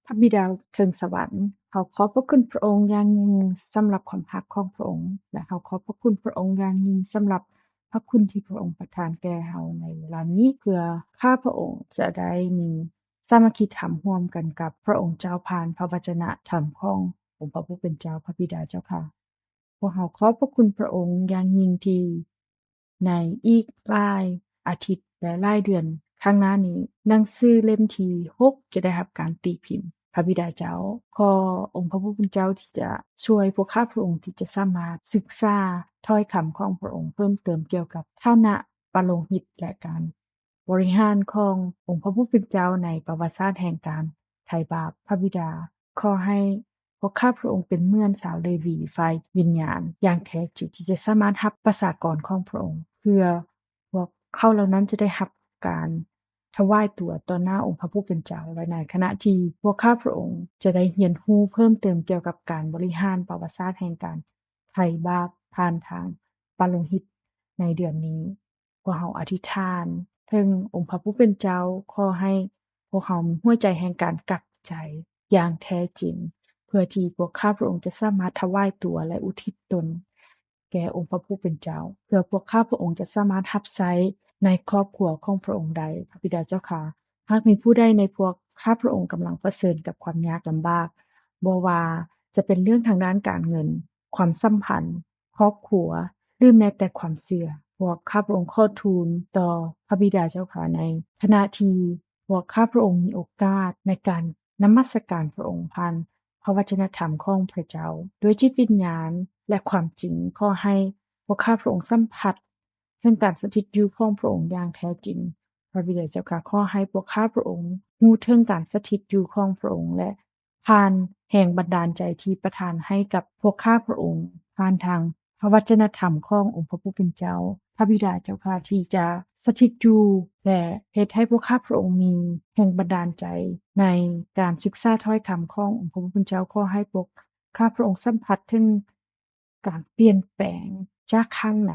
ພະບິດາເທິງສະຫວັນ, ເຮົາຂອບພະຄຸນພະອົງຢ່າງຍິ່ງສຳລັບຄວາມຮັກຂອງພະອົງ ແລະ ເຮົາຂອບພະຄຸນພະອົງຢ່າງຍິ່ງສຳລັບພະຄຸນທີ່ພະອົງປະທານແກ່ເຮົາໃນເວລານີ້ ເພື່ອຂ້າພະອົງຈະໄດ້ມີສາມັກຄີທຳຮ່ວມກັນກັບພະອົງເຈົ້າ ຜ່ານພະວະຈະນະທຳຂອງອົງພະຜູ້ເປັນເຈົ້າ ພະບິດາເຈົ້າຂ້າ. ພວກເຮົາຂອບພະຄຸນພະອົງຢ່າງຍິ່ງທີ່ໃນອີກຫຼາຍອາທິດ ແລະ ຫຼາຍເດືອນຂ້າງໜ້ານີ້, ໜັງສືເຫຼັ້ມທີຫົກຈະໄດ້ຮັບການຕີພິມ. ພະບິດາເຈົ້າ, ຂໍອົງພະຜູ້ເປັນເຈົ້າທີ່ຈະຊ່ວຍພວກຂ້າພະອົງທີ່ຈະສາມາດສຶກສາຖ້ອຍຄຳຂອງພະອົງເພີ່ມເຕີມກ່ຽວກັບຖານະປະໂລຫິດ ແລະ ການ ບໍລິຫານຂອງອົງພະຜູ້ເປັນເຈົ້າໃນປະຫວັດສາດແຫ່ງການໄຖ່ບາບ. ພະບິດາ, ຂໍໃຫ້ພວກຂ້າພະອົງເປັນເໝືອນຊາວເລວີຝ່າຍວິນຍານຢ່າງແທ້ຈິງ ທີ່ຈະສາມາດຮັບປະຊາກອນຂອງພະອົງ, ເພື່ອພວກເຂົາເຫຼົ່ານັ້ນຈະໄດ້ຮັບການຖວາຍຕົວຕໍ່ໜ້າອົງພະຜູ້ເປັນເຈົ້າ, ແລະ ໃນຂະນະທີ່ພວກຂ້າພະອົງຈະໄດ້ຮຽນຮູ້ເພີ່ມເຕີມກ່ຽວກັບການບໍລິຫານປະຫວັດສາດແຫ່ງການໄຖ່ບາບຜ່ານທາງປະໂລຫິດໃນເດືອນນີ້. ພວກເຮົາອະທິດຖານເຖິງອົງພະຜູ້ເປັນເຈົ້າ, ຂໍໃຫ້ພວກເຮົາມີຫົວໃຈແຫ່ງການກັບໃຈຢ່າງແທ້ຈິງ, ເພື່ອທີ່ພວກຂ້າພະອົງຈະສາມາດຖວາຍຕົວ ແລະ ອຸທິດຕົນແກ່ອົງພະຜູ້ເປັນເຈົ້າ, ເພື່ອພວກຂ້າພະອົງຈະສາມາດຮັບໃຊ້ໃນຄອບຄົວຂອງພະອົງໄດ້. ພະບິດາເຈົ້າຂ້າ, ຫາກມີຜູ້ໃດໃນພວກຂ້າພະອົງກຳລັງປະເຊີນກັບຄວາມຍາກລຳບາກ, ບໍ່ວ່າຈະເປັນເລື່ອງທາງດ້ານການເງິນ, ຄວາມສຳພັນ, ຄອບຄົວ ຫຼື ແມ້ແຕ່ຄວາມເຊື່ອ, ພວກຂ້າພະອົງຂໍທູນຕໍ່ພະບິດາເຈົ້າຂ້າ ໃນຂະນະທີ່ພວກຂ້າພະອົງມີໂອກາດໃນການນະມັດສະການພະອົງຜ່ານພະວະຈະນະທຳຂອງພະເຈົ້າ ດ້ວຍຈິດວິນຍານ ແລະ ຄວາມຈິງ. ຂໍໃຫ້ພວກຂ້າພະອົງສຳຜັດເຖິງການສະຖິດຢູ່ຂອງພະອົງຢ່າງແທ້ຈິງ. ພະບິດາເຈົ້າຂ້າ, ຂໍໃຫ້ພວກຂ້າພະອົງຮູ້ເຖິງການສະຖິດຢູ່ຂອງພະອົງ ແລະ ຜ່ານແຮງບັນດານໃຈທີ່ປະທານໃຫ້ກັບພວກຂ້າພະອົງ ຜ່ານທາງພະວະຈະນະທຳຂອງອົງພະຜູ້ເປັນເຈົ້າ. ພະບິດາເຈົ້າຂ້າ ທີ່ຈະສະຖິດຢູ່ ແລະ ເຮັດໃຫ້ພວກຂ້າພະອົງມີແຮງບັນດານໃຈໃນການສຶກສາຖ້ອຍຄຳຂອງອົງພະຜູ້ເປັນເຈົ້າ. ຂໍໃຫ້ພວກຂ້າພະອົງສຳຜັດເຖິງ ການປ່ຽນແປງຈາກຂ້າງໃນ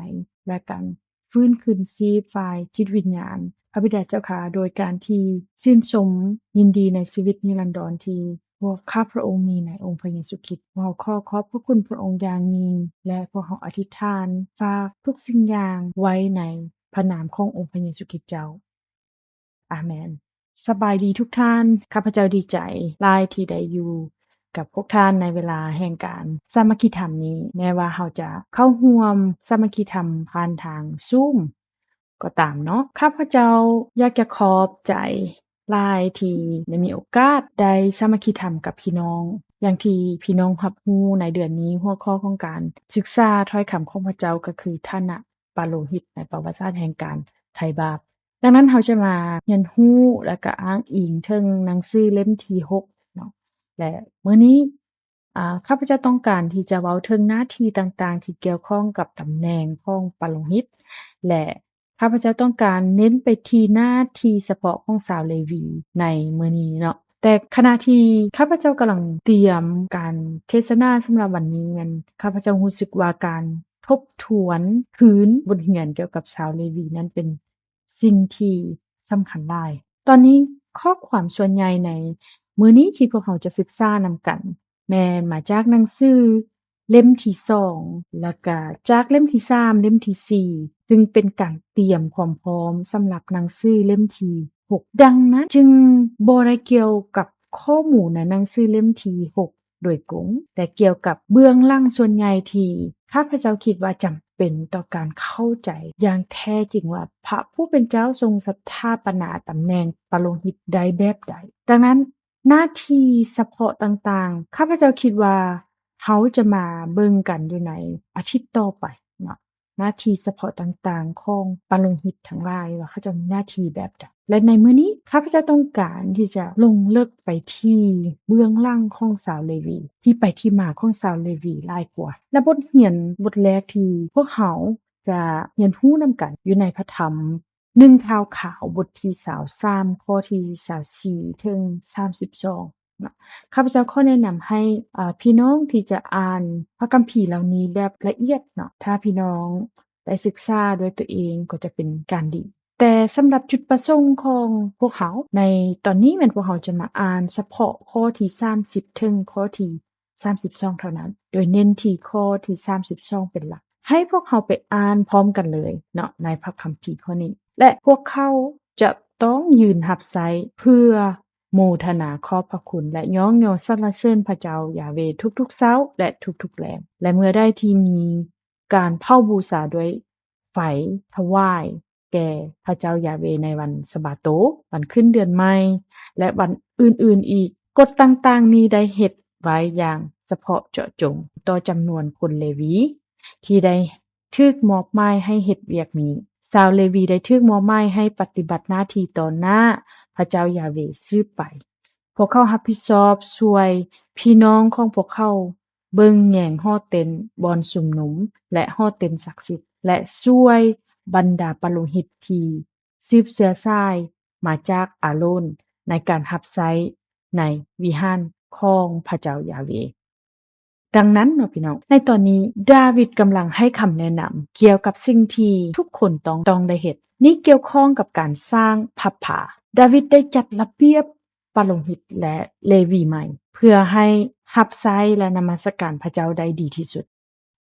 ແລະ ການຟື້ນຄືນຊີບຝ່າຍຈິດວິນຍານ. ພະບິດາເຈົ້າຂ້າ, ໂດຍການທີ່ຊື່ນຊົມຍິນດີໃນຊີວິດນິລັນດອນທີ່ພວກຂ້າພະອົງມີໃນອົງພະເຢຊູຄຣິດ, ພວກເຮົາຂໍຂອບພະຄຸນພະອົງຢ່າງຍິ່ງ ແລະ ພວກເຮົາອະທິດຖານຝາກທຸກສິ່ງຢ່າງໄວ້ໃນພະນາມຂອງອົງພະເຢຊູຄຣິດເຈົ້າ. ອາເມນ. ສະບາຍດີທຸກທ່ານ, ຂ້າພະເຈົ້າດີໃຈຫຼາຍທີ່ໄດ້ຢູ່ກັບພວກທ່ານໃນເວລາແຫ່ງການສາມັກຄີທຳນີ້, ແມ້ວ່າເຮົາຈະເຂົ້າຮ່ວມສາມັກຄີທຳຜ່ານທາງຊູມກໍຕາມເນາະ. ຂ້າພະເຈົ້າຢາກຈະຂອບໃຈຫຼາຍທີ່ໄດ້ມີໂອກາດໄດ້ສາມັກຄີທຳກັບພີ່ນ້ອງ. ຢ່າງທີ່ພີ່ນ້ອງຮັບຮູ້ໃນເດືອນນີ້, ຫົວຂໍ້ຂອງການສຶກສາຖ້ອຍຄຳຂອງພະເຈົ້າກໍຄື ຖານະ ປະໂລຫິດໃນປະຫວັດສາດແຫ່ງການໄຖ່ບາບ. ດັ່ງນັ້ນ ເຮົາຈະມາຮຽນຮູ້ ແລະ ກະອ້າງອີງເຖິງໜັງສືເຫຼັ້ມທີຫົກເນາະ ແລະ ມື້ນີ້ ອາ ຂ້າພະເຈົ້າຕ້ອງການທີ່ຈະເວົ້າເຖິງໜ້າທີ່ຕ່າງໆທີ່ກ່ຽວຂ້ອງກັບຕຳແໜ່ງຂອງປະໂລຫິດ ແລະ ຂ້າພະເຈົ້າຕ້ອງການເນັ້ນໄປທີ່ໜ້າທີ່ສະເພາະຂອງຊາວເລວີໃນມື້ນີ້ເນາະ. ແຕ່ຂະນະທີ່ຂ້າພະເຈົ້າກຳລັງຕຽມການເທດສະໜາສຳລັບວັນນີ້ນັ້ນ, ຂ້າພະເຈົ້າຮູ້ສຶກວ່າການ ທົບທວນຄືນບົດຮຽນກ່ຽວກັບຊາວເລວີນັ້ນເປັນສິ່ງທີ່ສຳຄັນຫຼາຍ. ຕອນນີ້ຂໍ້ຄວາມສ່ວນໃຫຍ່ໃນມື້ນີ້ທີ່ພວກເຮົາຈະສຶກສານຳກັນ ແມ່ນມາຈາກໜັງສືເຫຼັ້ມທີສອງ ແລະ ກະຈາກເຫຼັ້ມທີສາມ ເຫຼັ້ມທີສີ່ ຊຶ່ງເປັນການຕຽມຄວາມພ້ອມສຳລັບໜັງສືເຫຼັ້ມທີຫົກ. ດັ່ງນັ້ນຈຶ່ງບໍ່ໄດ້ກ່ຽວກັບຂໍ້ມູນໃນໜັງສືເຫຼັ້ມທີຫົກ ໂດຍກົງ, ແຕ່ກ່ຽວກັບເບື້ອງຫຼັງສ່ວນໃຫຍ່ທີ່ຂ້າພະເຈົ້າຄິດວ່າຈຳເປັນຕໍ່ການເຂົ້າໃຈຢ່າງແທ້ຈິງວ່າ ພະຜູ້ເປັນເຈົ້າຊົງສະຖາປະນາຕຳແໜ່ງປະໂລຫິດໄດ້ແບບໃດ. ດັ່ງນັ້ນ ໜ້າທີ່ສະເພາະຕ່າງໆ ຂ້າພະເຈົ້າຄິດວ່າເຮົາຈະມາເບິ່ງກັນຢູ່ໃນອາທິດຕໍ່ໄປເນາະ. ໜ້າທີ່ສະເພາະຕ່າງໆຂອງປະໂລຫິດທັງຫຼາຍ ວ່າເຂົາເຈົ້າມີໜ້າທີ່ແບບໃດ. ແລະ ໃນມື້ນີ້ ຂ້າພະເຈົ້າຕ້ອງການທີ່ຈະລົງເລິກໄປທີ່ເບື້ອງຫຼັງຂອງຊາວເລວີ, ທີ່ໄປທີ່ມາຂອງຊາວເລວີຫຼາຍກວ່າ. ແລະ ບົດຮຽນບົດແລກທີ່ພວກເຮົາຈະຮຽນຮູ້ນຳກັນຢູ່ໃນພະທຳ ໜຶ່ງ ຂ່າວຂາວ ບົດທີຊາວສາມ ຂໍ້ທີຊາວສີ່ ເຖິງ ສາມສິບສອງ ເນາະ. ຂ້າພະເຈົ້າຂໍແນະນຳໃຫ້ ເອີ ພີ່ນ້ອງທີ່ຈະອ່ານພະຄຳພີເຫຼົ່ານີ້ແບບລະອຽດເນາະ. ຖ້າພີ່ນ້ອງໄດ້ສຶກສາດ້ວຍຕົວເອງກໍຈະເປັນການດີ. ແຕ່ສຳລັບຈຸດປະສົງຂອງພວກເຮົາໃນຕອນນີ້ ແມ່ນພວກເຮົາຈະມາອ່ານສະເພາະຂໍ້ທີສາມສິບເຖິງຂໍ້ທີສາມສິບສອງເທົ່ານັ້ນ, ໂດຍເນັ້ນທີ່ຂໍ້ທີສາມສິບສອງເປັນຫຼັກ. ໃຫ້ພວກເຮົາໄປອ່ານພ້ອມກັນເລີຍເນາະ ໃນພະຄຳພີຂໍ້ນີ້. ແລະ ພວກເຂົາຈະຕ້ອງຢືນຮັບໃຊ້ເພື່ອໂມທະນາຂອບພະຄຸນ ແລະ ຍ້ອງຍໍສັນລະເສີນພະເຈົ້າຢາເວທຸກໆເຊົ້າ ແລະ ທຸກໆແລງ. ແລະ ເມື່ອໃດທີ່ມີ ການເຜົາບູຊາດ້ວຍໄຟຖວາຍແກ່ພະເຈົ້າຢາເວໃນວັນສະບາໂຕ, ວັນຂຶ້ນເດືອນໃໝ່ ແລະ ວັນອື່ນໆອີກ. ກົດຕ່າງໆນີ້ໄດ້ເຮັດໄວ້ຢ່າງສະເພາະເຈາະຈົງຕໍ່ຈຳນວນຄົນເລວີທີ່ໄດ້ຖືກມອບໝາຍໃຫ້ເຮັດວຽກນີ້. ຊາວເລວີໄດ້ຖືກມອບໝາຍໃຫ້ປະຕິບັດໜ້າທີ່ຕໍ່ໜ້າພະເຈົ້າຢາເວສືບໄປ. ພວກເຂົາຮັບຜິດຊອບຊ່ວຍພີ່ນ້ອງຂອງພວກເຂົາ ເບິ່ງແຍງຫໍເຕັນບ່ອນຊຸມນຸມ ແລະ ຫໍເຕັນສັກສິດ ແລະ ຊ່ວຍບັນດາປະໂລຫິດທີ່ສືບເຊື້ອສາຍມາຈາກອາໂລນ ໃນການຮັບໃຊ້ໃນວິຫານຂອງພະເຈົ້າຢາເວ. ດັ່ງນັ້ນເນາະ ພີ່ນ້ອງ, ໃນຕອນນີ້ດາວິດກຳລັງໃຫ້ຄຳແນະນຳກ່ຽວກັບສິ່ງທີ່ທຸກຄົນຕ້ອງ, ຕ້ອງໄດ້ເຮັດ. ນີ້ກ່ຽວຂ້ອງກັບການສ້າງພັບຜາ. ດາວິດໄດ້ຈັດລະບຽບ ປະໂລຫິດ ແລະ ເລວີໃໝ່ ເພື່ອໃຫ້ຮັບໃຊ້ ແລະ ນະມັດສະການພະເຈົ້າໄດ້ດີທີ່ສຸດ.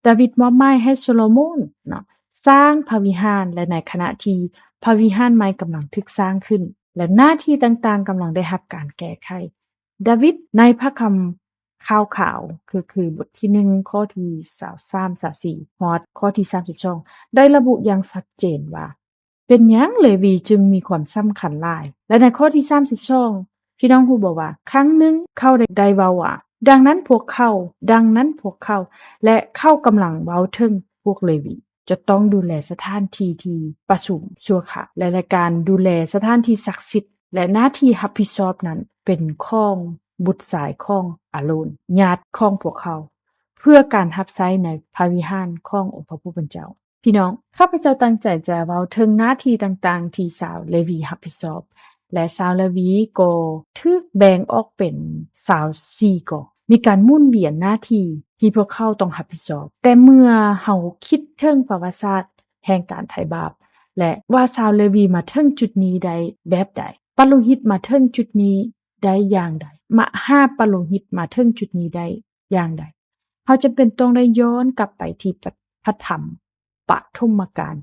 ດາວິດມອບໝາຍໃຫ້ໂຊໂລໂມນເນາະ ສ້າງພະວິຫານ ແລະ ໃນຂະນະທີ່ພະວິຫານໃໝ່ກຳລັງຖືກສ້າງຂຶ້ນ ແລະ ໜ້າທີ່ຕ່າງໆກຳລັງໄດ້ຮັບການແກ້ໄຂ, ດາວິດໃນພະຄຳຂ່າວຂາວ ຄື ຄືບົດທີໜຶ່ງ ຂໍ້ທີຊາວສາມ ຊາວສີ່ ຮອດຂໍ້ທີສາມສິບສອງ ໄດ້ລະບຸຢ່າງຊັດເຈນວ່າ ເປັນຫຍັງເລວີຈຶ່ງມີຄວາມສຳຄັນຫຼາຍ? ແລະ ໃນຂໍ້ທີສາມສິບສອງ ພີ່ນ້ອງຮູ້ບໍ່ວ່າ ຄັ້ງໜຶ່ງເຂົາໄດ້ ໄດ້ເວົ້າວ່າ ດັ່ງນັ້ນພວກເຂົາ, ດັ່ງນັ້ນພວກເຂົາ, ແລະ ເຂົາກຳລັງເວົ້າເຖິງພວກເລວີ ຈະຕ້ອງດູແລສະຖານທີ່ທີ່ປະຊຸມຊົ່ວຄາວ ແລະ ແລະ ການດູແລສະຖານທີ່ສັກສິດ ແລະ ໜ້າທີ່ຮັບຜິດຊອບນັ້ນເປັນຂອງບຸດຊາຍຂອງອາໂລນ ຍາດຂອງພວກເຂົາ ເພື່ອການຮັບໃຊ້ໃນພະວິຫານຂອງອົງພະຜູ້ເປັນເຈົ້າ. ພີ່ນ້ອງ, ຂ້າພະເຈົ້າຕັ້ງໃຈຈະເວົ້າເຖິງໜ້າທີ່ຕ່າງໆທີ່ຊາວເລວີຮັບຜິດຊອບ ແລະ ຊາວເລວີກໍຖືກແບ່ງອອກເປັນຊາວສີ່ກໍ ມີການໝູນວຽນໜ້າທີ່ທີ່ພວກເຂົາຕ້ອງຮັບຜິດຊອບ. ແຕ່ເມື່ອເຮົາຄິດເຖິງປະຫວັດສາດແຫ່ງການໄຖ່ບາບ ແລະ ວ່າຊາວເລວີມາເຖິງຈຸດນີ້ໄດ້ແບບໃດ, ປະໂລຫິດມາເຖິງຈຸດນີ້ໄດ້ຢ່າງໃດ, ມະຫາປະໂລຫິດມາເຖິງຈຸດນີ້ໄດ້ ຢ່າງໃດ, ເຮົາຈຳເປັນຕ້ອງໄດ້ຍ້ອນກັບໄປທີ່ ພະ ພະທຳປະຖົມມະການ.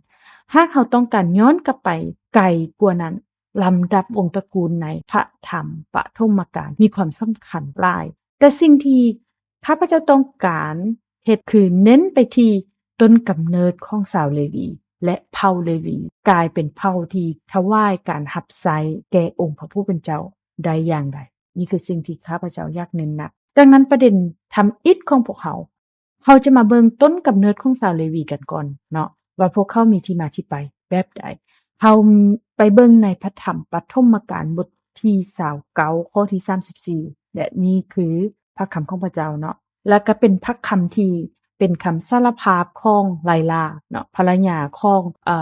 ຫາກເຮົາຕ້ອງການຍ້ອນກັບໄປໄກກວ່ານັ້ນ, ລຳດັບວົງຕະກູນໃນພະທຳປະຖົມມະການມີຄວາມສຳຄັນຫຼາຍ. ແຕ່ສິ່ງທີ່ຂ້າພະເຈົ້າຕ້ອງການເຮັດຄືເນັ້ນໄປທີ່ຕົ້ນກຳເນີດຂອງຊາວເລວີ ແລະ ເຜົ່າເລວີ ກາຍເປັນເຜົ່າທີ່ຖວາຍການຮັບໃຊ້ແກ່ອົງພະຜູ້ເປັນເຈົ້າໄດ້ຢ່າງໃດ. ນີ້ຄືສິ່ງທີ່ຂ້າພະເຈົ້າຢາກເນັ້ນໜັກ. ດັ່ງນັ້ນ ປະເດັນທຳອິດຂອງພວກເຮົາ, ເຮົາຈະມາເບິ່ງຕົ້ນກຳເນີດຂອງຊາວເລວີກັນກ່ອນເນາະ ວ່າພວກເຂົາມີທີ່ມາທີ່ໄປແບບໃດ. ເຮົາໄປເບິ່ງໃນພະທຳປະຖົມມະການ ບົດທີຊາວເກົ້າ ຂໍ້ທີສາມສິບສີ່ ແລະ ນີ້ຄືພະຄຳຂອງພະເຈົ້າເນາະ. ແລະ ກໍເປັນພະຄຳທີ່ເປັນຄຳສາລະພາບຂອງໄລລາເນາະ ພັນລະຍາຂອງ ເອີ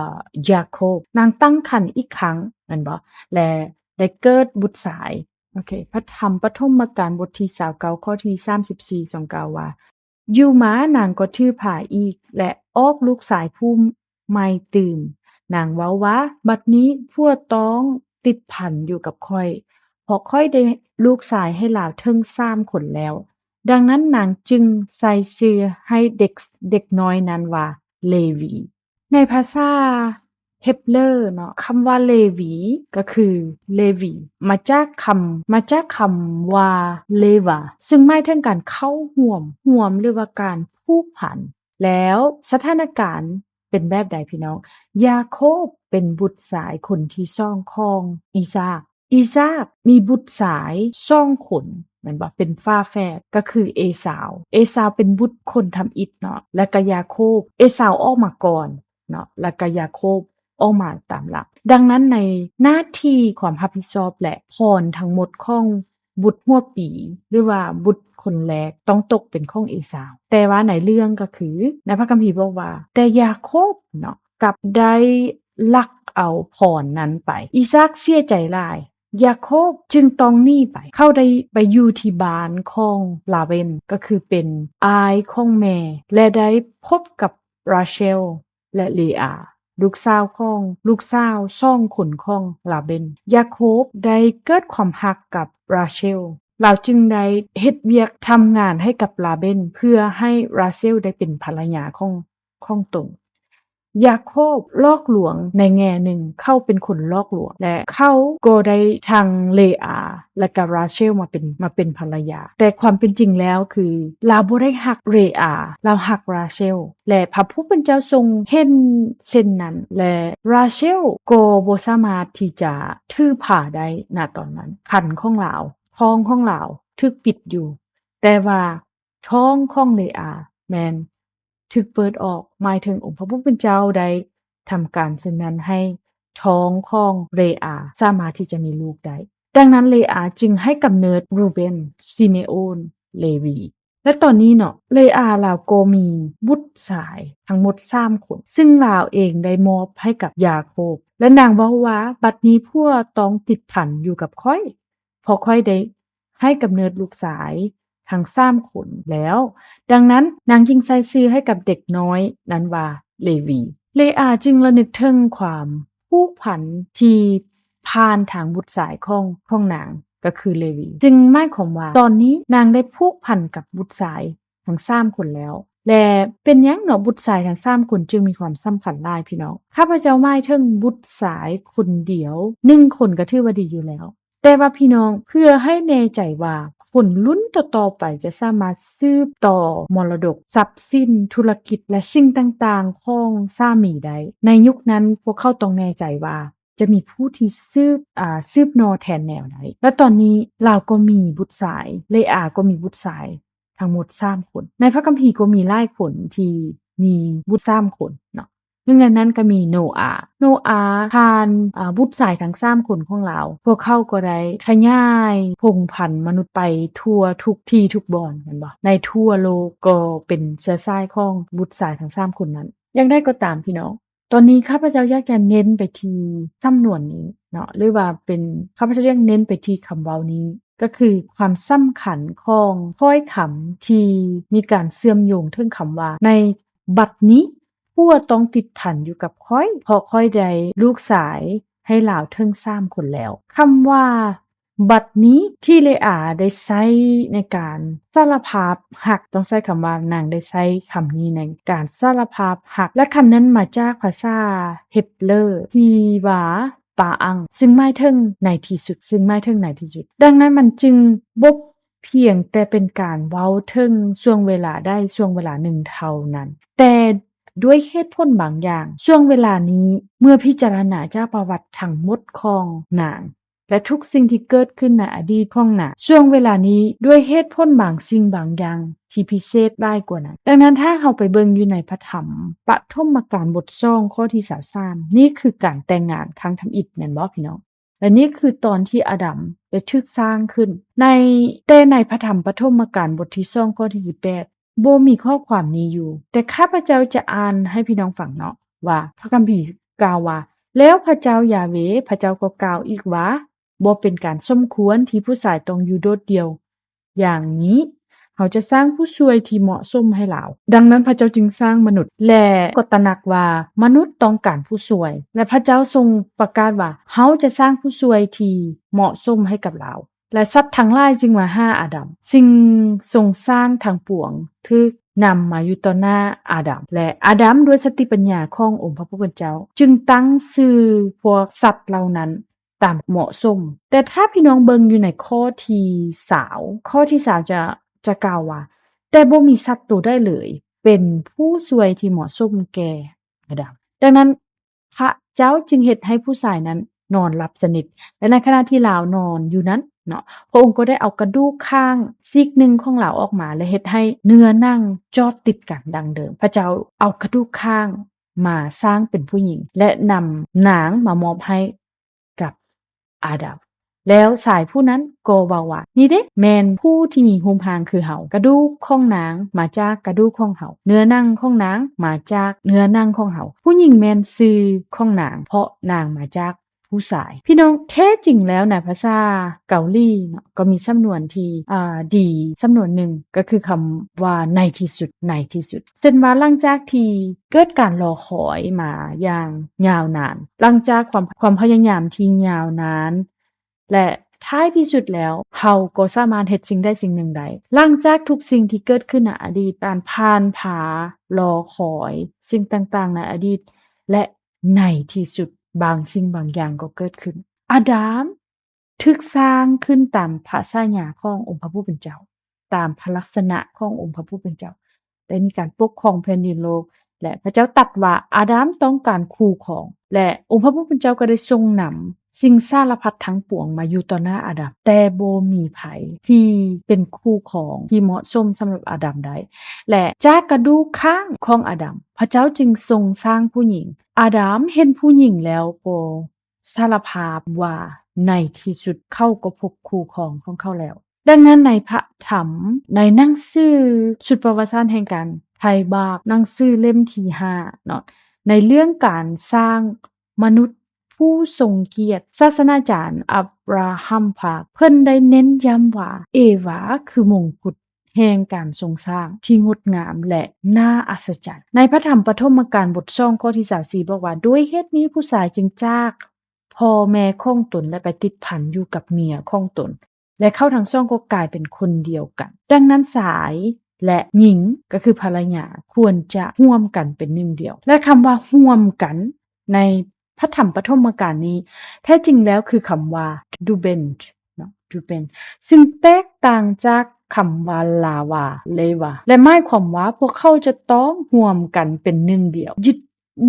ຢາໂຄບ. ນາງຕັ້ງຄັນອີກຄັ້ງ ແມ່ນບໍ່? ແລະ ໄດ້ເກີດບຸດຊາຍ. ໂອເຄ, ພະທຳປະຖົມມະການ ບົດທີຊາວເກົ້າ ຂໍ້ທີສາມສິບສີ່ ສົ່ງກ່າວວ່າ, ຢູ່ມານາງກໍຖືພາອີກ ແລະ ອອກລູກຊາຍຜູ້ໃໝ່ຕື່ມ. ນາງເວົ້າວ່າ, ບັດນີ້ຜົວຕ້ອງຕິດພັນຢູ່ກັບຂ້ອຍ, ເພາະຂ້ອຍໄດ້ລູກຊາຍໃຫ້ລາວເຖິງສາມຄົນແລ້ວ. ດັ່ງນັ້ນນາງຈຶ່ງໃສ່ຊື່ໃຫ້ເດັກ, ເດັກນ້ອຍນັ້ນວ່າເລວີ. ໃນພາສາເຮັບເລີເນາະ, ຄຳວ່າເລວີກໍຄືເລວີ ມາຈາກຄຳ, ມາຈາກຄຳວ່າເລວາ ຊຶ່ງໝາຍເຖິງການເຂົ້າຮ່ວມ, ຮ່ວມ ຫຼືວ່າການຜູກພັນ. ແລ້ວສະຖານະການເປັນແບບໃດພີ່ນ້ອງ? ຢາໂຄບເປັນບຸດຊາຍຄົນທີສອງຂອງອີສາກ. ອີສາກມີບຸດຊາຍສອງຄົນ ແມ່ນບໍ່? ເປັນຝາແຝດ ກໍຄືເອຊາວ. ເອຊາວເປັນບຸດຄົນທຳອິດເນາະ ແລ້ວກໍຢາໂຄບ. ເອຊາວອອກມາກ່ອນເນາະ ແລ້ວກໍຢາໂຄບອອກມາຕາມຫຼັງ. ດັ່ງນັ້ນ ໃນໜ້າທີ່ຄວາມຮັບຜິດຊອບ ແລະ ພອນທັງໝົດຂອງບຸດຫົວປີ ຫຼືວ່າບຸດຄົນແລກ ຕ້ອງຕົກເປັນຂອງເອຊາວ. ແຕ່ວ່າໃນເລື່ອງກໍຄື ໃນພະຄຳພີບອກວ່າ ແຕ່ຢາໂຄບເນາະ ກັບໄດ້ລັກເອົາພອນນັ້ນໄປ. ອີສາກເສຍໃຈຫຼາຍ. ຢາໂຄບຈຶ່ງຕ້ອງໜີໄປ. ເຂົາໄດ້ໄປຢູ່ທີ່ບ້ານຂອງລາເວັນ ກໍຄືເປັນອ້າຍຂອງແມ່ ແລະ ໄດ້ພົບກັບຣາເຊວ ແລະ ເລອາ. ລູກສາວຂອງ ລູກສາວສອງຄົນຂອງລາເບນ. ຢາໂຄບໄດ້ເກີດຄວາມຮັກກັບຣາເຊວ, ລາວຈຶ່ງໄດ້ເຮັດວຽກທຳງານໃຫ້ກັບລາເບນ ເພື່ອໃຫ້ຣາເຊວໄດ້ເປັນພັນລະຍາຂອງ ຂອງຕົນ. ຢາໂຄບຫຼອກລວງໃນແງ່ໜຶ່ງ, ເຂົາເປັນຄົນຫຼອກລວງ ແລະ ເຂົາກໍໄດ້ທັງເລອາ ແລະ ກະຣາເຊວມາເປັນ ມາເປັນພັນລະຍາ. ແຕ່ຄວາມເປັນຈິງແລ້ວຄື ລາວບໍ່ໄດ້ຮັກເລອາ, ລາວຮັກຣາເຊວ ແລະ ພະຜູ້ເປັນເຈົ້າຊົງເຫັນເຊັ່ນນັ້ນ ແລະ ຣາເຊວກໍບໍ່ສາມາດທີ່ຈະຖືພາໄດ້ນະຕອນນັ້ນ. ຄັນຂອງລາວ, ທ້ອງຂອງລາວຖືກປິດຢູ່, ແຕ່ວ່າ ທ້ອງຂອງເລອາແມ່ນຖືກເປີດອອກ, ໝາຍເຖິງອົງພະຜູ້ເປັນເຈົ້າໄດ້ທຳການເຊັ່ນນັ້ນ ໃຫ້ທ້ອງຂອງເລອາສາມາດທີ່ຈະມີລູກໄດ້. ດັ່ງນັ້ນເລອາຈຶ່ງໃຫ້ກຳເນີດຣູເບນ, ຊິເມໂອນ, ເລວີ. ແລະ ຕອນນີ້ເນາະ ເລອາລາວກໍມີບຸດຊາຍທັງໝົດສາມຄົນ, ຊຶ່ງລາວເອງໄດ້ມອບໃຫ້ກັບຢາໂຄບ ແລະ ນາງເວົ້າວ່າ, ບັດນີ້ຜົວຕ້ອງຕິດພັນຢູ່ກັບຂ້ອຍ, ເພາະຂ້ອຍໄດ້ໃຫ້ກຳເນີດລູກຊາຍທັງສາມຄົນແລ້ວ. ດັ່ງນັ້ນນາງຈຶ່ງໃສ່ຊື່ໃຫ້ກັບເດັກນ້ອຍນັ້ນວ່າເລວີ. ເລອາຈຶ່ງລະນຶກເຖິງຄວາມຜູກພັນທີ່ຜ່ານທາງບຸດຊາຍຂອງ ຂອງນາງ ກໍຄືເລວີ. ຈຶ່ງໝາຍຄວາມວ່າຕອນນີ້ນາງໄດ້ຜູກພັນກັບບຸດຊາຍທັງສາມຄົນແລ້ວ. ແລະ ເປັນຫຍັງເນາະ ບຸດຊາຍທັງສາມຄົນຈຶ່ງມີຄວາມສຳຄັນຫຼາຍພີ່ນ້ອງ? ຂ້າພະເຈົ້າໝາຍເຖິງບຸດຊາຍຄົນດຽວ, ໜຶ່ງຄົນກໍຖືວ່າດີຢູ່ແລ້ວ. ແຕ່ວ່າພີ່ນ້ອງ, ເພື່ອໃຫ້ແນ່ໃຈວ່າຄົນລຸ້ນຕໍ່ໆໄປຈະສາມາດສືບຕໍ່ມໍລະດົກ, ຊັບສິນ, ທຸລະກິດ ແລະ ສິ່ງຕ່າງໆຂອງສາມີໄດ້, ໃນຍຸກນັ້ນພວກເຂົາຕ້ອງແນ່ໃຈວ່າຈະມີຜູ້ທີ່ສືບ, ອາ, ສືບຕໍ່ແທນແນວໃດ. ແລະ ຕອນນີ້ລາວກໍມີບຸດຊາຍ, ເລອາກໍມີບຸດຊາຍທັງໝົດສາມຄົນ. ໃນພະຄຳພີກໍມີຫຼາຍຄົນທີ່ມີບຸດສາມຄົນເນາະ. ໜຶ່ງໃນນັ້ນກໍມີໂນອາ. ໂນອາຜ່ານ, ອາ, ບຸດຊາຍທັງສາມຄົນຂອງລາວ, ພວກເຂົາກໍໄດ້ຂະຫຍາຍພົງພັນມະນຸດໄປທົ່ວທຸກທີ່ທຸກບ່ອນ, ແມ່ນບໍ່? ໃນທົ່ວໂລກກໍເປັນເຊື້ອສາຍຂອງບຸດຊາຍທັງສາມຄົນນັ້ນ. ຢ່າງໃດກໍຕາມພີ່ນ້ອງ, ຕອນນີ້ຂ້າພະເຈົ້າຢາກຈະເນັ້ນໄປທີ່ສຳນວນນີ້ເນາະ, ຫຼືວ່າເປັນ, ຂ້າພະເຈົ້າຢາກເນັ້ນໄປທີ່ຄຳເວົ້ານີ້, ກໍຄືຄວາມສຳຄັນຂອງຖ້ອຍຄຳທີ່ມີການເຊື່ອມໂຍງເຖິງຄຳວ່າ ໃນ ບັດນີ້ຜົວຕ້ອງຕິດພັນຢູ່ກັບຂ້ອຍ, ເພາະຂ້ອຍໄດ້ລູກຊາຍໃຫ້ລາວເຖິງສາມຄົນແລ້ວ. ຄຳວ່າບັດນີ້ທີ່ເລອາໄດ້ໃຊ້ໃນການສາລະພາບຮັກ, ຕ້ອງໃຊ້ຄຳວ່ານາງໄດ້ໃຊ້ຄຳນີ້ໃນການສາລະພາບຮັກ, ແລະ ຄຳນັ້ນມາຈາກພາສາເຮັບເຣີທີ່ວ່າ ປາອັງ, ຊຶ່ງໝາຍເຖິງໃນທີ່ສຸດ, ຊຶ່ງໝາຍເຖິງໃນທີ່ສຸດ. ດັ່ງນັ້ນມັນຈຶ່ງບໍ່ພຽງແຕ່ເປັນການເວົ້າເຖິງຊ່ວງເວລາໃດຊ່ວງເວລາໜຶ່ງເທົ່ານັ້ນ, ແຕ່ດ້ວຍເຫດຜົນບາງຢ່າງ, ຊ່ວງເວລານີ້ເມື່ອພິຈາລະນາຈາກປະຫວັດທັງໝົດຂອງນາງ ແລະ ທຸກສິ່ງທີ່ເກີດຂຶ້ນໃນອະດີດຂອງນາງ, ຊ່ວງເວລານີ້ດ້ວຍເຫດຜົນບາງສິ່ງບາງຢ່າງທີ່ພິເສດຫຼາຍກວ່ານັ້ນ. ດັ່ງນັ້ນຖ້າເຮົາໄປເບິ່ງຢູ່ໃນພະທຳປະຖົມມະການບົດສອງ ຂໍ້ທີຊາວສາມ, ນີ້ຄືການແຕ່ງງານຄັ້ງທຳອິດແມ່ນບໍ່ພີ່ນ້ອງ? ແລະ ນີ້ຄືຕອນທີ່ອາດຳໄດ້ຖືກສ້າງຂຶ້ນ. ໃນ, ແຕ່ໃນພະທຳປະຖົມມະການບົດທີສອງ ຂໍ້ທີສິບແປດ ບໍ່ມີຂໍ້ຄວາມນີ້ຢູ່, ແຕ່ຂ້າພະເຈົ້າຈະອ່ານໃຫ້ພີ່ນ້ອງຟັງເນາະ ວ່າພະຄຳພີກ່າວວ່າ, ແລ້ວພະເຈົ້າຢາເວ ພະເຈົ້າກໍກ່າວອີກວ່າ, ບໍ່ເປັນການສົມຄວນທີ່ຜູ້ຊາຍຕ້ອງຢູ່ໂດດດ່ຽວ. ຢ່າງນີ້, ເຮົາຈະສ້າງຜູ້ຊ່ວຍທີ່ເໝາະສົມໃຫ້ລາວ. ດັ່ງນັ້ນພະເຈົ້າຈຶ່ງສ້າງມະນຸດ ແລະ ກໍຕະໜັກວ່າມະນຸດຕ້ອງການຜູ້ຊ່ວຍ, ແລະ ພະເຈົ້າຊົງປະກາດວ່າ, ເຮົາຈະສ້າງຜູ້ຊ່ວຍທີ່ເໝາະສົມໃຫ້ກັບລາວ. ແລະ ສັດທັງຫຼາຍຈຶ່ງມາຫາອາດຳ. ສິ່ງຊົງສ້າງທັງປວງຖືກນຳມາຢູ່ຕໍ່ໜ້າອາດຳ, ແລະ ອາດຳດ້ວຍສະຕິປັນຍາຂອງອົງພະຜູ້ເປັນເຈົ້າ ຈຶ່ງຕັ້ງຊື່ພວກສັດເຫຼົ່ານັ້ນ ຕາມເໝາະສົມ. ແຕ່ຖ້າພີ່ນ້ອງເບິ່ງຢູ່ໃນຂໍ້ທີຊາວ, ຂໍ້ທີຊາວຈະ, ຈະກ່າວວ່າ, ແຕ່ບໍ່ມີສັດໂຕໃດເລີຍ ເປັນຜູ້ຊ່ວຍທີ່ເໝາະສົມແກ່ອາດຳ. ດັ່ງນັ້ນ ພະເຈົ້າຈຶ່ງເຮັດໃຫ້ຜູ້ຊາຍນັ້ນນອນຫຼັບສະໜິດ, ແລະ ໃນຂະນະທີ່ລາວນອນຢູ່ນັ້ນເນາະ, ພະອົງກໍໄດ້ເອົາກະດູກຂ້າງຊີກໜຶ່ງຂອງລາວອອກມາ ແລະ ເຮັດໃຫ້ເນື້ອໜັງຈອດຕິດກັນດັ່ງເດີມ. ພະເຈົ້າເອົາກະດູກຂ້າງມາສ້າງເປັນຜູ້ຍິງ ແລະ ນຳນາງມາມອບໃຫ້ ກັບອາດຳ. ແລ້ວຊາຍຜູ້ນັ້ນກໍເວົ້າວ່າ, ນີ້ເດ ແມ່ນຜູ້ທີ່ມີຮູບຮ່າງຄືເຮົາ. ກະດູກຂອງນາງມາຈາກກະດູກຂອງເຮົາ, ເນື້ອໜັງຂອງນາງມາຈາກເນື້ອໜັງຂອງເຮົາ. ຜູ້ຍິງແມ່ນຊື່ຂອງນາງ, ເພາະນາງມາຈາກ ຜູ້ຊາຍ. ພີ່ນ້ອງ, ແທ້ຈິງແລ້ວໃນພາສາເກົາຫຼີເນາະ ກໍມີສຳນວນທີ່ ອ່າ ດີສຳນວນໜຶ່ງ ກໍຄືຄຳວ່າໃນທີ່ສຸດ, ໃນທີ່ສຸດ. ເຊັ່ນວ່າ ຫຼັງຈາກທີ່ເກີດການລໍຄອຍມາຢ່າງຍາວນານ, ຫຼັງຈາກຄວາມ, ຄວາມພະຍາຍາມທີ່ຍາວນານ ແລະ ທ້າຍທີ່ສຸດແລ້ວ ເຮົາກໍສາມາດເຮັດສິ່ງໃດສິ່ງໜຶ່ງໄດ້. ຫຼັງຈາກທຸກສິ່ງທີ່ເກີດຂຶ້ນໃນອະດີດ, ການຜ່ານຜ່າ, ລໍຄອຍ, ສິ່ງຕ່າງໆໃນອະດີດ ແລະ ໃນທີ່ສຸດບາງສິ່ງບາງຢ່າງກໍເກີດຂຶ້ນ. ອາດາມຖືກສ້າງຂຶ້ນຕາມພະສາຍາຂອງອົງພະຜູ້ເປັນເຈົ້າ, ຕາມພະລັກສະນະຂອງອົງພະຜູ້ເປັນເຈົ້າ, ໄດ້ມີການປົກຄອງແຜ່ນດິນໂລກ ແລະ ພະເຈົ້າຕັດວ່າອາດາມຕ້ອງການຄູ່ຄອງ ແລະ ອົງພະຜູ້ເປັນເຈົ້າກໍໄດ້ຊົງນຳສິ່ງສາລະພັດທັງປວງມາຢູ່ຕໍ່ໜ້າອາດາມ, ແຕ່ບໍ່ມີໃຜທີ່ເປັນຄູ່ຄອງທີ່ເໝາະສົມສຳລັບອາດາມໄດ້ ແລະ ຈາກກະດູກຂ້າງຂອງອາດາມ ພະເຈົ້າຈຶ່ງຊົງສ້າງຜູ້ຍິງ. ອາດາມເຫັນຜູ້ຍິງແລ້ວກໍສາລະພາບວ່າ ໃນທີ່ສຸດເຂົາກໍພົບຄູ່ຄອງຂອງເຂົາແລ້ວ. ດັ່ງນັ້ນໃນພະທຳ, ໃນໜັງສືຊຸດປະຫວັດສາດແຫ່ງການໄຖ່ບາບ, ໜັງສືເຫຼັ້ມທີຫ້າເນາະ, ໃນເລື່ອງການສ້າງມະນຸດຜູ້ຊົງກຽດ, ສາສະໜາຈານ ອາບຣາຮາມ ພາກ ເພິ່ນໄດ້ເນັ້ນຢ້ຳວ່າ ເອວາຄືມົງກຸດແຫ່ງການຊົງສ້າງທີ່ງົດງາມ ແລະ ໜ້າອັດສະຈັນ. ໃນພະທຳປະຖົມມະການບົດສອງ ຂໍ້ທີຊາວສີ່ ບອກວ່າ ດ້ວຍເຫດນີ້ຜູ້ຊາຍຈຶ່ງຈາກພໍ່ແມ່ຂອງຕົນ ແລະ ໄປຕິດພັນຢູ່ກັບເມຍຂອງຕົນ ແລະ ເຂົາທັງສອງກໍກາຍເປັນຄົນດຽວກັນ. ດັ່ງນັ້ນຊາຍ ແລະ ຍິງ ກໍຄືພັນລະຍາ ຄວນຈະຮ່ວມກັນເປັນໜຶ່ງດຽວ. ແລະ ຄຳວ່າຮ່ວມກັນໃນພະທຳປະຖົມມະການນີ້ ແທ້ຈິງແລ້ວຄືຄຳວ່າ Duben ເນາະ, Duben ຊຶ່ງແຕກຕ່າງຈາກຄຳວ່າ Lava, Leva ແລະ ໝາຍຄວາມວ່າພວກເຂົາຈະຕ້ອງຮ່ວມກັນເປັນໜຶ່ງດຽວ, ຍຶດ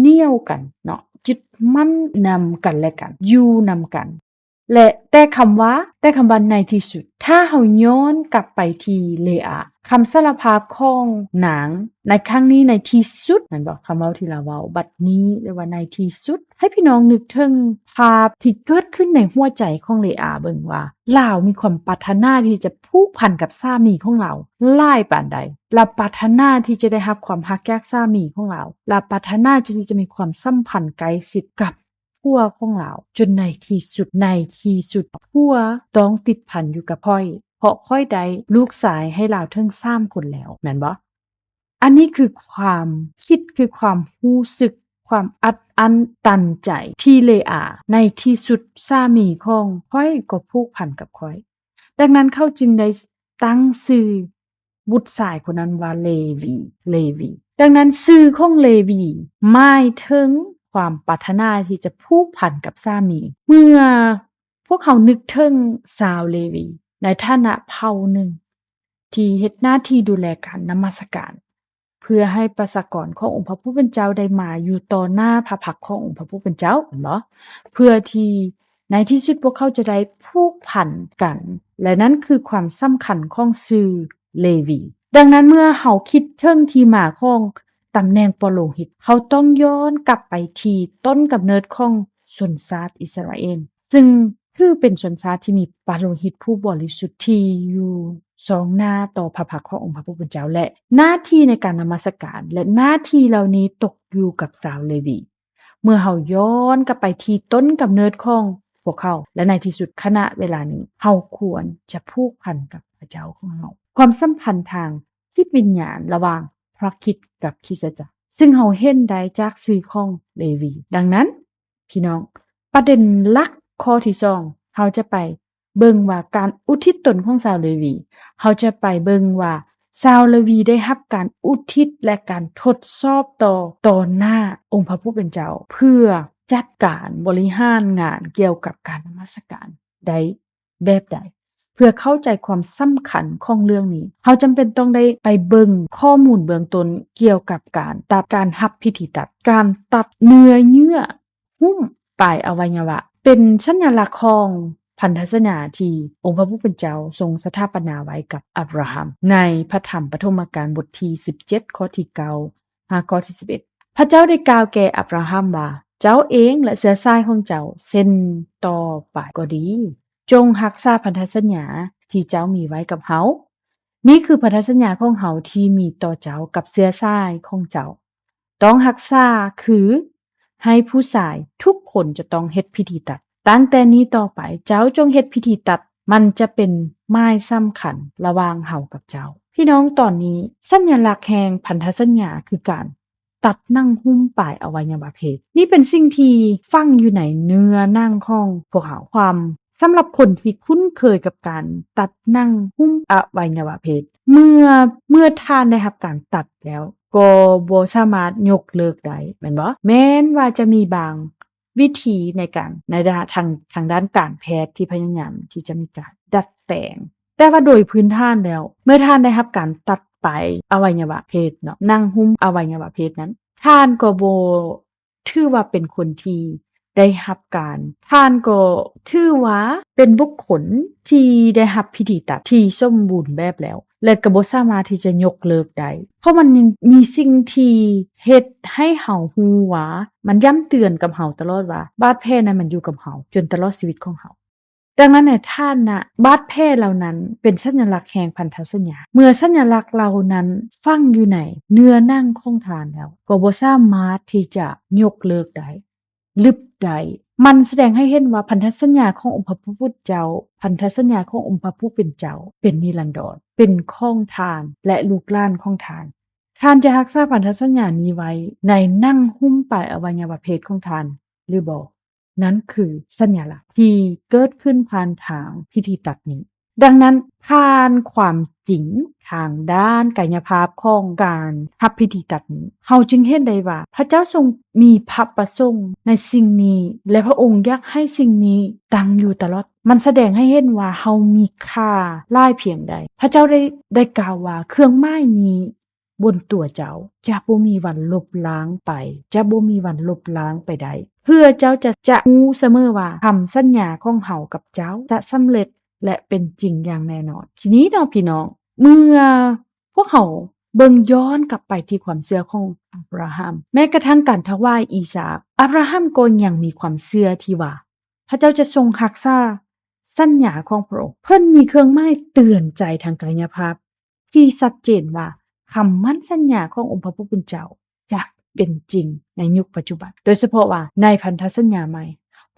ໜຽວກັນເນາະ, ຍຶດໝັ້ນນຳກັນແລະກັນ, ຢູ່ນຳກັນ. ແລະ ແຕ່ຄຳວ່າ, ແຕ່ຄຳວ່າໃນທີ່ສຸດ, ຖ້າເຮົາຍ້ອນກັບໄປທີ່ເລອາ, ຄຳສາລະພາບຂອງນາງໃນຄັ້ງນີ້ ໃນທີ່ສຸດ, ແມ່ນບໍ່? ຄຳເວົ້າທີ່ລາວເວົ້າບັດນີ້ ຫຼືວ່າໃນທີ່ສຸດ, ໃຫ້ພີ່ນ້ອງນຶກເຖິງພາບທີ່ເກີດຂຶ້ນໃນຫົວໃຈຂອງເລອາເບິ່ງວ່າ ລາວມີຄວາມປາດຖະໜາທີ່ຈະຜູກພັນກັບສາມີຂອງລາວຫຼາຍປານໃດ. ລາວປາດຖະໜາທີ່ຈະໄດ້ຮັບຄວາມຮັກຈາກສາມີຂອງລາວ. ລາວປາດຖະໜາທີ່ຈະມີຄວາມສຳພັນໃກ້ຊິດກັບ ຜົວຂອງລາວ, ຈົນໃນທີ່ສຸດ, ໃນທີ່ສຸດ ຜົວຕ້ອງຕິດພັນຢູ່ກັບຂ້ອຍ, ເພາະຂ້ອຍໄດ້ລູກຊາຍໃຫ້ລາວເຖິງສາມຄົນແລ້ວ, ແມ່ນບໍ່? ອັນນີ້ຄືຄວາມຄິດ, ຄືຄວາມຮູ້ສຶກ, ຄວາມອັດອັ້ນຕັນໃຈທີ່ເລອາ, ໃນທີ່ສຸດສາມີຂອງຂ້ອຍກໍຜູກພັນກັບຂ້ອຍ. ດັ່ງນັ້ນເຂົາຈຶ່ງໄດ້ຕັ້ງຊື່ ບຸດຊາຍຄົນນັ້ນວ່າເລວີ, ເລວີ. ດັ່ງນັ້ນຊື່ຂອງເລວີໝາຍເຖິງຄວາມປາດຖະໜາທີ່ຈະຜູກພັນກັບສາມີ. ເມື່ອພວກເຮົານຶກເຖິງຊາວເລວີໃນຖານະເຜົ່າໜຶ່ງທີ່ເຮັດໜ້າທີ່ດູແລການນະມັດສະການ ເພື່ອໃຫ້ປະຊາກອນຂອງອົງພະຜູ້ເປັນເຈົ້າໄດ້ມາຢູ່ຕໍ່ໜ້າພະພັກຂອງອົງພະຜູ້ເປັນເຈົ້າ, ແມ່ນບໍ່? ເພື່ອທີ່ໃນທີ່ສຸດພວກເຂົາຈະໄດ້ຜູກພັນກັນ, ແລະ ນັ້ນຄືຄວາມສຳຄັນຂອງຊື່ເລວີ. ດັ່ງນັ້ນເມື່ອເຮົາຄິດເຖິງທີ່ມາຂອງຕຳແໜ່ງປະໂລຫິດ, ເຮົາຕ້ອງຍ້ອນກັບໄປທີ່ຕົ້ນກຳເນີດຂອງຊົນຊາດອິດສະຣາເອນ, ຊຶ່ງຖືເປັນຊົນຊາດທີ່ມີປະໂລຫິດຜູ້ບໍລິສຸດທີ່ຢູ່ ສ່ອງໜ້າຕໍ່ພະພັກຂອງອົງພະຜູ້ເປັນເຈົ້າ ແລະ ໜ້າທີ່ໃນການນະມັດສະການ ແລະ ໜ້າທີ່ເຫຼົ່ານີ້ຕົກຢູ່ກັບຊາວເລວີ. ເມື່ອເຮົາຍ້ອນກັບໄປທີ່ຕົ້ນກຳເນີດຂອງພວກເຂົາ ແລະ ໃນທີ່ສຸດຂະນະເວລານີ້ ເຮົາຄວນຈະຜູກພັນກັບພະເຈົ້າຂອງເຮົາ. ຄວາມສຳພັນທາງຈິດວິນຍານລະຫວ່າງພະຄຣິດກັບຄຣິສຕະຈັກ ຊຶ່ງເຮົາເຫັນໄດ້ຈາກຊື່ຂອງເລວີ. ດັ່ງນັ້ນ ພີ່ນ້ອງ, ປະເດັນຫຼັກຂໍ້ທີສອງ ເຮົາຈະໄປເບິ່ງວ່າການອຸທິດຕົນຂອງຊາວເລວີ, ເຮົາຈະໄປເບິ່ງວ່າຊາວເລວີໄດ້ຮັບການອຸທິດ ແລະ ການທົດສອບຕໍ່ ຕໍ່ໜ້າອົງພະຜູ້ເປັນເຈົ້າ ເພື່ອຈັດການບໍລິຫານງານກ່ຽວກັບການນະມັດສະການໄດ້ ແບບໃດ ເພື່ອເຂົ້າໃຈຄວາມສຳຄັນຂອງເລື່ອງນີ້, ເຮົາຈຳເປັນຕ້ອງໄດ້ໄປເບິ່ງຂໍ້ມູນເບື້ອງຕົ້ນກ່ຽວກັບການຕັດ, ການຮັບພິທີຕັດ, ການຕັດເນື້ອເຍື່ອຫຸ້ມປາຍອະໄວຍະວະ ເປັນສັນຍະລັກຂອງພັນທະສັນຍາທີ່ອົງພະຜູ້ເປັນເຈົ້າຊົງສະຖາປະນາໄວ້ກັບອາບຣາຮາມ ໃນພະທຳປະຖົມມະການບົດທີສິບເຈັດ ຂໍ້ທີເກົ້າ ຫາ ຂໍ້ທີສິບເອັດ. ພະເຈົ້າໄດ້ກ່າວແກ່ອາບຣາຮາມວ່າ, ເຈົ້າເອງ ແລະ ເຊື້ອສາຍຂອງເຈົ້າເຊັ່ນຕໍ່ໄປກໍດີ, ຈົ່ງຮັກສາພັນທະສັນຍາທີ່ເຈົ້າມີໄວ້ກັບເຮົາ. ນີ້ຄືພັນທະສັນຍາຂອງເຮົາທີ່ມີຕໍ່ເຈົ້າກັບເຊື້ອສາຍຂອງເຈົ້າ. ຕ້ອງຮັກສາຄື ໃຫ້ຜູ້ຊາຍທຸກຄົນຈະຕ້ອງເຮັດພິທີຕັດ. ຕັ້ງແຕ່ນີ້ຕໍ່ໄປເຈົ້າຈົ່ງເຮັດພິທີຕັດ, ມັນຈະເປັນໝາຍສຳຄັນລະຫວ່າງເຮົາກັບເຈົ້າ. ພີ່ນ້ອງ, ຕອນນີ້ສັນຍະລັກແຫ່ງພັນທະສັນຍາຄືການ ຕັດໜັງຫຸ້ມປາຍອະໄວຍະວະເພດ. ນີ້ເປັນສິ່ງທີ່ຝັງຢູ່ໃນເນື້ອໜັງຂອງພວກເຮົາ. ຄວາມ, ສຳລັບຄົນທີ່ຄຸ້ນເຄີຍກັບການຕັດໜັງຫຸ້ມອະໄວຍະວະເພດ, ເມື່ອ, ເມື່ອທ່ານໄດ້ຮັບການຕັດແລ້ວ, ກໍບໍ່ສາມາດຍົກເລີກໄດ້, ແມ່ນບໍ່? ແມ່ນວ່າຈະມີບາງ ວິທີໃນການ ໃນດ້ານ ທາງ, ທາງດ້ານການແພດທີ່ພະຍາຍາມທີ່ຈະມີການດັດແປງ, ແຕ່ວ່າໂດຍພື້ນຖານແລ້ວ ເມື່ອທ່ານໄດ້ຮັບການຕັດປາຍອະໄວຍະວະເພດເນາະ, ໜັງຫຸ້ມອະໄວຍະວະເພດນັ້ນ, ທ່ານກໍບໍ່ຖືວ່າເປັນຄົນທີ່ໄດ້ຮັບການ, ທ່ານກໍຖືວ່າເປັນບຸກຄົນທີ່ໄດ້ຮັບພິທີຕັດທີ່ສົມບູນແບບແລ້ວ. ແລະ ກໍບໍ່ສາມາດທີ່ຈະຍົກເລີກໄດ້, ເພາະມັນຍັງມີສິ່ງທີ່ເຮັດໃຫ້ເຮົາຮູ້ວ່າ, ມັນຢ້ຳເຕືອນກັບເຮົາຕະຫຼອດວ່າ ບາດແຜນັ້ນມັນຢູ່ກັບເຮົາຈົນຕະຫຼອດຊີວິດຂອງເຮົາ. ດັ່ງນັ້ນໃນຖານະບາດແຜເຫຼົ່ານັ້ນເປັນສັນຍະລັກແຫ່ງພັນທະສັນຍາ. ເມື່ອສັນຍະລັກເຫຼົ່ານັ້ນຝັງຢູ່ໃນເນື້ອໜັງຂອງທ່ານແລ້ວ, ກໍບໍ່ສາມາດທີ່ຈະຍົກເລີກໄດ້. ລຶບໄດ້. ມັນສະແດງໃຫ້ເຫັນວ່າພັນທະສັນຍາຂອງອົງພະຜູ້ເປັນເຈົ້າ, ພັນທະສັນຍາຂອງອົງພະຜູ້ເປັນເຈົ້າເປັນນິລັນດອນ, ເປັນຂອງທ່ານ ແລະ ລູກຫຼານຂອງທ່ານ. ທ່ານຈະຮັກສາພັນທະສັນຍານີ້ໄວ້ໃນໜັງຫຸ້ມປາຍອະໄວຍະວະເພດຂອງທ່ານຫຼືບໍ່? ນັ້ນຄືສັນຍາລັກທີ່ເກີດຂຶ້ນຜ່ານທາງພິທີຕັດນີ້. ດັ່ງນັ້ນ, ຜ່ານຄວາມຈິງທາງດ້ານກາຍະພາບຂອງການຮັບພິທີຕັດນີ້, ເຮົາຈຶ່ງເຫັນໄດ້ວ່າພະເຈົ້າຊົງມີພະປະສົງໃນສິ່ງນີ້ ແລະ ພະອົງຢາກໃຫ້ສິ່ງນີ້ຕັ້ງຢູ່ຕະຫຼອດ. ມັນສະແດງໃຫ້ເຫັນວ່າເຮົາມີຄ່າຫຼາຍພຽງໃດ. ພະເຈົ້າໄດ້, ໄດ້ກ່າວວ່າ ເຄື່ອງໝາຍນີ້ ບົນຕົວເຈົ້າ ຈະບໍ່ມີວັນລົບລ້າງໄປ, ຈະບໍ່ມີວັນລົບລ້າງໄປໄດ້, ເພື່ອເຈົ້າຈະ, ຈະຮູ້ສະເໝີວ່າຄຳສັນຍາຂອງເຮົາກັບເຈົ້າຈະສຳເລັດ ແລະ ເປັນຈິງຢ່າງແນ່ນອນ. ທີນີ້ເນາະ ພີ່ນ້ອງ, ເມື່ອພວກເຮົາເບິ່ງຍ້ອນກັບໄປທີ່ຄວາມເຊື່ອຂອງອາບຣາຮາມ, ແມ້ກະທັ່ງການຖວາຍອີສາກ, ອາບຣາຮາມກໍຍັງມີຄວາມເຊື່ອທີ່ວ່າພະເຈົ້າຈະຊົງຮັກສາສັນຍາຂອງພະອົງ. ເພິ່ນມີເຄື່ອງໝາຍເຕືອນໃຈທາງກາຍະພາບ ທີ່ຊັດເຈນວ່າຄຳໝັ້ນສັນຍາຂອງອົງພະຜູ້ເປັນເຈົ້າຈະເປັນຈິງໃນຍຸກປັດຈຸບັນ, ໂດຍສະເພາະວ່າໃນພັນທະສັນຍາໃໝ່,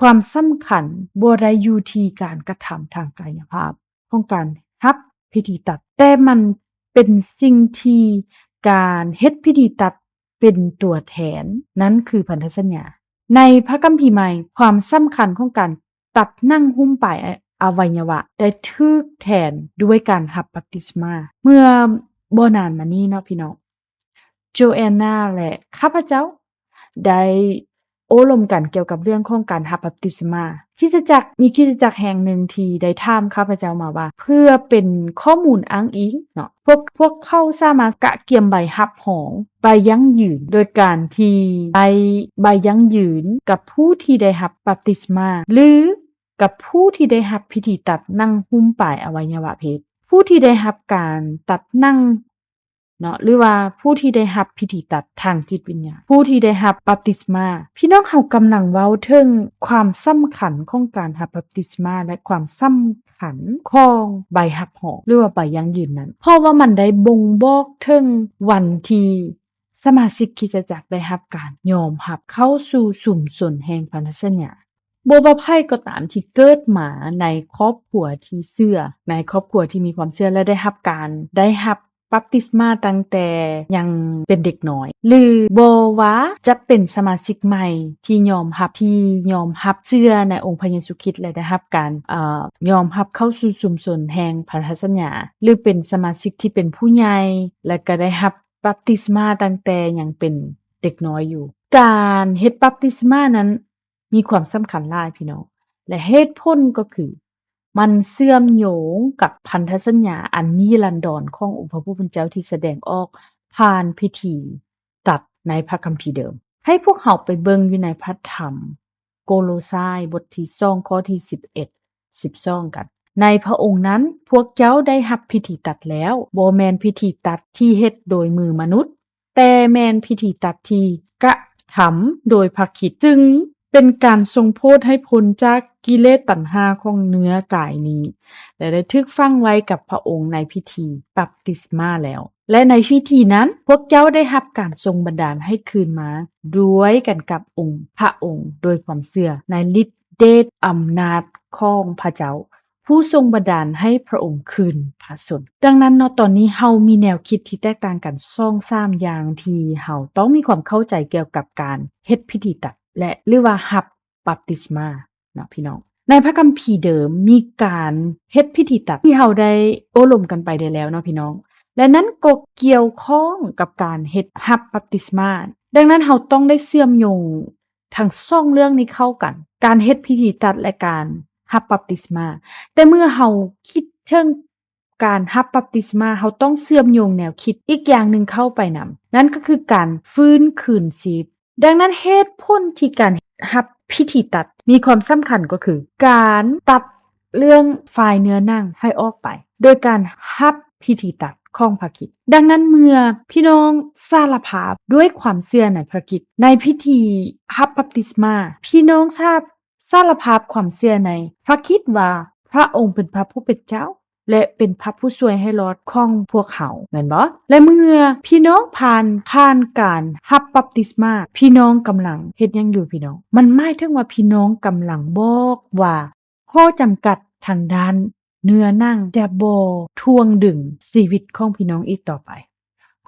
ຄວາມສຳຄັນບໍ່ໄດ້ຢູ່ທີ່ການກະທຳທາງກາຍະພາບຂອງການຮັບພິທີຕັດ, ແຕ່ມັນເປັນສິ່ງທີ່ການເຮັດພິທີຕັດເປັນຕົວແທນ, ນັ້ນຄືພັນທະສັນຍາ. ໃນພະຄຳພີໃໝ່, ຄວາມສຳຄັນຂອງການ ຕັດໜັງຫຸ້ມປາຍອະໄວຍະວະໄດ້ຖືກແທນດ້ວຍການຮັບບັບຕິສມາ. ເມື່ອບໍ່ນານມານີ້ເນາະ ພີ່ນ້ອງ, ໂຈແອນນາ ແລະ ຂ້າພະເຈົ້າໄດ້ໂອ້ລົມກັນກ່ຽວກັບເລື່ອງຂອງການຮັບບັບຕິສມາ. ຄຣິສຕະຈັກ, ມີຄຣິສຕະຈັກແຫ່ງໜຶ່ງທີ່ໄດ້ຖາມຂ້າພະເຈົ້າມາວ່າ ເພື່ອເປັນຂໍ້ມູນອ້າງອີງເນາະ, ພວກ, ພວກເຂົາສາມາດກະກຽມໃບຮັບຮອງ, ໃບຢັ້ງຢືນ ໂດຍການທີ່ໃຫ້ໃບ, ໃບຢັ້ງຢືນກັບຜູ້ທີ່ໄດ້ຮັບບັບຕິສມາ ຫຼື ກັບຜູ້ທີ່ໄດ້ຮັບພິທີຕັດໜັງຫຸ້ມປາຍອະໄວຍະວະເພດ. ຜູ້ທີ່ໄດ້ຮັບການຕັດໜັງເນາະ ຫຼືວ່າຜູ້ທີ່ໄດ້ຮັບພິທີຕັດທາງຈິດວິນຍານ, ຜູ້ທີ່ໄດ້ຮັບບັບຕິສມາ. ພີ່ນ້ອງ, ເຮົາກຳລັງເວົ້າເຖິງຄວາມສຳຄັນຂອງການຮັບບັບຕິສມາ ແລະ ຄວາມສຳຄັນຂອງໃບຮັບຮອງ ຫຼືວ່າໃບຢັ້ງຢືນນັ້ນ, ເພາະວ່າມັນໄດ້ບົ່ງບອກເຖິງວັນທີ່ ສະມາຊິກຄຣິສຕະຈັກໄດ້ຮັບການຍອມຮັບເຂົ້າສູ່ຊຸມຊົນແຫ່ງພັນທະສັນຍາ. ບໍ່ວ່າໃຜກໍຕາມທີ່ເກີດມາໃນຄອບຄົວທີ່ເຊື່ອ, ໃນຄອບຄົວທີ່ມີຄວາມເຊື່ອ ແລະ ໄດ້ຮັບການ, ໄດ້ຮັບບັບຕິສມາຕັ້ງແຕ່ຍັງເປັນເດັກນ້ອຍ, ຫຼື ບໍ່ວ່າຈະເປັນສະມາຊິກໃໝ່ທີ່ຍອມຮັບ, ທີ່ຍອມຮັບເຊື່ອໃນອົງພະເຢຊູຄຣິດ ແລະ ໄດ້ຮັບການ, ເອີ, ຍອມຮັບເຂົ້າສູ່ຊຸມຊົນແຫ່ງພັນທະສັນຍາ, ຫຼື ເປັນສະມາຊິກທີ່ເປັນຜູ້ໃຫຍ່ ແລະ ກໍໄດ້ຮັບ ບັບຕິສມາຕັ້ງແຕ່ຍັງເປັນເດັກນ້ອຍຢູ່. ການເຮັດບັບຕິສມານັ້ນມີຄວາມສຳຄັນຫຼາຍ, ພີ່ນ້ອງ, ແລະ ເຫດຜົນກໍຄື ມັນເຊື່ອມໂຍງກັບພັນທະສັນຍາອັນນິລັນດອນຂອງອົງພະຜູ້ເປັນເຈົ້າທີ່ສະແດງອອກຜ່ານພິທີຕັດໃນພະຄຳພີເດີມ. ໃຫ້ພວກເຮົາໄປເບິ່ງຢູ່ໃນພະທຳ ໂກໂລຊາຍ ບົດທີສອງ ຂໍ້ທີສິບເອັດ ສິບສອງກັນ. ໃນພະອົງນັ້ນ ພວກເຈົ້າໄດ້ຮັບພິທີຕັດແລ້ວ, ບໍ່ແມ່ນພິທີຕັດທີ່ເຮັດໂດຍມືມະນຸດ, ແຕ່ແມ່ນພິທີຕັດທີ່ກະທຳໂດຍພະຄຣິດ, ຊຶ່ງເປັນການຊົງໂພດໃຫ້ພົ້ນຈາກກິເລດຕັນຫາຂອງເນື້ອກາຍນີ້ ແລະ ໄດ້ຖືກຝັງໄວ້ກັບພະອົງໃນພິທີບັບຕິສມາແລ້ວ. ແລະ ໃນພິທີນັ້ນ ພວກເຈົ້າໄດ້ຮັບການຊົງບັນດານໃຫ້ຄືນມາດ້ວຍກັນກັບອົງພະອົງ ໂດຍຄວາມເຊື່ອໃນລິດ ເດດອຳນາດຂອງພະເຈົ້າ ຜູ້ຊົງບັນດານໃຫ້ພະອົງຄືນພະຊົນ. ດັ່ງນັ້ນເນາະ ຕອນນີ້ເຮົາມີແນວຄິດທີ່ແຕກຕ່າງກັນສອງສາມຢ່າງ ທີ່ເຮົາຕ້ອງມີຄວາມເຂົ້າໃຈກ່ຽວກັບການເຮັດພິທີຕັດ ແລະ ຫຼືວ່າຮັບບັບຕິສມາເນາະພີ່ນ້ອງ. ໃນພະຄຳພີເດີມມີການເຮັດພິທີຕັດທີ່ເຮົາໄດ້ໂອ້ລົມກັນໄປໄດ້ແລ້ວເນາະພີ່ນ້ອງ ແລະ ນັ້ນກໍກ່ຽວຂ້ອງກັບການເຮັດຮັບບັບຕິສມາ. ດັ່ງນັ້ນເຮົາຕ້ອງໄດ້ເຊື່ອມໂຍງທັງສອງເລື່ອງນີ້ເຂົ້າກັນ, ການເຮັດພິທີຕັດ ແລະ ການຮັບບັບຕິສມາ. ແຕ່ເມື່ອເຮົາຄິດເຖິງ ການຮັບບັບຕິສມາ ເຮົາຕ້ອງເຊື່ອມໂຍງແນວຄິດອີກຢ່າງໜຶ່ງເຂົ້າໄປນຳ, ນັ້ນກໍຄືການຟື້ນຄືນຊີວິດ. ດັ່ງນັ້ນ ເຫດຜົນທີ່ການຮັບພິທີຕັດມີຄວາມສຳຄັນກໍຄື ການຕັດເລື່ອງຝ່າຍເນື້ອໜັງໃຫ້ອອກໄປ ໂດຍການຮັບພິທີຕັດຂອງພະຄຣິດ. ດັ່ງນັ້ນ ເມື່ອພີ່ນ້ອງສາລະພາບດ້ວຍຄວາມເຊື່ອໃນພະຄຣິດ ໃນພິທີຮັບບັບຕິສມາ, ພີ່ນ້ອງສາ ສາລະພາບຄວາມເຊື່ອໃນພະຄຣິດວ່າ ພະອົງເປັນພະຜູ້ເປັນເຈົ້າ ແລະ ເປັນພະຜູ້ຊ່ວຍໃຫ້ລອດຂອງພວກເຮົາ, ແມ່ນບໍ່? ແລະ ເມື່ອພີ່ນ້ອງຜ່ານ ຜ່ານການຮັບບັບຕິສມາ, ພີ່ນ້ອງກຳລັງເຮັດຫຍັງຢູ່ພີ່ນ້ອງ? ມັນໝາຍເຖິງວ່າ ພີ່ນ້ອງກຳລັງບອກວ່າ ຂໍ້ຈຳກັດທາງດ້ານເນື້ອໜັງຈະບໍ່ຖ່ວງດຶງຊີວິດຂອງພີ່ນ້ອງອີກຕໍ່ໄປ.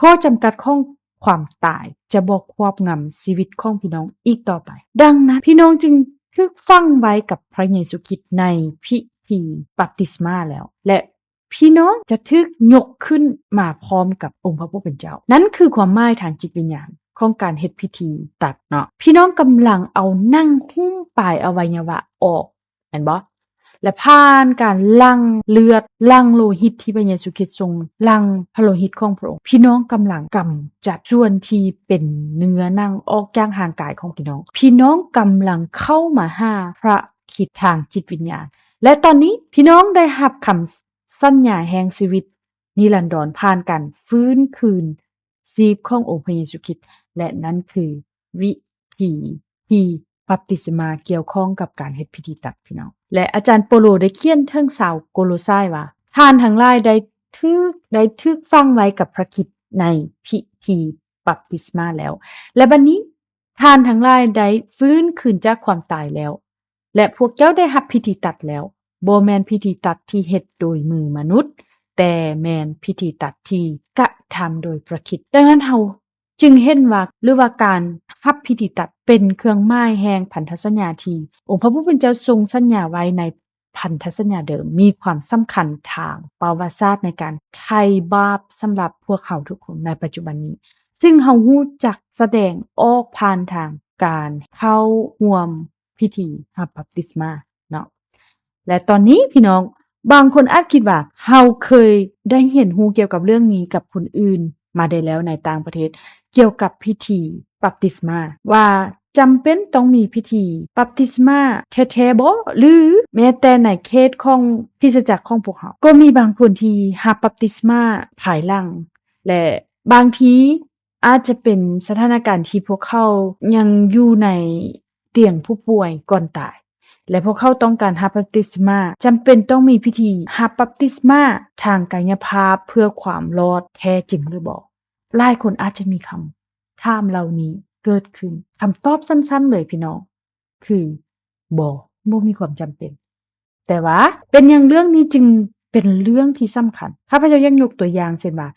ຂໍ້ຈຳກັດຂອງຄວາມຕາຍຈະບໍ່ຄວອບງຳຊີວິດຂອງພີ່ນ້ອງອີກຕໍ່ໄປ. ດັ່ງນັ້ນ ພີ່ນ້ອງຈຶ່ງຖືກຝັງໄວ້ກັບພະເຢຊູຄຣິດໃນພິທີບັບຕິສມາແລ້ວ ແລະ ພີ່ນ້ອງຈະຖືກຍົກຂຶ້ນມາພ້ອມກັບອົງພະຜູ້ເປັນເຈົ້າ. ນັ້ນຄືຄວາມໝາຍທາງຈິດວິນຍານຂອງການເຮັດພິທີຕັດເນາະ. ພີ່ນ້ອງກຳລັງເອົາໜັງຫຸ້ມປາຍອະໄວຍະວະອອກ ແມ່ນບໍ່? ແລະ ຜ່ານການຫຼັ່ງເລືອດ, ຫຼັ່ງໂລຫິດທີ່ພະເຢຊູຄຣິດຊົງຫຼັ່ງພະໂລຫິດຂອງພະອົງ, ພີ່ນ້ອງກຳລັງກຳຈັດສ່ວນທີ່ເປັນເນື້ອໜັງອອກຈາກຮ່າງກາຍຂອງພີ່ນ້ອງ. ພີ່ນ້ອງກຳລັງເຂົ້າມາຫາພະຄຣິດທາງຈິດວິນຍານ. ແລະ ຕອນນີ້ ພີ່ນ້ອງໄດ້ຮັບຄຳສັນຍາແຫ່ງຊີວິດນິລັນດອນ ຜ່ານການຟື້ນຄືນ ຊີບຂອງອົງພະເຢຊູຄຣິດ ແລະ ນັ້ນຄືວິທີທີ່ບັບຕິສມາກ່ຽວຂ້ອງກັບການເຮັດພິທີຕັດ, ພີ່ນ້ອງ. ແລະ ອາຈານເປົາໂລໄດ້ຂຽນເຖິງຊາວໂກໂລຊາຍວ່າ, ທ່ານທັງຫຼາຍໄດ້ຖືກ, ໄດ້ຖືກຝັງໄວ້ກັບພະຄຣິດໃນພິທີບັບຕິສມາແລ້ວ, ແລະ ບັດນີ້ທ່ານທັງຫຼາຍໄດ້ຟື້ນຄືນຈາກຄວາມຕາຍແລ້ວ. ແລະ ພວກເຈົ້າໄດ້ຮັບພິທີຕັດແລ້ວ, ບໍ່ແມ່ນພິທີຕັດທີ່ເຮັດໂດຍມືມະນຸດ, ແຕ່ແມ່ນພິທີຕັດທີ່ກະທຳໂດຍພະຄຣິດ. ດັ່ງນັ້ນ ເຮົາຈຶ່ງເຫັນວ່າ, ຫຼືວ່າການຮັບພິທີຕັດເປັນເຄື່ອງໝາຍແຫ່ງພັນທະສັນຍາທີ່ອົງພະຜູ້ເປັນເຈົ້າຊົງສັນຍາໄວ້ໃນພັນທະສັນຍາເດີມ, ມີຄວາມສຳຄັນທາງປະຫວັດສາດໃນການໄຖ່ບາບສຳລັບພວກເຮົາທຸກຄົນໃນປັດຈຸບັນນີ້, ຊຶ່ງເຮົາຮູ້ຈັກສະແດງອອກຜ່ານທາງການເຂົ້າຮ່ວມ ພິທີຮັບບັບຕິສມາເນາະ. ແລະ ຕອນນີ້ພີ່ນ້ອງບາງຄົນອາດຄິດວ່າ ເຮົາເຄີຍໄດ້ຮຽນຮູ້ກ່ຽວກັບເລື່ອງນີ້ກັບຄົນອື່ນມາໄດ້ແລ້ວໃນຕ່າງປະເທດ ກ່ຽວກັບພິທີບັບຕິສມາ ວ່າຈຳເປັນຕ້ອງມີພິທີບັບຕິສມາແທ້ໆບໍ ຫຼື ແມ້ແຕ່ໃນເຂດຂອງຄຣິສຕະຈັກຂອງພວກເຮົາ ກໍມີບາງຄົນທີ່ຮັບບັບຕິສມາພາຍຫຼັງ ແລະ ບາງທີ ອາດຈະເປັນສະຖານະການທີ່ພວກເຂົາຍັງຢູ່ໃນຕຽງຜູ້ປ່ວຍກ່ອນຕາຍ ແລະ ພວກເຂົາຕ້ອງການຮັບບັບຕິສມາ, ຈຳເປັນຕ້ອງມີພິທີຮັບບັບຕິສມາທາງກາຍະພາບເພື່ອຄວາມລອດແທ້ຈິງຫຼືບໍ່? ຫຼາຍຄົນອາດຈະມີຄຳຖາມເຫຼົ່ານີ້ເກີດຂຶ້ນ. ຄຳຕອບສັ້ນໆເລີຍພີ່ນ້ອງ ຄື ບໍ່, ບໍ່ມີຄວາມຈຳເປັນ. ແຕ່ວ່າເປັນຫຍັງເລື່ອງນີ້ຈຶ່ງເປັນເລື່ອງທີ່ສຳຄັນ? ຂ້າພະເຈົ້າຢາກຍົກຕົວຢ່າງເຊັ່ນວ່າ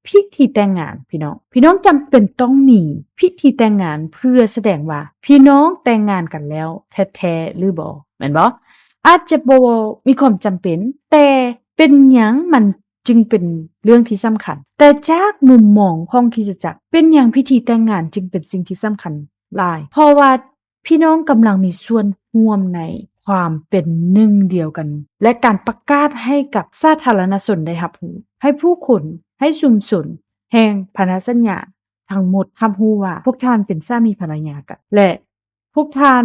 ພິທີແຕ່ງງານ, ພີ່ນ້ອງ, ພີ່ນ້ອງຈຳເປັນຕ້ອງມີພິທີແຕ່ງງານເພື່ອສະແດງວ່າພີ່ນ້ອງແຕ່ງງານກັນແລ້ວແທ້ໆ ຫຼືບໍ່, ແມ່ນບໍ່? ອາດຈະບໍ່ມີຄວາມຈຳເປັນ, ແຕ່ເປັນຫຍັງມັນຈຶ່ງເປັນເລື່ອງທີ່ສຳຄັນ? ແຕ່ຈາກມຸມມອງຂອງຄຣິສຕະຈັກ, ເປັນຫຍັງພິທີແຕ່ງງານຈຶ່ງເປັນສິ່ງທີ່ສຳຄັນຫຼາຍ? ເພາະວ່າ ພີ່ນ້ອງກຳລັງມີສ່ວນຮ່ວມໃນຄວາມເປັນໜຶ່ງດຽວກັນ ແລະ ການປະກາດໃຫ້ກັບສາທາລະນະຊົນໄດ້ຮັບຮູ້, ໃຫ້ຜູ້ຄົນ, ໃຫ້ຊຸມຊົນແຫ່ງພັນທະສັນຍາທັງໝົດຮັບຮູ້ວ່າພວກທ່ານເປັນສາມີພັນລະຍາກັນ ແລະ ພວກທ່ານ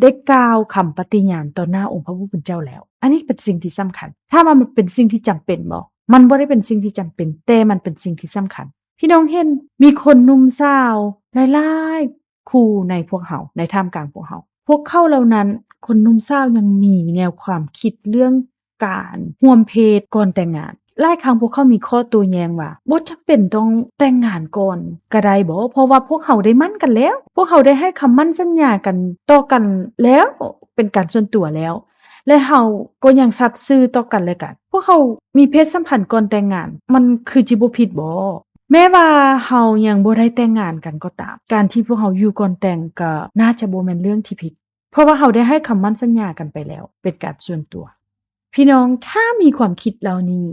ໄດ້ກ່າວຄຳປະຕິຍານຕໍ່ໜ້າອົງພະຜູ້ເປັນເຈົ້າແລ້ວ. ອັນນີ້ເປັນສິ່ງທີ່ສຳຄັນ. ຖາມວ່າມັນເປັນສິ່ງທີ່ຈຳເປັນບໍ່? ມັນບໍ່ໄດ້ເປັນສິ່ງທີ່ຈຳເປັນ, ແຕ່ມັນເປັນສິ່ງທີ່ສຳຄັນ. ພີ່ນ້ອງເຫັນມີຄົນໜຸ່ມສາວຫຼາຍໆ ຄູ່ໃນພວກເຮົາ, ໃນທ່າມກາງພວກເຮົາ. ພວກເຂົາເຫຼົ່ານັ້ນ, ຄົນໜຸ່ມສາວຍັງມີແນວຄວາມຄິດເລື່ອງການຮ່ວມເພດກ່ອນແຕ່ງງານ. ຫຼາຍຄັ້ງພວກເຂົາມີຂໍ້ໂຕ້ແຍ້ງວ່າ, ບໍ່ຈຳເປັນຕ້ອງແຕ່ງງານກ່ອນກະໄດ້ບໍ? ເພາະວ່າພວກເຮົາໄດ້ໝັ້ນກັນແລ້ວ. ພວກເຮົາໄດ້ໃຫ້ຄຳໝັ້ນສັນຍາກັນຕໍ່ກັນແລ້ວ. ປັນການສ່ວນຕົວແລ້ວ ແລະ ເຮົາກໍຍັງສັດຊື່ຕໍ່ກັນແລະກັນ. ພວກເຮົາມີເພດສຳພັນກ່ອນແຕ່ງງານ ມັນຄືຊິບໍ່ຜິດບໍ? ແມ້ວ່າເຮົາຍັງບໍ່ໄດ້ແຕ່ງງານກັນກໍຕາມ, ການທີ່ພວກເຮົາຢູ່ກ່ອນແຕ່ງກໍໜ້າຈະບໍ່ແມ່ນເລື່ອງທີ່ຜິດ, ເພາະວ່າເຮົາໄດ້ໃຫ້ຄຳໝັ້ນສັນຍາກັນໄປແລ້ວ ເປັນການສ່ວນຕົວ. ພີ່ນ້ອງ, ຖ້າມີຄວາມຄິດເຫຼົ່ານີ້,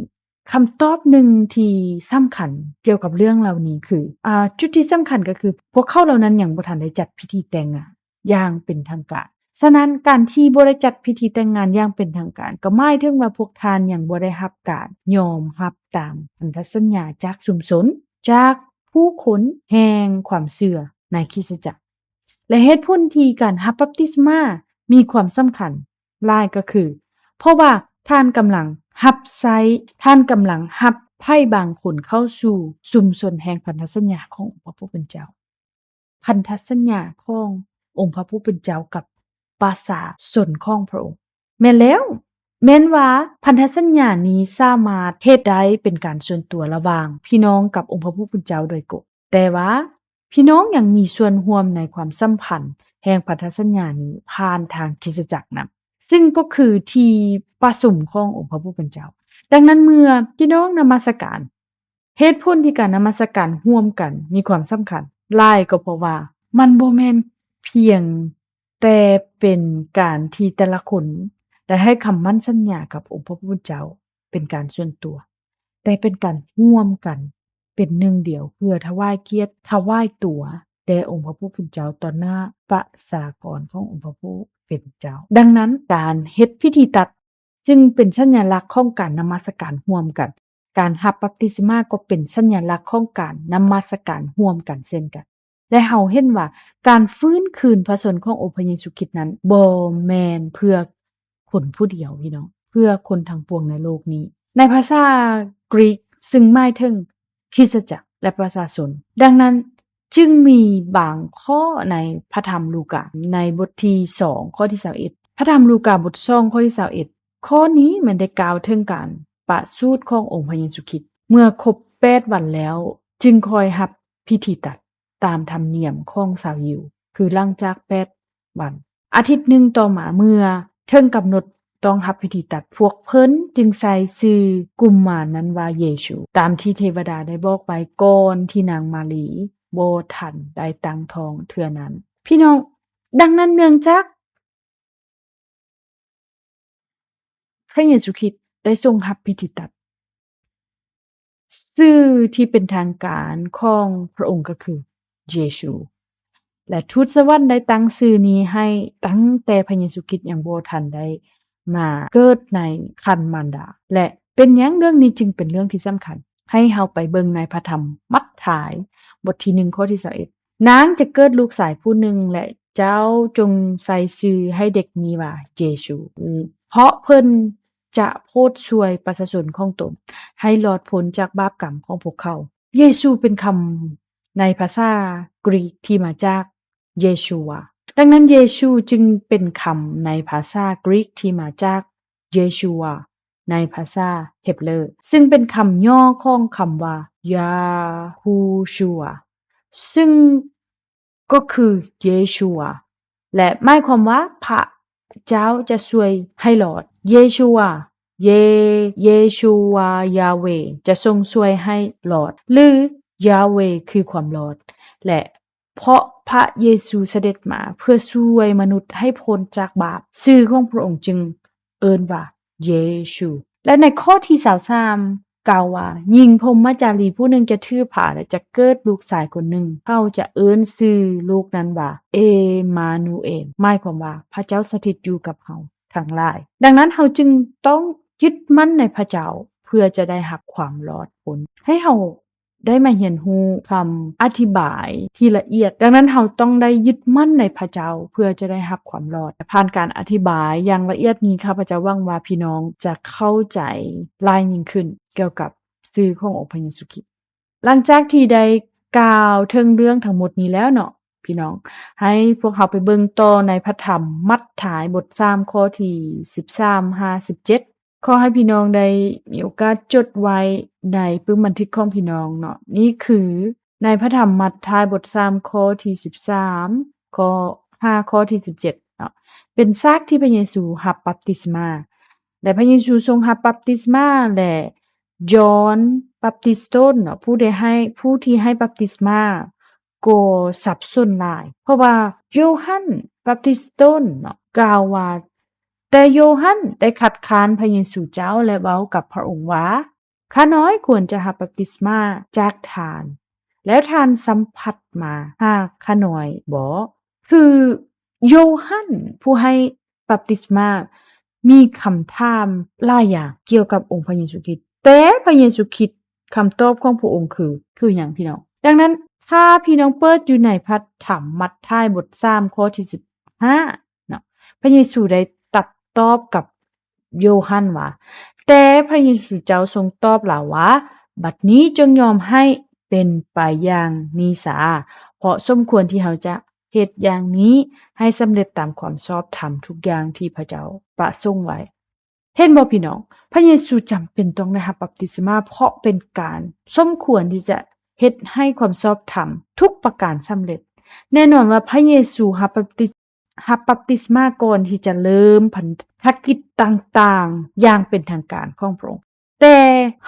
ຄຳຕອບໜຶ່ງທີ່ສຳຄັນກ່ຽວກັບເລື່ອງເຫຼົ່ານີ້ຄື, ອາ, ຈຸດທີ່ສຳຄັນກໍຄື ພວກເຂົາເຫຼົ່ານັ້ນຍັງບໍ່ທັນໄດ້ຈັດພິທີແຕ່ງງານຢ່າງເປັນທາງການ. ສະນັ້ນ, ການທີ່ບໍ່ໄດ້ຈັດພິທີແຕ່ງງານຢ່າງເປັນທາງການ ກໍໝາຍເຖິງວ່າພວກທ່ານຍັງບໍ່ໄດ້ຮັບການຍອມຮັບຕາມພັນທະສັນຍາຈາກຊຸມຊົນ, ຈາກຜູ້ຄົນແຫ່ງຄວາມເຊື່ອໃນຄຣິສຕະຈັກ. ແລະ ເຫດຜົນທີ່ການຮັບບັບຕິສມາມີຄວາມສຳຄັນຫຼາຍກໍຄື ເພາະວ່າທ່ານກຳລັງຮັບໃຊ້, ທ່ານກຳລັງຮັບໃຜບາງຄົນເຂົ້າສູ່ຊຸມຊົນແຫ່ງພັນທະສັນຍາຂອງອົງພະຜູ້ເປັນເຈົ້າ, ພັນທະສັນຍາຂອງອົງພະຜູ້ເປັນເຈົ້າກັບປະຊາຊົນຂອງພະອົງ. ແມ່ນແລ້ວ, ແມ່ນວ່າພັນທະສັນຍານີ້ສາມາດເຮັດໄດ້ເປັນການສ່ວນຕົວລະຫວ່າງພີ່ນ້ອງກັບອົງພະຜູ້ເປັນເຈົ້າໂດຍກົງ, ແຕ່ວ່າພີ່ນ້ອງຍັງມີສ່ວນຮ່ວມໃນຄວາມສຳພັນແຫ່ງພັນທະສັນຍານີ້ຜ່ານທາງຄຣິສຕະຈັກນຳ, ຊຶ່ງກໍຄືທີ່ປະຊຸມຂອງອົງພະຜູ້ເປັນເຈົ້າ. ດັ່ງນັ້ນເມື່ອພີ່ນ້ອງນະມັດສະການ, ເຫດຜົນທີ່ການນະມັດສະການຮ່ວມກັນມີຄວາມສຳຄັນຫຼາຍກໍເພາະວ່າມັນບໍ່ແມ່ນພຽງແຕ່ເປັນການທີ່ແຕ່ລະຄົນໄດ້ໃຫ້ຄຳໝັ້ນສັນຍາກັບອົງພະຜູ້ເປັນເຈົ້າເປັນການສ່ວນຕົວ, ແຕ່ເປັນການຮ່ວມກັນເປັນໜຶ່ງດຽວເພື່ອຖວາຍກຽດ, ຖວາຍຕົວແດ່ອົງພະຜູ້ເປັນເຈົ້າຕໍ່ໜ້າປະຊາກອນຂອງອົງພະຜູ້ເປັນເຈົ້າ. ດັ່ງນັ້ນ, ການເຮັດພິທີຕັດ ຈຶ່ງເປັນສັນຍະລັກຂອງການນະມັດສະການຮ່ວມກັນ. ການຮັບບັບຕິສມາກໍເປັນສັນຍະລັກຂອງການນະມັດສະການຮ່ວມກັນເຊັ່ນກັນ. ແລະ ເຮົາເຫັນວ່າການຟື້ນຄືນພະຊົນຂອງອົງພະເຢຊູຄຣິດນັ້ນ ບໍ່ແມ່ນເພື່ອຄົນຜູ້ດຽວ, ພີ່ນ້ອງ, ເພື່ອຄົນທັງປວງໃນໂລກນີ້. ໃນພາສາກຣີກ, ຊຶ່ງໝາຍເຖິງຄຣິສຕະຈັກ ແລະ ປະຊາຊົນ. ດັ່ງນັ້ນ, ຈຶ່ງມີບາງຂໍ້ໃນພະທຳລູກາ ໃນບົດທີສອງ ຂໍ້ທີຊາວເອັດ, ພະທຳລູກາບົດສອງ ຂໍ້ທີຊາວເອັດ, ຂໍ້ນີ້ແມ່ນໄດ້ກ່າວເຖິງການປະສູດຂອງອົງພະເຢຊູຄຣິດ. ເມື່ອຄົບແປດວັນແລ້ວ, ຈຶ່ງຄ່ອຍຮັບພິທີຕັດຕາມທຳນຽມຂອງຊາວຢິວ, ຄືຫຼັງຈາກແປດວັນ. ອາທິດໜຶ່ງຕໍ່ມາ, ເມື່ອເຖິງກຳນົດ ຕ້ອງຮັບພິທີຕັດ, ພວກເພິ່ນຈຶ່ງໃສ່ຊື່ກຸມມານນັ້ນວ່າເຢຊູ, ຕາມທີ່ເທວະດາໄດ້ບອກໄວ້ກ່ອນທີ່ນາງມາຣີບໍ່ທັນໄດ້ຕັ້ງທ້ອງເທື່ອນັ້ນ. ພີ່ນ້ອງ, ດັ່ງນັ້ນເນື່ອງຈາກພະເຢຊູຄຣິດໄດ້ຊົງຮັບພິທີຕັດ, ຊື່ທີ່ເປັນທາງການຂອງພະອົງກໍຄືເຢຊູ ແລະ ທູດສະຫວັນໄດ້ຕັ້ງຊື່ນີ້ໃຫ້ຕັ້ງແຕ່ພະເຢຊູຄຣິດຍັງບໍ່ທັນໄດ້ມາເກີດໃນຄັນມານດາ. ແລະ ເປັນຫຍັງເລື່ອງນີ້ຈຶ່ງເປັນເລື່ອງທີ່ສຳຄັນ? ໃຫ້ເຮົາໄປເບິ່ງໃນພະທຳມັດທາຍ ບົດທີໜຶ່ງ ຂໍ້ທີຊາວເອັດ, ນາງຈະເກີດລູກຊາຍຜູ້ໜຶ່ງ ແລະ ເຈົ້າຈົ່ງໃສ່ຊື່ໃຫ້ເດັກນີ້ວ່າເຢຊູ, ເພາະເພິ່ນຈະໂພດຊ່ວຍປະຊາຊົນຂອງຕົນໃຫ້ລອດພົ້ນຈາກບາບກຳຂອງພວກເຂົາ. ເຢຊູເປັນຄຳໃນພາສາກຣີກທີ່ມາຈາກ ເຢຊູວາ. ດັ່ງນັ້ນ, ເຢຊູຈຶ່ງເປັນຄຳໃນພາສາກຣີກທີ່ມາຈາກ ເຢຊູວາ ໃນພາສາເຮັບເລີ, ຊຶ່ງເປັນຄຳຫຍໍ້ຂອງຄຳວ່າ ຢາຮູຊູວາ, ຊຶ່ງກໍຄືເຢຊູວາ ແລະ ໝາຍຄວາມວ່າ ພະເຈົ້າຈະຊ່ວຍໃຫ້ລອດ. ເຢຊູວາ, ເຢ, ເຢຊູວາ, ຢາເວ ຈະຊົງຊ່ວຍໃຫ້ລອດ ຫຼື ຢາເວຄືຄວາມລອດ ແລະ ເພາະພະເຢຊູສະເດັດມາເພື່ອຊ່ວຍມະນຸດໃຫ້ພົ້ນຈາກບາບ, ຊື່ຂອງພະອົງຈຶ່ງເອີ້ນວ່າເຢຊູ. ແລະ ໃນຂໍ້ທີຊາວສາມ ກ່າວວ່າ, ຍິງພົມມະຈາລີຜູ້ໜຶ່ງຈະຖືພາ ແລະ ຈະເກີດລູກຊາຍຄົນໜຶ່ງ, ເຂົາຈະເອີ້ນຊື່ລູກນັ້ນວ່າ ເອມານູເອນ, ໝາຍຄວາມວ່າ ພະເຈົ້າສະຖິດຢູ່ກັບເຮົາທັງຫຼາຍ. ດັ່ງນັ້ນ, ເຮົາຈຶ່ງຕ້ອງຍຶດໝັ້ນໃນພະເຈົ້າ ເພື່ອຈະໄດ້ຮັບຄວາມລອດພົ້ນ. ໃຫ້ເຮົາ ໄດ້ມາຮຽນຮູ້ຄຳອະທິບາຍທີ່ລະອຽດ. ດັ່ງນັ້ນ, ເຮົາຕ້ອງໄດ້ຍຶດໝັ້ນໃນພະເຈົ້າ ເພື່ອຈະໄດ້ຮັບຄວາມລອດ. ຜ່ານການອະທິບາຍຢ່າງລະອຽດນີ້, ຂ້າພະເຈົ້າຫວັງວ່າພີ່ນ້ອງຈະເຂົ້າໃຈຫຼາຍຍິ່ງຂຶ້ນກ່ຽວກັບຊື່ຂອງອົງພະເຢຊູຄຣິດ. ຫຼັງຈາກທີ່ໄດ້ກ່າວເຖິງເລື່ອງທັງໝົດນີ້ແລ້ວເນາະ ພີ່ນ້ອງ, ໃຫ້ພວກເຮົາໄປເບິ່ງຕໍ່ໃນພະທຳມັດທາຍ ບົດສາມ ຂໍ້ທີສິບສາມຫາສິບເຈັດ. ຂໍໃຫ້ພີ່ນ້ອງໄດ້ມີໂອກາດຈົດໄວ້ໃນປຶ້ມບັນທຶກຂອງພີ່ນ້ອງເນາະ. ນີ້ຄືໃນພະທຳມັດທາຍ ບົດສາມ ຂໍ້ທີສິບສາມ ຂໍ້ ຫາຂໍ້ທີສິບເຈັດ. ເນາະ ເປັນຊາກທີ່ພະເຢຊູຮັບບັບຕິສມາ ແລະ ພະເຢຊູຊົງຮັບບັບຕິສມາ ແລະ ຢອນບັບຕິສໂຕນເນາະ ຜູ້ໄດ້ໃຫ້ ຜູ້ທີ່ໃຫ້ບັບຕິສມາ ກໍສັບສົນຫຼາຍ ເພາະວ່າໂຢຮັນບັບຕິສໂຕນເນາະ ກ່າວວ່າ ແຕ່ໂຢຮັນໄດ້ຄັດຄ້ານພະເຢຊູເຈົ້າ ແລະ ເວົ້າກັບພະອົງວ່າ ຂ້ານ້ອຍຄວນຈະຮັບບັບຕິສມາຈາກທ່ານ ແລ້ວທ່ານສຳພັດມາຫາຂ້ານ້ອຍບໍ? ຄືໂຢຮັນຜູ້ໃຫ້ບັບຕິສມາມີຄຳຖາມຫຼາຍຢ່າງກ່ຽວກັບອົງພະເຢຊູຄຣິດ, ແຕ່ພະເຢຊູຄຣິດ ຄຳຕອບຂອງພະອົງຄື ຄືຫຍັງພີ່ນ້ອງ? ດັ່ງນັ້ນ ຖ້າພີ່ນ້ອງເປີດຢູ່ໃນພະທຳມັດທາຍບົດສາມ ຂໍ້ທີສິບຫ້າເນາະ, ພະເຢຊູໄດ້ຕັດຕອບກັບ ໂຢຮັນວ່າ, ແຕ່ພະເຢຊູເຈົ້າຊົງຕອບລາວວ່າ, ບັດນີ້ຈົ່ງຍອມໃຫ້ເປັນໄປຢ່າງນີ້ສາ, ເພາະສົມຄວນທີ່ເຮົາຈະເຮັດຢ່າງນີ້ໃຫ້ສຳເລັດຕາມຄວາມຊອບທຳທຸກຢ່າງທີ່ພະເຈົ້າປະສົງໄວ້. ເຫັນບໍ່ພີ່ນ້ອງ? ພະເຢຊູຈຳເປັນຕ້ອງໄດ້ຮັບບັບຕິສມາ ເພາະເປັນການສົມຄວນທີ່ຈະເຮັດໃຫ້ຄວາມຊອບທຳທຸກປະການສຳເລັດ. ແນ່ນອນວ່າພະເຢຊູຮັບບັບຕິ ຮັບບັບຕິສມາກ່ອນທີ່ຈະເລີ່ມພັນທະກິດຕ່າງໆຢ່າງເປັນທາງການຂອງພະອົງ. ແຕ່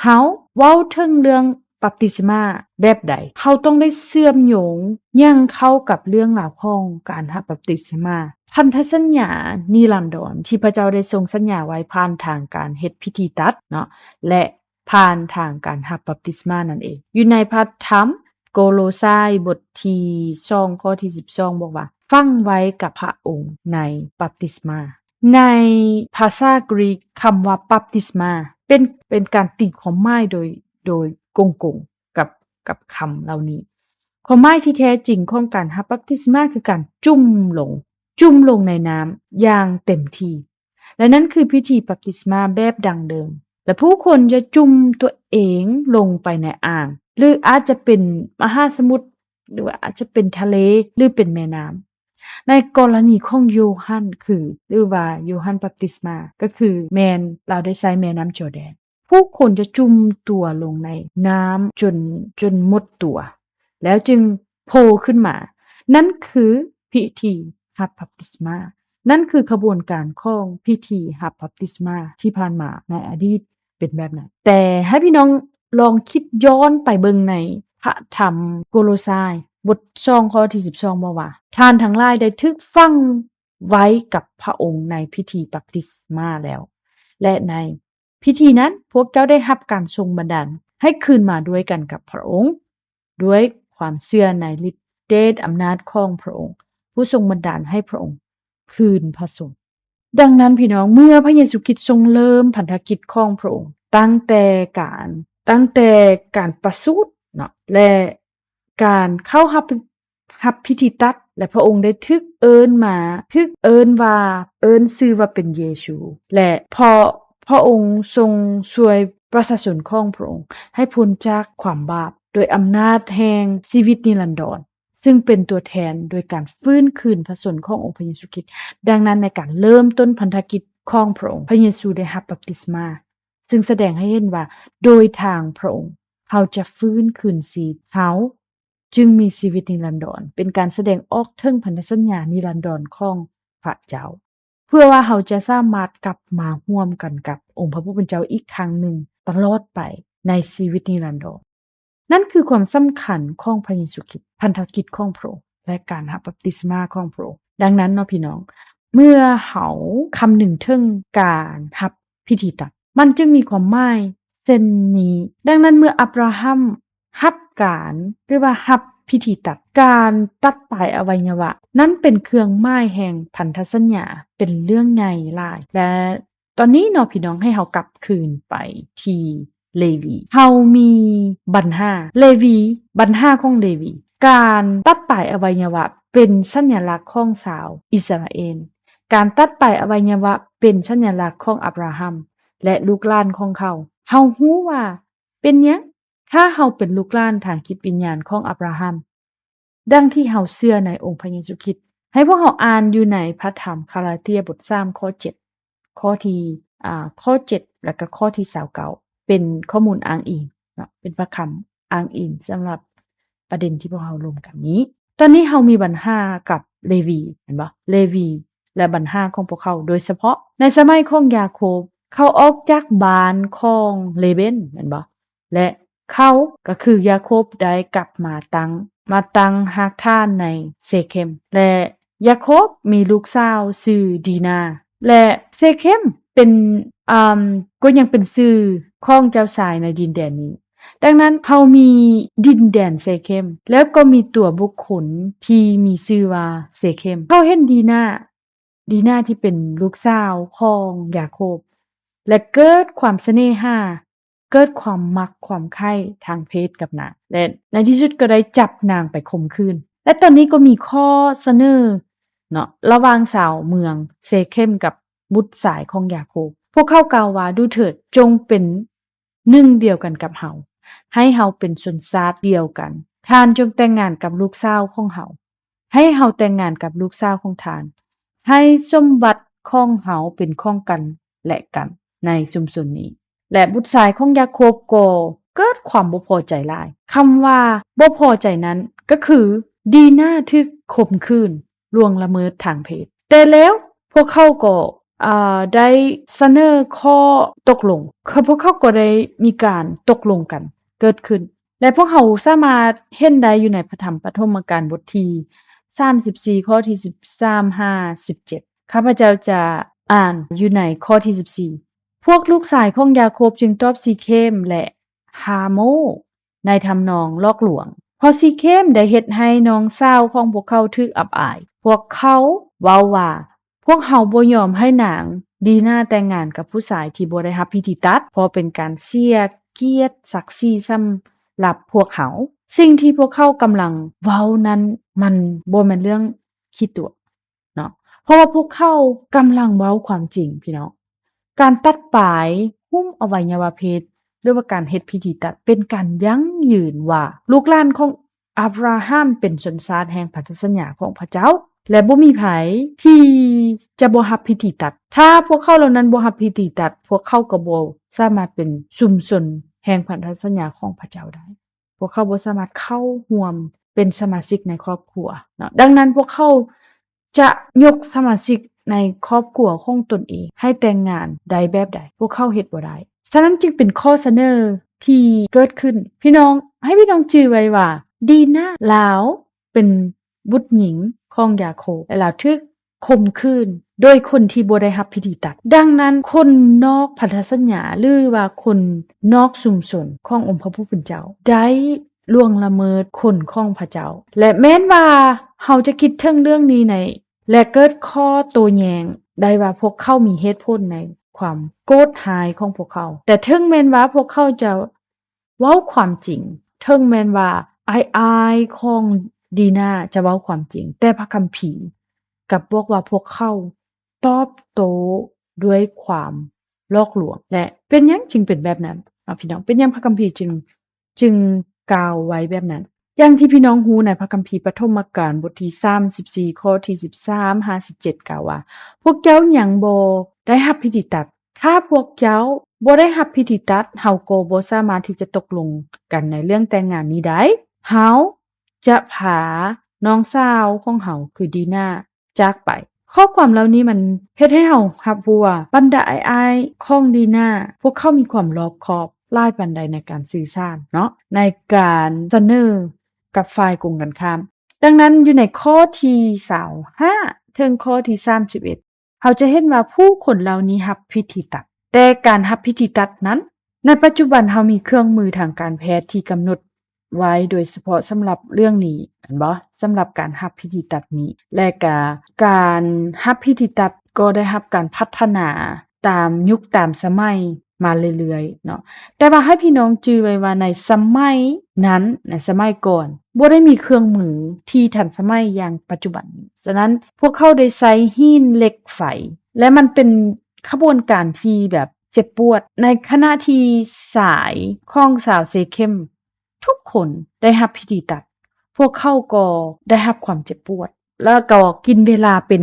ເຮົາເວົ້າເຖິງເລື່ອງບັບຕິສມາແບບໃດ? ເຮົາຕ້ອງໄດ້ເຊື່ອມໂຍງຫຍັງເຂົ້າກັບເລື່ອງລາວຂອງການຮັບບັບຕິສມາ? ພັນທະສັນຍານິລັນດອນທີ່ພະເຈົ້າໄດ້ຊົງສັນຍາໄວ້ຜ່ານທາງການເຮັດພິທີຕັດເນາະ ແລະ ຜ່ານທາງການຮັບບັບຕິສມານັ້ນເອງ. ຢູ່ໃນພະທຳໂກໂລຊາຍບົດທີສອງ ຂໍ້ທີສິບສອງ ບອກວ່າ ຝັງໄວ້ກັບພະອົງໃນບັບຕິສມາ. ໃນພາສາກຣີກ ຄຳວ່າບັບຕິສມາເປັນ ເປັນການຕີຄວາມໝາຍໂດຍ ໂດຍກົງໆກັບ ກັບຄຳເຫຼົ່ານີ້. ຄວາມໝາຍທີ່ແທ້ຈິງຂອງການຮັບບັບຕິສມາຄືການຈຸ່ມລົງ ຈຸ່ມລົງໃນນ້ຳຢ່າງເຕັມທີ່. ແລະ ນັ້ນຄືພິທີບັບຕິສມາແບບດັ້ງເດີມ ແລະ ຜູ້ຄົນຈະຈຸ່ມຕົວເອງລົງໄປໃນອ່າງ ຫຼື ອາດຈະເປັນມະຫາສະໝຸດ ຫຼືວ່າອາດຈະເປັນທະເລ ຫຼື ເປັນແມ່ນ້ຳ. ໃນກໍລະນີຂອງໂຢຮັນ ຄື ຫຼືວ່າໂຢຮັນບັບຕິສມາ ກໍຄືແມ່ນລາວໄດ້ໃຊ້ແມ່ນ້ຳຈໍແດນ. ຜູ້ຄົນຈະຈຸ່ມຕົວລົງໃນນ້ຳຈົນ ຈົນໝົດຕົວ ແລ້ວຈຶ່ງໂຜ່ຂຶ້ນມາ. ນັ້ນຄືພິທີຮັບບັບຕິສມາ. ນັ້ນຄືຂະບວນການຂອງພິທີຮັບບັບຕິສມາທີ່ຜ່ານມາໃນອະດີດເປັນແບບນັ້ນ. ແຕ່ໃຫ້ພີ່ນ້ອງລອງຄິດຍ້ອນໄປເບິ່ງໃນພະທຳໂກໂລຊາຍ ບົດສອງ ຂໍ້ທີສິບສອງ ບອກວ່າ, ທ່ານທັງຫຼາຍໄດ້ຖືກຝັງໄວ້ກັບພະອົງໃນພິທີບັບຕິສມາແລ້ວ ແລະ ໃນ ພິທີນັ້ນ ພວກເຈົ້າໄດ້ຮັບການຊົງບັນດານໃຫ້ຄືນມາດ້ວຍກັນກັບພະອົງ ດ້ວຍຄວາມເຊື່ອໃນລິດເດດອຳນາດຂອງພະອົງ ຜູ້ຊົງບັນດານໃຫ້ພະອົງຄືນພະຊົນ. ດັ່ງນັ້ນ ພີ່ນ້ອງ, ເມື່ອພະເຢຊູຄຣິດຊົງເລີ່ມພັນທະກິດຂອງພະອົງ ຕັ້ງແຕ່ການ ຕັ້ງແຕ່ການປະສູດເນາະ ແລະ ການເຂົ້າຮັບ ຮັບພິທີຕັດ ແລະ ພະອົງໄດ້ຖືກເອີ້ນມາ ຖືກເອີ້ນວ່າ ເອີ້ນຊື່ວ່າເປັນເຢຊູ ແລະ ເພາະພະອົງຊົງຊ່ວຍປະຊາຊົນຂອງພະອົງໃຫ້ພົ້ນຈາກຄວາມບາບ ໂດຍອຳນາດແຫ່ງຊີວິດນິລັນດອນ ຊຶ່ງເປັນຕົວແທນໂດຍການຟື້ນຄືນພະຊົນຂອງອົງພະເຢຊູຄຣິດ. ດັ່ງນັ້ນ ໃນການເລີ່ມຕົ້ນພັນທະກິດຂອງພະອົງ, ພະເຢຊູໄດ້ຮັບບັບຕິສມາ, ຊຶ່ງສະແດງໃຫ້ເຫັນວ່າ ໂດຍທາງພະອົງ ເຮົາຈະຟື້ນຄືນຊີວິດເຮົາ ຈຶ່ງມີຊີວິດນິລັນດອນ, ເປັນການສະແດງອອກເຖິງພັນທະສັນຍານິລັນດອນຂອງພະເຈົ້າ, ເພື່ອວ່າເຮົາຈະສາມາດກັບມາຮ່ວມກັນກັບອົງພະຜູ້ເປັນເຈົ້າອີກຄັ້ງໜຶ່ງຕະຫຼອດໄປໃນຊີວິດນິລັນດອນ. ນັ້ນຄືຄວາມສຳຄັນຂອງພະເຢຊູຄຣິດ, ພັນທະກິດຂອງພະອົງ ແລະ ການຮັບບັບຕິສມາຂອງພະອົງ. ດັ່ງນັ້ນເນາະ ພີ່ນ້ອງ, ເມື່ອເຮົາຄຳນຶງເຖິງການຮັບ ພິທີຕັດ ມັນຈຶ່ງມີຄວາມໝາຍເຊັ່ນນີ້. ດັ່ງນັ້ນ ເມື່ອອັບຣາຮັມຮັບການ ຫຼືວ່າຮັບພິທີຕັດ ການຕັດປາຍອະໄວຍະວະ ນັ້ນເປັນເຄື່ອງໝາຍແຫ່ງພັນທະສັນຍາ ເປັນເລື່ອງໃຫຍ່ຫຼາຍ. ແລະ ຕອນນີ້ເນາະ ພີ່ນ້ອງ, ໃຫ້ເຮົາກັບຄືນໄປທີ່ເລວີ. ເຮົາມີບັນຫາເລວີ, ບັນຫາຂອງເລວີ. ການຕັດປາຍອະໄວຍະວະເປັນສັນຍະລັກຂອງຊາວອິດສະຣາເອນ. ການຕັດປາຍອະໄວຍະວະເປັນສັນຍະລັກຂອງອັບຣາຮັມ ແລະ ລູກຫຼານຂອງເຂົາ. ເຮົາຮູ້ວ່າເປັນຫຍັງ? ຖ້າເຮົາເປັນລູກຫຼານທາງຈິດວິນຍານຂອງອັບຣາຮັມ, ດັ່ງທີ່ເຮົາເຊື່ອໃນອົງພະເຢຊູຄຣິດ. ໃຫ້ພວກເຮົາອ່ານຢູ່ໃນພະທຳກາລາເຕຍບົດສາມ ຂໍ້ເຈັດ, ຂໍ້ທີ່ ອາ ຂໍ້ເຈັດ ແລະ ກໍຂໍ້ທີ່ຊາວເກົ້າ ເປັນຂໍ້ມູນອ້າງອີງເນາະ, ເປັນພະຄຳອ້າງອີງສຳລັບປະເດັນທີ່ພວກເຮົາລົມກັນນີ້. ຕອນນີ້ເຮົາມີບັນຫາກັບເລວີ, ແມ່ນບໍ່? ເລວີ ແລະບັນຫາຂອງພວກເຂົາ ໂດຍສະເພາະໃນສະໄໝຂອງຢາໂຄບ ເຂົາອອກຈາກບ້ານຂອງເລເບນ ແມ່ນບໍ່? ແລະເຂົາ ກໍຄືຢາໂຄບ ໄດ້ກັບມາຕັ້ງ ມາຕັ້ງຮາກຖານໃນເຊເຄັມ ແລະ ຢາໂຄບມີລູກສາວຊື່ດີນາ ແລະ ເຊເຄັມເປັນ ອາ ກໍຍັງເປັນຊື່ຂອງເຈົ້າຊາຍໃນດິນແດນນີ້. ດັ່ງນັ້ນ ເຮົາມີດິນແດນເຊເຄັມ ແລ້ວກໍມີຕົວບຸກຄົນທີ່ມີຊື່ວ່າເຊເຄັມ. ເຂົາເຫັນດີນາ ດີນາທີ່ເປັນລູກສາວຂອງຢາໂຄບ ແລະ ເກີດຄວາມສະເໜ່ຫາ ເກີດຄວາມມັກຄວາມໃຄ່ທາງເພດກັບນາງ ແລະ ໃນທີ່ສຸດກໍໄດ້ຈັບນາງໄປຂົ່ມຂືນ. ແລະ ຕອນນີ້ກໍມີຂໍ້ສະເໜີເນາະ ລະຫວ່າງຊາວເມືອງເຊເຄັມກັບບຸດຊາຍຂອງຢາໂຄບ. ພວກເຂົາກ່າວວ່າ ດູເຖີດ ຈົ່ງເປັນໜຶ່ງດຽວກັນກັບເຮົາ, ໃຫ້ເຮົາເປັນຊົນຊາດດຽວກັນ. ທ່ານຈົ່ງແຕ່ງງານກັບລູກສາວຂອງເຮົາ, ໃຫ້ເຮົາແຕ່ງງານກັບລູກສາວຂອງທ່ານ, ໃຫ້ສົມບັດຂອງເຮົາເປັນຂອງກັນແລະກັນໃນຊຸມຊົນນີ້. ແລະ ບຸດຊາຍຂອງຢາໂຄບກໍເກີດຄວາມບໍ່ພໍໃຈຫຼາຍ. ຄຳວ່າບໍ່ພໍໃຈນັ້ນກໍຄື ດີນາຖືກຂົ່ມຂືນ ລ່ວງລະເມີດທາງເພດ. ແຕ່ແລ້ວພວກເຂົາກໍ ອາ ໄດ້ສະເໜີຂໍ້ຕົກລົງ, ພວກເຂົາກໍໄດ້ມີການຕົກລົງກັນເກີດຂຶ້ນ ແລະ ພວກເຮົາສາມາດເຫັນໄດ້ຢູ່ໃນພະທຳປະຖົມມະການບົດທີສາມສິບສີ່ ຂໍ້ທີສິບສາມຫາສິບເຈັດ. ຂ້າພະເຈົ້າຈະອ່ານຢູ່ໃນຂໍ້ທີສິບສີ່. ພວກລູກຊາຍຂອງຢາໂຄບຈຶ່ງຕອບຊີເຄມ ແລະ ຮາໂມ ໃນທຳນອງຫຼອກລວງ, ເພາະຊີເຄມໄດ້ເຮັດໃຫ້ນ້ອງສາວຂອງພວກເຂົາຖືກອັບອາຍ. ພວກເຂົາເວົ້າວ່າ ພວກເຮົາບໍ່ຍອມໃຫ້ນາງດີນາແຕ່ງງານກັບຜູ້ຊາຍທີ່ບໍ່ໄດ້ຮັບພິທີຕັດ, ເພາະເປັນການເສຍກຽດສັກສີສຳລັບພວກເຮົາ. ສິ່ງທີ່ພວກເຂົາກຳລັງເວົ້ານັ້ນ ມັນບໍ່ແມ່ນເລື່ອງຂີ້ຕົວະເນາະ, ເພາະວ່າພວກເຂົາກຳລັງເວົ້າຄວາມຈິງ, ພີ່ນ້ອງ. ການຕັດປາຍຫຸ້ມອະໄວຍະວະເພດ ຫຼືວ່າການເຮັດພິທີຕັດ ເປັນການຢັ້ງຢືນວ່າ ລູກຫຼານຂອງອາບຣາຮາມເປັນຊົນຊາດແຫ່ງພັນທະສັນຍາຂອງພະເຈົ້າ ແລະ ບໍ່ມີໃຜທີ່ຈະບໍ່ຮັບພິທີຕັດ. ຖ້າພວກເຂົາເຫຼົ່ານັ້ນບໍ່ຮັບພິທີຕັດ, ພວກເຂົາກໍບໍ່ສາມາດເປັນຊຸມຊົນແຫ່ງພັນທະສັນຍາຂອງພະເຈົ້າໄດ້. ພວກເຂົາບໍ່ສາມາດເຂົ້າຮ່ວມເປັນສະມາຊິກໃນຄອບຄົວເນາະ. ດັ່ງນັ້ນ ພວກເຂົາຈະຍົກສະມາຊິກໃນຄອບຄົວຂອງຕົນເອງໃຫ້ແຕ່ງງານໄດ້ແບບໃດ? ພວກເຂົາເຮັດບໍ່ໄດ້. ສະນັ້ນຈຶ່ງເປັນຂໍ້ສະເໜີທີ່ເກີດຂຶ້ນ. ພີ່ນ້ອງ, ໃຫ້ພີ່ນ້ອງຈື່ໄວ້ວ່າ ດີນາ ລາວເປັນບຸດຍິງຂອງຢາໂຄບ ແລະ ລາວຖືກ ຂົ່ມຂືນໂດຍຄົນທີ່ບໍ່ໄດ້ຮັບພິທີຕັດ. ດັ່ງນັ້ນ ຄົນນອກພັນທະສັນຍາ ຫຼືວ່າຄົນນອກຊຸມຊົນຂອງອົງພະຜູ້ເປັນເຈົ້າ ໄດ້ລ່ວງລະເມີດຄົນຂອງພະເຈົ້າ. ແລະ ແມ່ນວ່າເຮົາຈະຄິດເຖິງເລື່ອງນີ້ໃນ ແລະ ເກີດຂໍ້ໂຕ້ແຍ້ງໄດ້ວ່າ ພວກເຂົາມີເຫດຜົນໃນຄວາມໂກດຮ້າຍຂອງພວກເຂົາ. ແຕ່ເຖິງແມ່ນວ່າພວກເຂົາຈະ ເວົ້າຄວາມຈິງ, ເຖິງແມ່ນວ່າອ້າຍໆຂອງດີນາຈະເວົ້າຄວາມຈິງ, ແຕ່ພະຄຳພີກັບບອກວ່າພວກເຂົາຕອບໂຕ້ດ້ວຍຄວາມຫຼອກລວງ. ແລະ ເປັນຫຍັງຈຶ່ງເປັນແບບນັ້ນ? ເອົາ ພີ່ນ້ອງ, ເປັນຫຍັງພະຄຳພີຈຶ່ງ, ຈຶ່ງກ່າວໄວ້ແບບນັ້ນ? ຢ່າງທີ່ພີ່ນ້ອງຮູ້ໃນພະຄຳພີປະຖົມມະການບົດທີສາມສິບສີ່ ຂໍ້ທີສິບສາມຫາສິບເຈັດ ກ່າວວ່າ, ພວກເຈົ້າຍັງບໍ່ໄດ້ຮັບພິທີຕັດ. ຖ້າພວກເຈົ້າບໍ່ໄດ້ຮັບພິທີຕັດ, ເຮົາກໍບໍ່ສາມາດທີ່ຈະຕົກລົງກັນໃນເລື່ອງແຕ່ງງານນີ້ໄດ້. ເຮົາຈະພານ້ອງສາວຂອງເຮົາ ຄືດີນາ ຈາກໄປ. ຂໍ້ຄວາມເຫຼົ່ານີ້ມັນເຮັດໃຫ້ເຮົາຮັບຮູ້ວ່າ ບັນດາອ້າຍໆຂອງດີນາ ພວກເຂົາມີຄວາມລອບຄອບຫຼາຍປານໃດໃນການສື່ສານເນາະ, ໃນການສະເໜີກັບຝ່າຍກົງກັນຂ້າມ. ດັ່ງນັ້ນ ຢູ່ໃນຂໍ້ທີຊາວຫ້າ ເຖິງຂໍ້ທີສາມສິບເອັດ ເຮົາຈະເຫັນວ່າຜູ້ຄົນເຫຼົ່ານີ້ຮັບພິທີຕັດ. ແຕ່ການຮັບພິທີຕັດນັ້ນ ໃນປັດຈຸບັນເຮົາມີເຄື່ອງມືທາງການແພດທີ່ກຳນົດໄວ້ໂດຍສະເພາະສຳລັບເລື່ອງນີ້ ແມ່ນບໍ່? ສຳລັບການຮັບພິທີຕັດນີ້ ແລະ ກະການຮັບພິທີຕັດກໍໄດ້ຮັບການພັດທະນາຕາມຍຸກຕາມສະໄໝ ມາເລື້ອຍໆເນາະ. ແຕ່ວ່າໃຫ້ພີ່ນ້ອງຈື່ໄວ້ວ່າໃນສະໄໝນັ້ນ, ໃນສະໄໝກ່ອນ ບໍ່ໄດ້ມີເຄື່ອງມືທີ່ທັນສະໄໝຢ່າງປັດຈຸບັນນີ້. ສະນັ້ນ ພວກເຂົາໄດ້ໃຊ້ຫີນເຫຼັກໄຟ ແລະ ມັນເປັນຂະບວນການທີ່ແບບເຈັບປວດ. ໃນຂະນະທີ່ຊາຍຂອງຊາວເຊເຄັມທຸກຄົນໄດ້ຮັບພິທີຕັດ, ພວກເຂົາກໍໄດ້ຮັບຄວາມເຈັບປວດ ແລ້ວກໍກິນເວລາເປັນ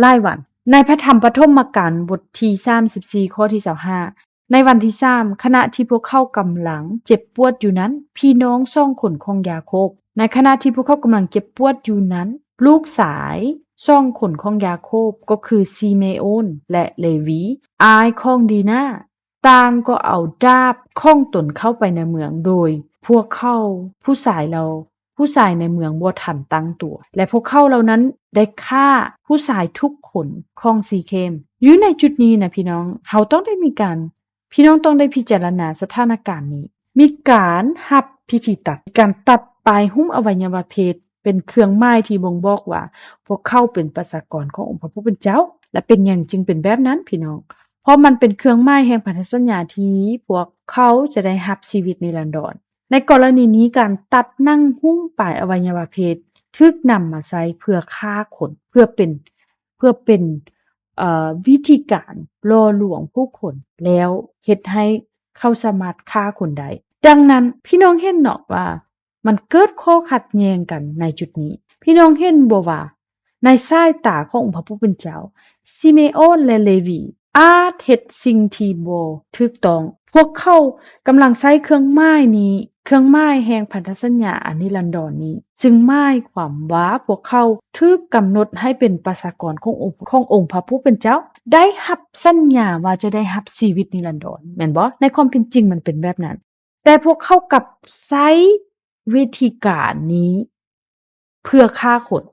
ຫຼາຍວັນ. ໃນພະທຳປະຖົມມະການບົດທີສາມສິບສີ່ ຂໍ້ທີຊາວຫ້າ ໃນວັນທີສາມ ຂະນະທີ່ພວກເຂົາກຳລັງເຈັບປວດຢູ່ນັ້ນ, ພີ່ນ້ອງສອງຄົນຂອງຢາໂຄບ, ໃນຂະນະທີ່ພວກເຂົາກຳລັງເຈັບປວດຢູ່ນັ້ນ, ລູກຊາຍ ສອງຄົນຂອງຢາໂຄບ ກໍຄືຊີເມໂອນ ແລະ ເລວີ, ອ້າຍຂອງດີນາ, ຕ່າງກໍເອົາດາບຂອງຕົນເຂົ້າໄປໃນເມືອງ, ໂດຍພວກເຂົາ ຜູ້ຊາຍເຫຼົ່າ ຜູ້ຊາຍໃນເມືອງບໍ່ທັນຕັ້ງຕົວ ແລະ ພວກເຂົາເຫຼົ່ານັ້ນໄດ້ຂ້າຜູ້ຊາຍທຸກຄົນຂອງຊີເຄມ. ຢູ່ໃນຈຸດນີ້ນະພີ່ນ້ອງ, ເຮົາຕ້ອງໄດ້ມີການ ພີ່ນ້ອງຕ້ອງໄດ້ພິຈາລະນາສະຖານະການນີ້. ມີການຮັບພິທີຕັດ, ມີການຕັດປາຍຫຸ້ມອະໄວຍະວະເພດ ເປັນເຄື່ອງໝາຍທີ່ບົ່ງບອກວ່າພວກເຂົາເປັນປະຊາກອນຂອງອົງພະຜູ້ເປັນເຈົ້າ. ແລະ ເປັນຫຍັງຈຶ່ງເປັນແບບນັ້ນ, ພີ່ນ້ອງ? ເພາະມັນເປັນເຄື່ອງໝາຍແຫ່ງພັນທະສັນຍາທີ່ພວກເຂົາຈະໄດ້ຮັບຊີວິດນິລັນດອນ. ໃນກໍລະນີນີ້, ການຕັດໜັງຫຸ້ມປາຍອະໄວຍະວະເພດຖືກນຳມາໃຊ້ເພື່ອຂ້າຄົນ, ເພື່ອເປັນ, ເພື່ອເປັນ, ເອີ, ວິທີການຫຼໍ່ລວງຜູ້ຄົນ ແລ້ວເຮັດໃຫ້ເຂົາສາມາດຂ້າຄົນໄດ້. ດັ່ງນັ້ນ, ພີ່ນ້ອງເຫັນເນາະວ່າ ມັນເກີດຂໍ້ຂັດແຍ່ງກັນໃນຈຸດນີ້. ພີ່ນ້ອງເຫັນບໍ່ວ່າ ໃນສາຍຕາຂອງອົງພະຜູ້ເປັນເຈົ້າ, ຊີເມໂອນ ແລະ ເລວີ ອາດເຮັດສິ່ງທີ່ບໍ່ຖືກຕ້ອງ. ພວກເຂົາກຳລັງໃຊ້ເຄື່ອງໝາຍນີ້, ເຄື່ອງໝາຍແຫ່ງພັນທະສັນຍາອັນນິລັນດອນນີ້, ຊຶ່ງໝາຍຄວາມວ່າພວກເຂົາຖືກກຳນົດໃຫ້ເປັນປະຊາກອນຂອງອົງ, ຂອງອົງພະຜູ້ເປັນເຈົ້າ, ໄດ້ຮັບສັນຍາວ່າຈະໄດ້ຮັບຊີວິດນິລັນດອນ, ແມ່ນບໍ່? ໃນຄວາມເປັນຈິງມັນເປັນແບບນັ້ນ. ແຕ່ພວກເຂົາກັບໃຊ້ວິທີການນີ້ເພື່ອຂ້າຄົນ.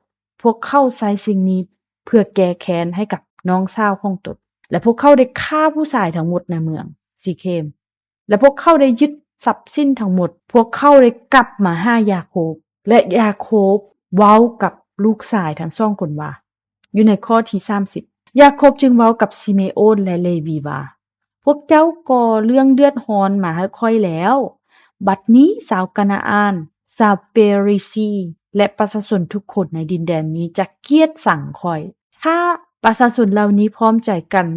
ພວກເຂົາໃຊ້ສິ່ງນີ້ເພື່ອແກ້ແຄ້ນໃຫ້ກັບນ້ອງສາວຂອງຕົນ. ແລະ ພວກເຂົາໄດ້ຂ້າຜູ້ຊາຍທັງໝົດໃນເມືອງຊີເຄມ. ແລະ ພວກເຂົາໄດ້ຍຶດຊັບສິນທັງໝົດ. ພວກເຂົາໄດ້ກັບມາຫາຢາໂຄບ. ແລະ ຢາໂຄບເວົ້າກັບລູກຊາຍທັງສອງຄົນວ່າ, ຢູ່ໃນຂໍ້ທີສາມສິບ, ຢາໂຄບຈຶ່ງເວົ້າກັບຊີເມໂອນ ແລະ ເລວີວ່າ, ພວກເຈົ້າກໍ່ເລື່ອງເດືອດຮ້ອນມາໃຫ້ຂ້ອຍແລ້ວ. ບັດນີ້ຊາວການາອານ, ຊາວເປຣິຊີ ແລະ ປະຊາຊົນທຸກຄົນໃນດິນແດນນີ້ຈະກຽດຊັງຂ້ອຍ. ຖ້າປະຊາຊົນເຫຼົ່ານີ້ພ້ອມໃຈກັນ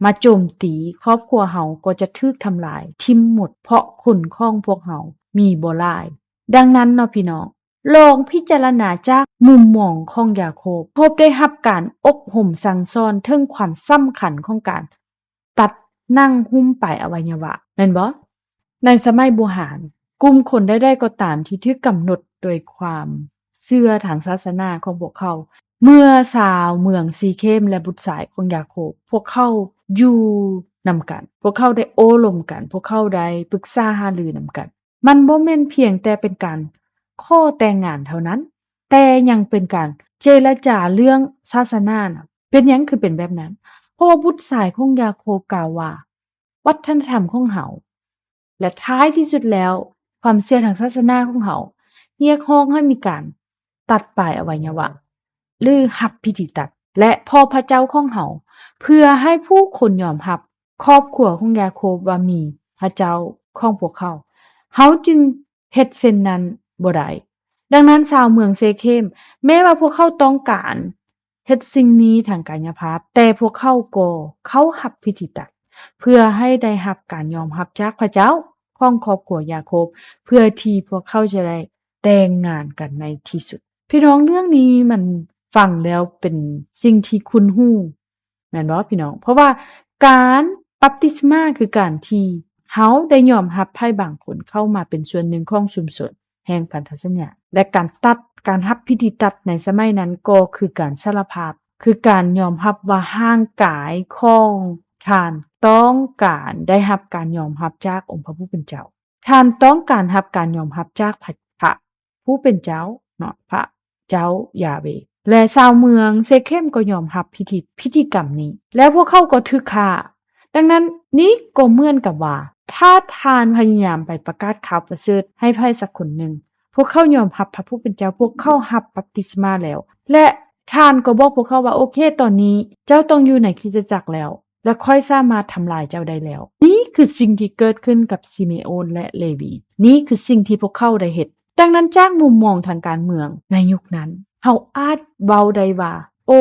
ມາໂຈມຕີ, ຄອບຄົວເຮົາກໍຈະຖືກທຳລາຍຖິ້ມໝົດ, ເພາະຄົນຂອງພວກເຮົາມີບໍ່ຫຼາຍ. ດັ່ງນັ້ນເນາະ ພີ່ນ້ອງ, ລອງພິຈາລະນາຈາກມຸມມອງຂອງຢາໂຄບ. ໂຄບໄດ້ຮັບການອົບຮົມສັ່ງສອນເຖິງຄວາມສຳຄັນຂອງການຕັດໜັງຫຸ້ມປາຍອະໄວຍະວະ, ແມ່ນບໍ່? ໃນສະໄໝບູຮານ, ກຸ່ມຄົນໃດໆກໍຕາມທີ່ຖືກກຳນົດໂດຍຄວາມເຊື່ອທາງສາສະໜາຂອງພວກເຂົາ, ເມື່ອຊາວເມືອງຊີເຄມ ແລະ ບຸດຊາຍຂອງຢາໂຄບ, ພວກເຂົາຢູ່ນຳກັນ, ພວກເຂົາໄດ້ໂອ້ລົມກັນ, ພວກເຂົາໄດ້ປຶກສາຫາລືນຳກັນ. ມັນບໍ່ແມ່ນພຽງແຕ່ເປັນການຂໍແຕ່ງງານເທົ່ານັ້ນ, ແຕ່ຍັງເປັນການເຈລະຈາເລື່ອງສາສະໜານະ. ເປັນຫຍັງຄືເປັນແບບນັ້ນ? ເພາະວ່າບຸດຊາຍຂອງຢາໂຄບກ່າວວ່າ ວັດທະນະທຳຂອງເຮົາ ແລະ ທ້າຍທີ່ສຸດແລ້ວ ຄວາມເຊື່ອທາງສາສະໜາຂອງເຮົາ ຮຽກຮ້ອງໃຫ້ມີການຕັດປາຍອະໄວຍະວະ ຫຼື ຮັບພິທີຕັດ ແລະ ພໍ່ພະເຈົ້າຂອງເຮົາ ເພື່ອໃຫ້ຜູ້ຄົນຍອມຮັບຄອບຄົວຂອງຢາໂຄບວ່າມີພະເຈົ້າຂອງພວກເຂົາ. ເຮົາຈຶ່ງເຮັດເຊັ່ນນັ້ນບໍ່ໄດ້. ດັ່ງນັ້ນ ຊາວເມືອງເຊເຄມ, ແມ້ວ່າພວກເຂົາຕ້ອງການເຮັດສິ່ງນີ້ທາງກາຍະພາບ, ແຕ່ພວກເຂົາກໍເຂົ້າຮັບພິທີຕັດ ເພື່ອໃຫ້ໄດ້ຮັບການຍອມຮັບຈາກພະເຈົ້າຂອງຄອບຄົວຢາໂຄບ, ເພື່ອທີ່ພວກເຂົາຈະໄດ້ແຕ່ງງານກັນໃນທີ່ສຸດ. ພີ່ນ້ອງ, ເລື່ອງນີ້ມັນຟັງແລ້ວເປັນສິ່ງທີ່ຄຸ້ນຫູ ແມ່ນບໍ່ພີ່ນ້ອງ? ເພາະວ່າການບັບຕິສມາຄືການທີ່ເຮົາໄດ້ຍອມຮັບໃຜບາງຄົນເຂົ້າມາເປັນສ່ວນໜຶ່ງຂອງຊຸມຊົນແຫ່ງພັນທະສັນຍາ ແລະ ການຕັດ, ການຮັບພິທີຕັດໃນສະໄໝນັ້ນກໍຄືການສາລະພາບ, ຄືການຍອມຮັບວ່າຮ່າງກາຍຂອງທ່ານຕ້ອງການໄດ້ຮັບການຍອມຮັບຈາກອົງພະຜູ້ເປັນເຈົ້າ. ທ່ານຕ້ອງການຮັບການຍອມຮັບຈາກພະ, ພະ ຜູ້ເປັນເຈົ້າເນາະ, ພະເຈົ້າຢາເວ. ແລະ ຊາວເມືອງເຊເຄມກໍຍອມຮັບພິທີ, ພິທີກຳນີ້ ແລ້ວພວກເຂົາກໍຖືກຂ້າ. ດັ່ງນັ້ນ ນີ້ກໍເໝືອນກັບວ່າ ຖ້າທ່ານພະຍາຍາມໄປປະກາດຂ່າວປະເສີດໃຫ້ໃຜສັກຄົນໜຶ່ງ, ພວກເຂົາຍອມຮັບພະຜູ້ເປັນເຈົ້າ, ພວກເຂົາຮັບບັບຕິສມາແລ້ວ ແລະ ທ່ານກໍບອກພວກເຂົາວ່າ, ໂອເຄ, ຕອນນີ້ເຈົ້າຕ້ອງຢູ່ໃນຄຣິສຕະຈັກແລ້ວ ແລະ ຂ້ອຍສາມາດທຳລາຍເຈົ້າໄດ້ແລ້ວ. ນີ້ຄືສິ່ງທີ່ເກີດຂຶ້ນກັບຊີເມໂອນ ແລະ ເລວີ. ນີ້ຄືສິ່ງທີ່ພວກເຂົາໄດ້ເຮັດ. ດັ່ງນັ້ນ, ຈາກມຸມມອງທາງການເມືອງໃນຍຸກນັ້ນ, ເຮົາອາດເວົ້າໄດ້ວ່າ, ໂອ້,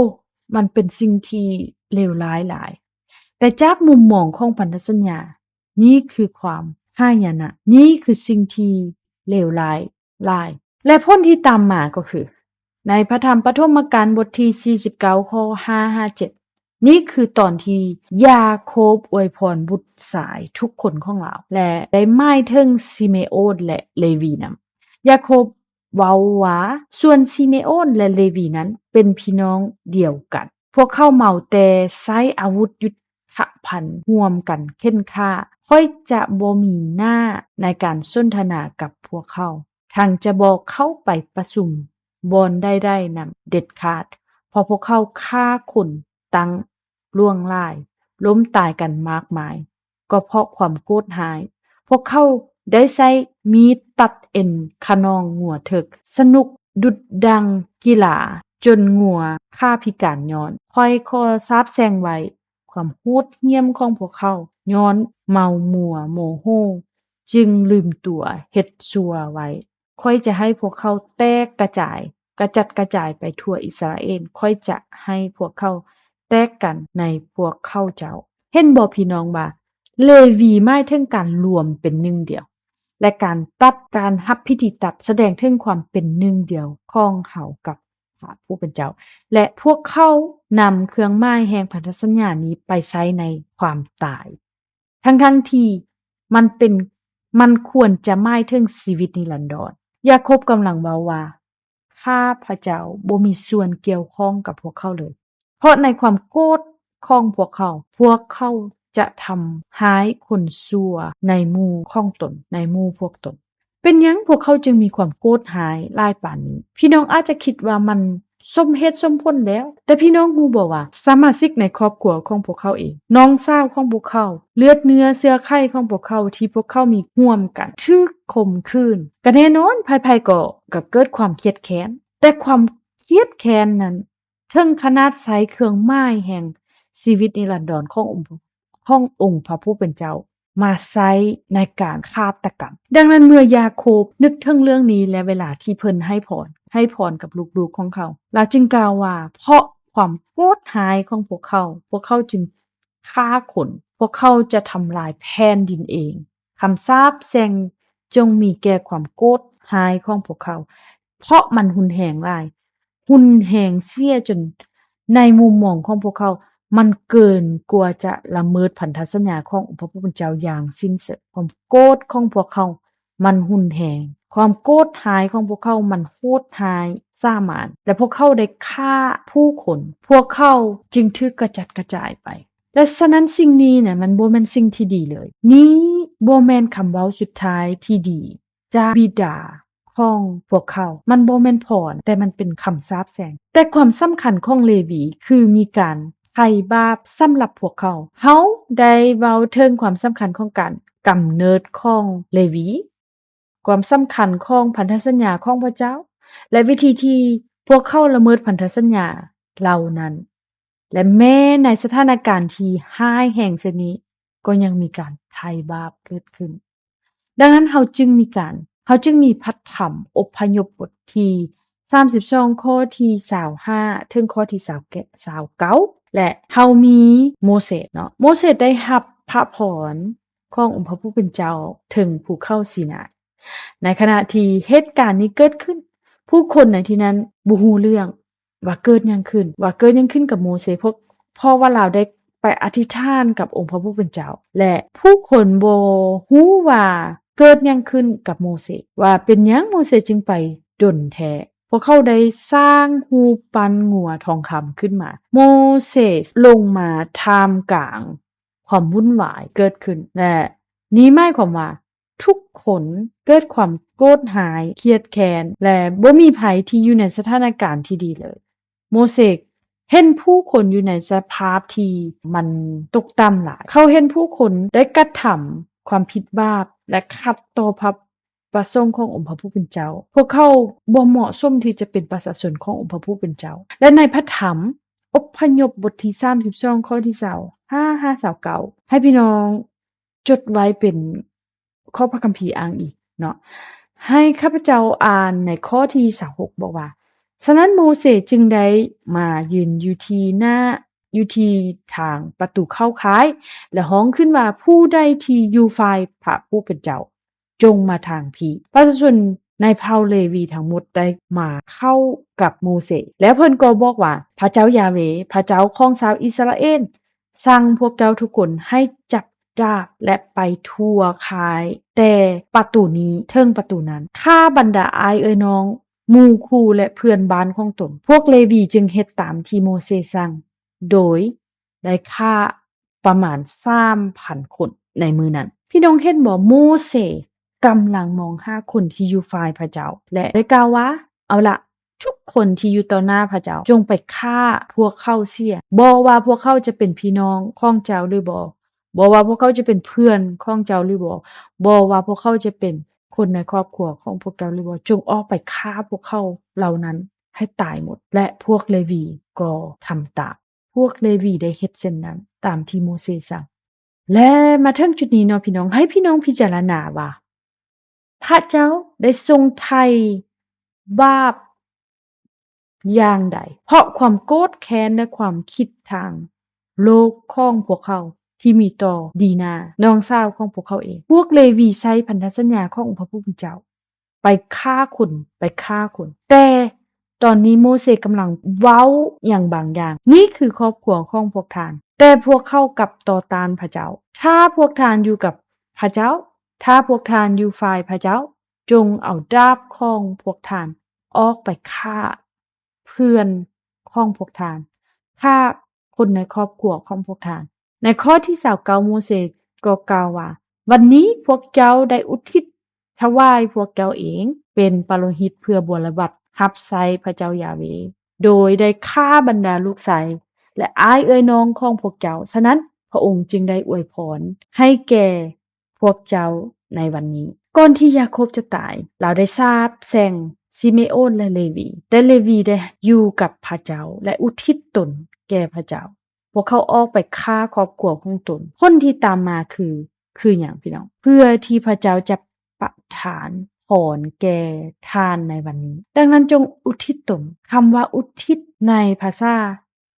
ມັນເປັນສິ່ງທີ່ເລວຮ້າຍຫຼາຍ. ແຕ່ຈາກມຸມມອງຂອງພັນທະສັນຍາ, ນີ້ຄືຄວາມຫາຍະນະ. ນີ້ຄືສິ່ງທີ່ເລວຮ້າຍ ຫຼາຍ ແລະ ຜົນທີ່ຕາມມາກໍຄື ໃນພະທຳປະຖົມມະການບົດທີສີ່ສິບເກົ້າ ຂໍ້ຫ້າຫາເຈັດ ນີ້ຄືຕອນທີ່ຢາໂຄບອວຍພອນບຸດຊາຍທຸກຄົນຂອງລາວ ແລະ ໄດ້ໝາຍເຖິງຊີເມໂອນ ແລະ ເລວີນຳ. ຢາໂຄບ ເວົ້າວ່າ, ສ່ວນຊີເມໂອນ ແລະ ເລວີນັ້ນເປັນພີ່ນ້ອງດຽວກັນ. ພວກເຂົາເມົາແຕ່ໃຊ້ອາວຸດຍຸດທະພັນຮ່ວມກັນເຂັ່ນຂ້າ. ຂ້ອຍຈະບໍ່ມີໜ້າໃນການສົນທະນາກັບພວກເຂົາ, ທັງຈະບໍ່ເຂົ້າໄປປະຊຸມບ່ອນໃດໆນຳເດັດຂາດ, ເພາະພວກເຂົາຂ້າຄົນຕັ້ງຫຼວງຫຼາຍ, ລົ້ມຕາຍກັນມາກມາຍ ກໍເພາະຄວາມໂກດຮ້າຍ. ພວກເຂົາໄດ້ໃຊ້ມີດຕັດເອັນຂະໜອງງົວເຖິກ, ສະໜຸກດຸດດັ່ງກິລາ, ຈົນງົວຂາພິການຍ້ອນ. ຂ້ອຍຂໍສາບແຊ່ງໄວ້ຄວາມໂຫດຫ້ຽມຂອງພວກເຂົາ, ຍ້ອນເມົາມົວໂມໂຫ ຈຶ່ງລືມຕົວເຮັດຊົ່ວໄວ້. ຂ້ອຍຈະໃຫ້ພວກເຂົາແຕກກະຈາຍ, ກະຈັດກະຈາຍໄປທົ່ວອິດສະຣາເອນ. ຂ້ອຍຈະໃຫ້ພວກເຂົາແຕກກັນໃນພວກເຂົາເຈົ້າ. ເຫັນບໍ່ພີ່ນ້ອງວ່າ ເລວີໝາຍເຖິງການລວມເປັນໜຶ່ງດຽວ ແລະ ການຕັດ, ການຮັບພິທີຕັດ ສະແດງເຖິງຄວາມເປັນໜຶ່ງດຽວຂອງເຮົາກັບພະຜູ້ເປັນເຈົ້າ. ແລະ ພວກເຂົານຳເຄື່ອງໝາຍແຫ່ງພັນທະສັນຍານີ້ໄປໃຊ້ໃນຄວາມຕາຍ. ທັງໆທີ່ມັນເປັນ, ມັນຄວນຈະໝາຍເຖິງຊີວິດນິລັນດອນ. ຢາໂຄບກຳລັງເວົ້າວ່າ, ຂ້າພະເຈົ້າບໍ່ມີສ່ວນກ່ຽວຂ້ອງກັບພວກເຂົາເລີຍ, ເພາະໃນຄວາມໂກດຂອງພວກເຂົາ, ພວກເຂົາຈະທຳຮ້າຍຄົນຊົ່ວໃນໝູ່ຂອງຕົນ, ໃນໝູ່ພວກຕົນ. ເປັນຫຍັງພວກເຂົາຈຶ່ງມີຄວາມໂກດຮ້າຍຫຼາຍປານນີ້? ພີ່ນ້ອງອາດຈະຄິດວ່າມັນສົມເຫດສົມຜົນແລ້ວ, ແຕ່ພີ່ນ້ອງຮູ້ບໍ່ວ່າ ສະມາຊິກໃນຄອບຄົວຂອງພວກເຂົາເອງ, ນ້ອງສາວຂອງພວກເຂົາ, ເລືອດເນື້ອເຊື້ອໄຂຂອງພວກເຂົາ ທີ່ພວກເຂົາມີຮ່ວມກັນ ຖືກຂົ່ມຂືນ? ກະແນ່ນອນ, ໃຜໆກໍ, ກໍເກີດຄວາມຄຽດແຄ້ນ, ແຕ່ຄວາມຄຽດແຄ້ນນັ້ນ ເຖິງຂະໜາດໃຊ້ເຄື່ອງໝາຍແຫ່ງຊີວິດນິລັນດອນຂອງອົງ, ຂອງອົງພະຜູ້ເປັນເຈົ້າມາໃຊ້ໃນການຄາດຕະກຳ. ດັ່ງນັ້ນ ເມື່ອຢາໂຄບນຶກເຖິງເລື່ອງນີ້ ແລະ ເວລາທີ່ເພິ່ນໃຫ້ພອນ, ໃຫ້ພອນກັບລູກໆຂອງເຂົາ, ລາວຈຶ່ງກ່າວວ່າ, ເພາະຄວາມໂກດຮ້າຍຂອງພວກເຂົາ, ພວກເຂົາຈຶ່ງຂ້າຄົນ, ພວກເຂົາຈະທຳລາຍແຜ່ນດິນເອງ. ຄຳສາບແຊ່ງຈົ່ງມີແກ່ຄວາມໂກດຮ້າຍຂອງພວກເຂົາ, ເພາະມັນຮຸນແຮງຫຼາຍ, ຮຸນແຮງເສຍຈົນໃນມຸມມອງຂອງພວກເຂົາ, ມັນເກີນກວ່າຈະລະເມີດພັນທະສັນຍາຂອງອົງພະຜູ້ເປັນເຈົ້າຢ່າງສິ້ນເຊີງ. ຄວາມໂກດຂອງພວກເຂົາມັນຮຸນແຮງ, ຄວາມໂກດຮ້າຍຂອງພວກເຂົາມັນໂຫດຮ້າຍສາມານ, ແລະ ພວກເຂົາໄດ້ຂ້າຜູ້ຄົນ, ພວກເຂົາຈຶ່ງຖືກກະຈັດກະຈາຍໄປ. ແລະ ສະນັ້ນສິ່ງນີ້ນະ ມັນບໍ່ແມ່ນສິ່ງທີ່ດີເລີຍ. ນີ້ບໍ່ແມ່ນຄຳເວົ້າສຸດທ້າຍທີ່ດີຈາກບິດາຂອງພວກເຂົາ. ມັນບໍ່ແມ່ນພອນ, ແຕ່ມັນເປັນຄຳສາບແຊ່ງ. ແຕ່ຄວາມສຳຄັນຂອງເລວີ ຄືມີການໄຖ່ບາບສຳລັບພວກເຂົາ. ເຮົາໄດ້ເວົ້າເຖິງຄວາມສຳຄັນຂອງການກຳເນີດຂອງເລວີ, ຄວາມສຳຄັນຂອງພັນທະສັນຍາຂອງພະເຈົ້າ ແລະ ວິທີທີ່ພວກເຂົາລະເມີດພັນທະສັນຍາເຫຼົ່ານັ້ນ, ແລະ ແມ້ໃນສະຖານະການທີ່ຮ້າຍແຮງເຊັ່ນນີ້, ກໍຍັງມີການໄຖ່ບາບເກີດຂຶ້ນ. ດັ່ງນັ້ນ ເຮົາຈຶ່ງມີການ, ເຮົາຈຶ່ງມີພະທຳອົບພະຍົບບົດທີສາມສິບສອງ ຂໍ້ທີຊາວຫ້າ ເຖິງຂໍ້ທີຊາວເກົ້າ ແລະ ເຮົາມີໂມເສສເນາະ. ໂມເສສໄດ້ຮັບພະພອນ ຂອງອົງພະຜູ້ເປັນເຈົ້າເທິງພູເຂົາຊີນາຍ. ໃນຂະນະທີ່ເຫດການນີ້ເກີດຂຶ້ນ, ຜູ້ຄົນໃນທີ່ນັ້ນບໍ່ຮູ້ເລື່ອງວ່າເກີດຫຍັງຂຶ້ນ, ວ່າເກີດຫຍັງຂຶ້ນກັບໂມເສ, ເພາະ, ເພາະວ່າລາວໄດ້ໄປອະທິຖານກັບອົງພະຜູ້ເປັນເຈົ້າ, ແລະ ຜູ້ຄົນບໍ່ຮູ້ວ່າເກີດຫຍັງຂຶ້ນກັບໂມເສ, ວ່າເປັນຫຍັງໂມເສຈຶ່ງໄປດົນແທ້. ພວກເຂົາໄດ້ສ້າງຮູບປັ້ນງົວທອງຄຳຂຶ້ນມາ. ໂມເສລົງມາທ່າມກາງ ຄວາມວຸ່ນວາຍເກີດຂຶ້ນ ແລະ ນີ້ໝາຍຄວາມວ່າທຸກຄົນເກີດຄວາມໂກດຮ້າຍ, ຄຽດແຄ້ນ ແລະ ບໍ່ມີໃຜທີ່ຢູ່ໃນສະຖານະການທີ່ດີເລີຍ. ໂມເສເຫັນຜູ້ຄົນຢູ່ໃນສະພາບທີ່ມັນຕົກຕ່ຳຫຼາຍ. ເຂົາເຫັນຜູ້ຄົນໄດ້ກະທຳຄວາມຜິດບາບ ແລະ ຂັດຕໍ່ພະ ປະສົງຂອງອົງພະຜູ້ເປັນເຈົ້າ. ພວກເຂົາບໍ່ເໝາະສົມທີ່ຈະເປັນປະຊາຊົນຂອງອົງພະຜູ້ເປັນເຈົ້າ. ແລະ ໃນພະທຳອົບພະຍົບບົດທີສາມສິບສອງ ຂໍ້ທີຊາວຫ້າຫາຊາວເກົ້າ ໃຫ້ພີ່ນ້ອງຈົດໄວ້ເປັນຂໍ້ພະຄຳພີອ້າງອີງເນາະ. ໃຫ້ຂ້າພະເຈົ້າອ່ານໃນຂໍ້ທີຊາວຫົກ ບອກວ່າ, ສະນັ້ນໂມເສຈຶ່ງໄດ້ມາຢືນຢູ່ທີ່ໜ້າ, ຢູ່ທີ່ທາງປະຕູເຂົ້າຄ້າຍ ແລະ ຮ້ອງຂຶ້ນວ່າ, ຜູ້ໃດທີ່ຢູ່ຝ່າຍພະຜູ້ເປັນເຈົ້າ ຈົ່ງມາທາງພີ້. ປະຊາຊົນໃນເຜົ່າເລວີທັງໝົດໄດ້ມາເຂົ້າກັບໂມເສ, ແລ້ວເພິ່ນກໍບອກວ່າ, ພະເຈົ້າຢາເວ, ພະເຈົ້າຂອງຊາວອິດສະຣາເອນ, ສັ່ງພວກເຈົ້າທຸກຄົນໃຫ້ຈັບ ດາບ ແລະ ໄປທົ່ວຄ້າຍແຕ່ປະຕູນີ້ເຖິງປະຕູນັ້ນ, ຂ້າບັນດາອ້າຍເອື້ອຍນ້ອງ, ໝູ່ຄູ່ ແລະ ເພື່ອນບ້ານຂອງຕົນ. ພວກເລວີຈຶ່ງເຮັດຕາມທີ່ໂມເຊສັ່ງ, ໂດຍໄດ້ຂ້າປະມານສາມພັນຄົນໃນມື້ນັ້ນ. ພີ່ນ້ອງເຫັນບໍ່? ໂມເຊກຳລັງມອງຫາຄົນທີ່ຢູ່ຝ່າຍພະເຈົ້າ ແລະ ໄດ້ກ່າວວ່າ, ເອົາລະ, ທຸກຄົນທີ່ຢູ່ຕໍ່ໜ້າພະເຈົ້າ, ຈົ່ງໄປຂ້າພວກເຂົາເສຍ. ບໍ່ວ່າພວກເຂົາຈະເປັນພີ່ນ້ອງຂອງເຈົ້າຫຼືບໍ່, ບໍ່ວ່າພວກເຂົາຈະເປັນເພື່ອນຂອງເຈົ້າຫຼືບໍ່, ບໍ່ວ່າພວກເຂົາຈະເປັນຄົນໃນຄອບຄົວຂອງພວກເຈົ້າຫຼືບໍ່, ຈົ່ງອອກໄປຂ້າພວກເຂົາເຫຼົ່ານັ້ນໃຫ້ຕາຍໝົດ. ແລະ ພວກເລວີກໍທຳຕາມ. ພວກເລວີໄດ້ເຮັດເຊັ່ນນັ້ນຕາມທີ່ໂມເຊສັ່ງ. ແລະ ມາເຖິງຈຸດນີ້ເນາະ ພີ່ນ້ອງ, ໃຫ້ພີ່ນ້ອງພິຈາລະນາວ່າ ພະເຈົ້າໄດ້ຊົງໄຖ່ບາບຢ່າງໃດ ເພາະຄວາມໂກດແຄ້ນ ແລະ ຄວາມຄິດທາງໂລກຂອງພວກເຂົາທີ່ມີຕໍ່ດີນາ ນ້ອງສາວຂອງພວກເຂົາເອງ. ພວກເລວີໃຊ້ພັນທະສັນຍາຂອງພະຜູ້ເປັນເຈົ້າ ໄປຂ້າຄົນ, ໄປຂ້າຄົນ. ແຕ່ຕອນນີ້ໂມເຊກຳລັງເວົ້າຫຍັງບາງຢ່າງ, ນີ້ຄືຄອບຄົວຂອງພວກທ່ານ, ແຕ່ພວກເຂົາກັບຕໍ່ຕ້ານພະເຈົ້າ. ຖ້າພວກທ່ານຢູ່ກັບພະເຈົ້າ, ຖ້າພວກທ່ານຢູ່ຝ່າຍພະເຈົ້າ, ຈົ່ງເອົາດາບຂອງພວກທ່ານອອກໄປຂ້າເພື່ອນຂອງພວກທ່ານ, ຂ້າຄົນໃນຄອບຄົວຂອງພວກທ່ານ. ໃນຂໍ້ທີຊາວເກົ້າ ໂມເຊກໍກ່າວວ່າ, ວັນນີ້ພວກເຈົ້າໄດ້ອຸທິດຖວາຍພວກເຈົ້າເອງເປັນປະໂລຫິດເພື່ອບົວລະບັດຮັບໃຊ້ພະເຈົ້າຢາເວ, ໂດຍໄດ້ຂ້າບັນດາລູກຊາຍ ແລະ ອ້າຍເອື້ອຍນ້ອງຂອງພວກເຈົ້າ. ສະນັ້ນ, ພະອົງຈຶ່ງໄດ້ອວຍພອນໃຫ້ແກ່ພວກເຈົ້າໃນວັນນີ້. ກ່ອນທີ່ຢາໂຄບຈະຕາຍ, ລາວໄດ້ສາບແຊ່ງຊິເມໂອນ ແລະ ເລວີ, ແຕ່ເລວີໄດ້ຢູ່ກັບພະເຈົ້າ ແລະ ອຸທິດຕົນແກ່ພະເຈົ້າ. ພວກເຂົາອອກໄປຂ້າຄອບຄົວຂອງຕົນ. ຜົນທີ່ຕາມມາຄື, ຄືຫຍັງ ພີ່ນ້ອງ? ເພື່ອທີ່ພະເຈົ້າຈະປະທານພອນແກ່ທ່ານໃນວັນນີ້. ດັ່ງນັ້ນ, ຈົ່ງອຸທິດຕົນ. ຄຳວ່າອຸທິດໃນພາສາ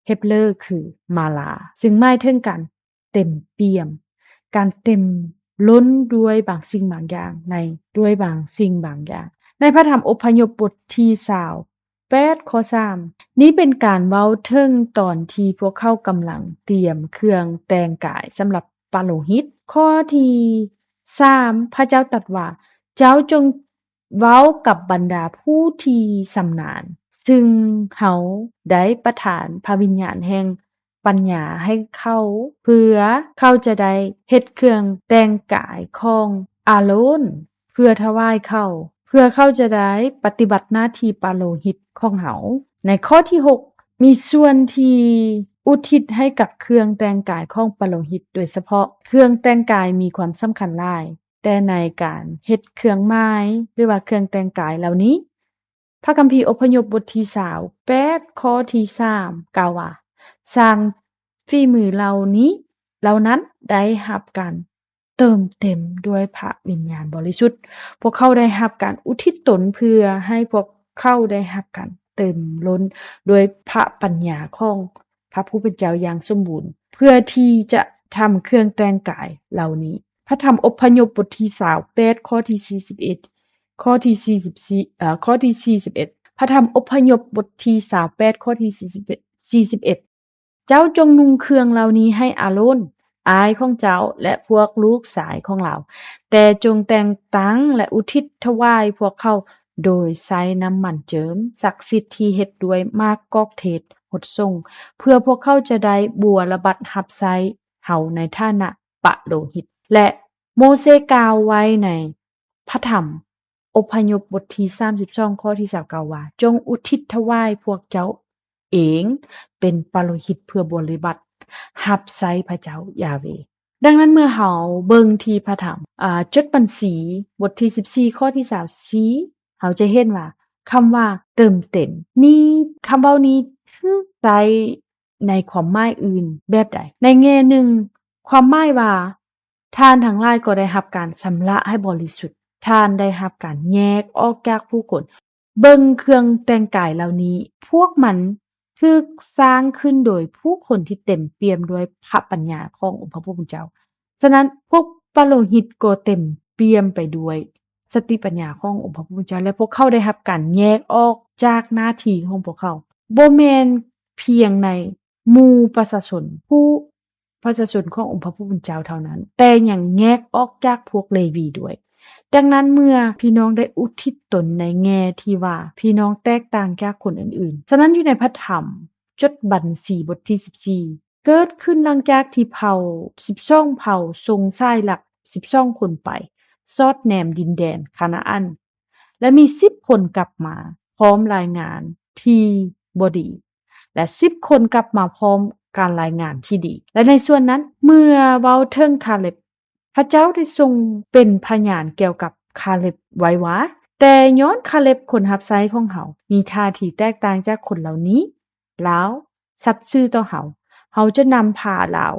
ເຮັບເຣີຄືມາລາ, ຊຶ່ງໝາຍເຖິງການເຕັມປ່ຽມ, ການເຕັມລົ້ນດ້ວຍບາງສິ່ງບາງຢ່າງ, ໃນ, ດ້ວຍບາງສິ່ງບາງຢ່າງ. ໃນພະທຳອົບພະຍົບບົດທີຊາວ ແປດ ຂໍ້ສາມ ນີ້ເປັນການເວົ້າເຖິງຕອນທີ່ພວກເຂົາກຳລັງຕຽມເຄື່ອງແຕ່ງກາຍສຳລັບປະໂລຫິດ. ຂໍ້ທີສາມ ພະເຈົ້າຕັດວ່າ, ເຈົ້າຈົ່ງເວົ້າກັບບັນດາຜູ້ທີ່ຊຳນານ, ຊຶ່ງເຮົາໄດ້ປະທານພະວິນຍານແຫ່ງ ປັນຍາໃຫ້ເຂົາ, ເພື່ອເຂົາຈະໄດ້ເຮັດເຄື່ອງແຕ່ງກາຍຂອງອາໂລນເພື່ອຖວາຍເຂົາ, ເພື່ອເຂົາຈະໄດ້ປະຕິບັດໜ້າທີ່ປະໂລຫິດຂອງເຮົາ. ໃນຂໍ້ທີຫົກ ມີສ່ວນທີ່ອຸທິດໃຫ້ກັບເຄື່ອງແຕ່ງກາຍຂອງປະໂລຫິດ, ໂດຍສະເພາະເຄື່ອງແຕ່ງກາຍມີຄວາມສຳຄັນຫຼາຍ, ແຕ່ໃນການເຮັດເຄື່ອງໝາຍ ຫຼືວ່າເຄື່ອງແຕ່ງກາຍເຫຼົ່ານີ້, ພະຄຳພີອົບພະຍົບບົດທີຊາວແປດ ຂໍ້ທີສາມ ກ່າວວ່າ, ຊ່າງຝີມືເຫຼົ່ານີ້, ເຫຼົ່ານັ້ນໄດ້ຮັບການເຕີມເຕັມດ້ວຍພະວິນຍານບໍລິສຸດ. ພວກເຂົາໄດ້ຮັບການອຸທິດຕົນເພື່ອໃຫ້ພວກເຂົາໄດ້ຮັບການເຕີມລົ້ນດ້ວຍພະປັນຍາຂອງພະຜູ້ເປັນເຈົ້າຢ່າງສົມບູນ, ເພື່ອທີ່ຈະທຳເຄື່ອງແຕ່ງກາຍເຫຼົ່ານີ້. ພະທຳອົບພະຍົບບົດທີຊາວແປດ ຂໍ້ທີສີ່ສິບເອັດ ຂໍ້ທີສີ່ສິບສີ່ ເອີ ຂໍ້ທີສີ່ສິບເອັດ ພະທຳອົບພະຍົບບົດທີຊາວແປດ ຂໍ້ທີສີ່ສິບເອັດ ສີ່ສິບເອັດ ເຈົ້າຈົ່ງນຸ່ງເຄື່ອງເຫຼົ່ານີ້ໃຫ້ອາໂລນ ອ້າຍຂອງເຈົ້າ ແລະ ພວກລູກຊາຍຂອງລາວ, ແຕ່ຈົ່ງແຕ່ງຕັ້ງ ແລະ ອຸທິດຖວາຍພວກເຂົາໂດຍໃຊ້ນ້ຳມັນເຈີມສັກສິດທີ່ເຮັດດ້ວຍໝາກກອກເທດຫົດສົງ, ເພື່ອພວກເຂົາຈະໄດ້ບົວລະບັດຮັບໃຊ້ເຮົາໃນຖານະ ປະໂລຫິດ ແລະ ໂມເຊກ່າວໄວ້ໃນພະທຳອົບພະຍົບບົດທີສາມສິບສອງ ຂໍ້ທີຊາວເກົ້າ ວ່າ, ຈົ່ງອຸທິດຖວາຍພວກເຈົ້າເອງເປັນປະໂລຫິດເພື່ອບໍລິບັດຮັບໃຊ້ພະເຈົ້າຢາເວ. ດັ່ງນັ້ນ ເມື່ອເຮົາເບິ່ງທີ່ພະທຳ, ອາ, ຈົດບັນຊີ ບົດທີສິບສີ່ ຂໍ້ທີຊາວສີ່ ເຮົາຈະເຫັນວ່າ ຄຳວ່າເຕີມເຕັມນີ້, ຄຳເວົ້ານີ້ຖືກໃຊ້ ໃນຄວາມໝາຍອື່ນແບບໃດ? ໃນແງ່ໜຶ່ງ, ຄວາມໝາຍວ່າ ທ່ານທັງຫຼາຍກໍໄດ້ຮັບການຊຳລະໃຫ້ບໍລິສຸດ, ທ່ານໄດ້ຮັບການແຍກອອກຈາກຜູ້ຄົນ. ເບິ່ງເຄື່ອງແຕ່ງກາຍເຫຼົ່ານີ້, ພວກມັນຖືກສ້າງຂຶ້ນໂດຍຜູ້ຄົນທີ່ເຕັມປ່ຽມດ້ວຍພະປັນຍາຂອງອົງພະຜູ້ເປັນເຈົ້າ. ສະນັ້ນ, ພວກປະໂລຫິດກໍເຕັມປ່ຽມໄປດ້ວຍສະຕິປັນຍາຂອງອົງພະຜູ້ເປັນເຈົ້າ, ແລະ ພວກເຂົາໄດ້ຮັບການແຍກອອກຈາກໜ້າທີ່ຂອງພວກເຂົາ. ບໍ່ແມ່ນພຽງໃນໝູ່ປະຊາຊົນຜູ້ ປະຊາຊົນຂອງອົງພະຜູ້ເປັນເຈົ້າເທົ່ານັ້ນ, ແຕ່ຍັງແຍກອອກຈາກພວກເລວີດ້ວຍ. ດັ່ງນັ້ນ ເມື່ອພີ່ນ້ອງໄດ້ອຸທິດຕົນໃນແງ່ທີ່ວ່າພີ່ນ້ອງແຕກຕ່າງຈາກຄົນອື່ນໆ, ສະນັ້ນ ຢູ່ໃນພະທຳຈົດບັນຊີບົດທີສິບສີ່ ເກີດຂຶ້ນຫຼັງຈາກທີ່ເຜົ່າ ສິບສອງເຜົ່າສົ່ງສາຍຫຼັກ ສິບສອງຄົນໄປ ສອດແນມດິນແດນຄານາອັນ ແລະ ມີສິບຄົນກັບມາພ້ອມລາຍງານທີ່ບໍ່ດີ ແລະ ສິບຄົນກັບມາພ້ອມການລາຍງານທີ່ດີ. ແລະ ໃນສ່ວນນັ້ນ ເມື່ອເວົ້າເຖິງຄາເລັບ, ພະເຈົ້າໄດ້ຊົງເປັນພະຍານກ່ຽວກັບຄາເລັບໄວ້ວ່າ, ແຕ່ຍ້ອນຄາເລັບຄົນຮັບໃຊ້ຂອງເຮົາມີທ່າທີແຕກຕ່າງຈາກຄົນເຫຼົ່ານີ້, ລາວສັດຊື່ຕໍ່ເຮົາ, ເຮົາຈະນຳພາລາວ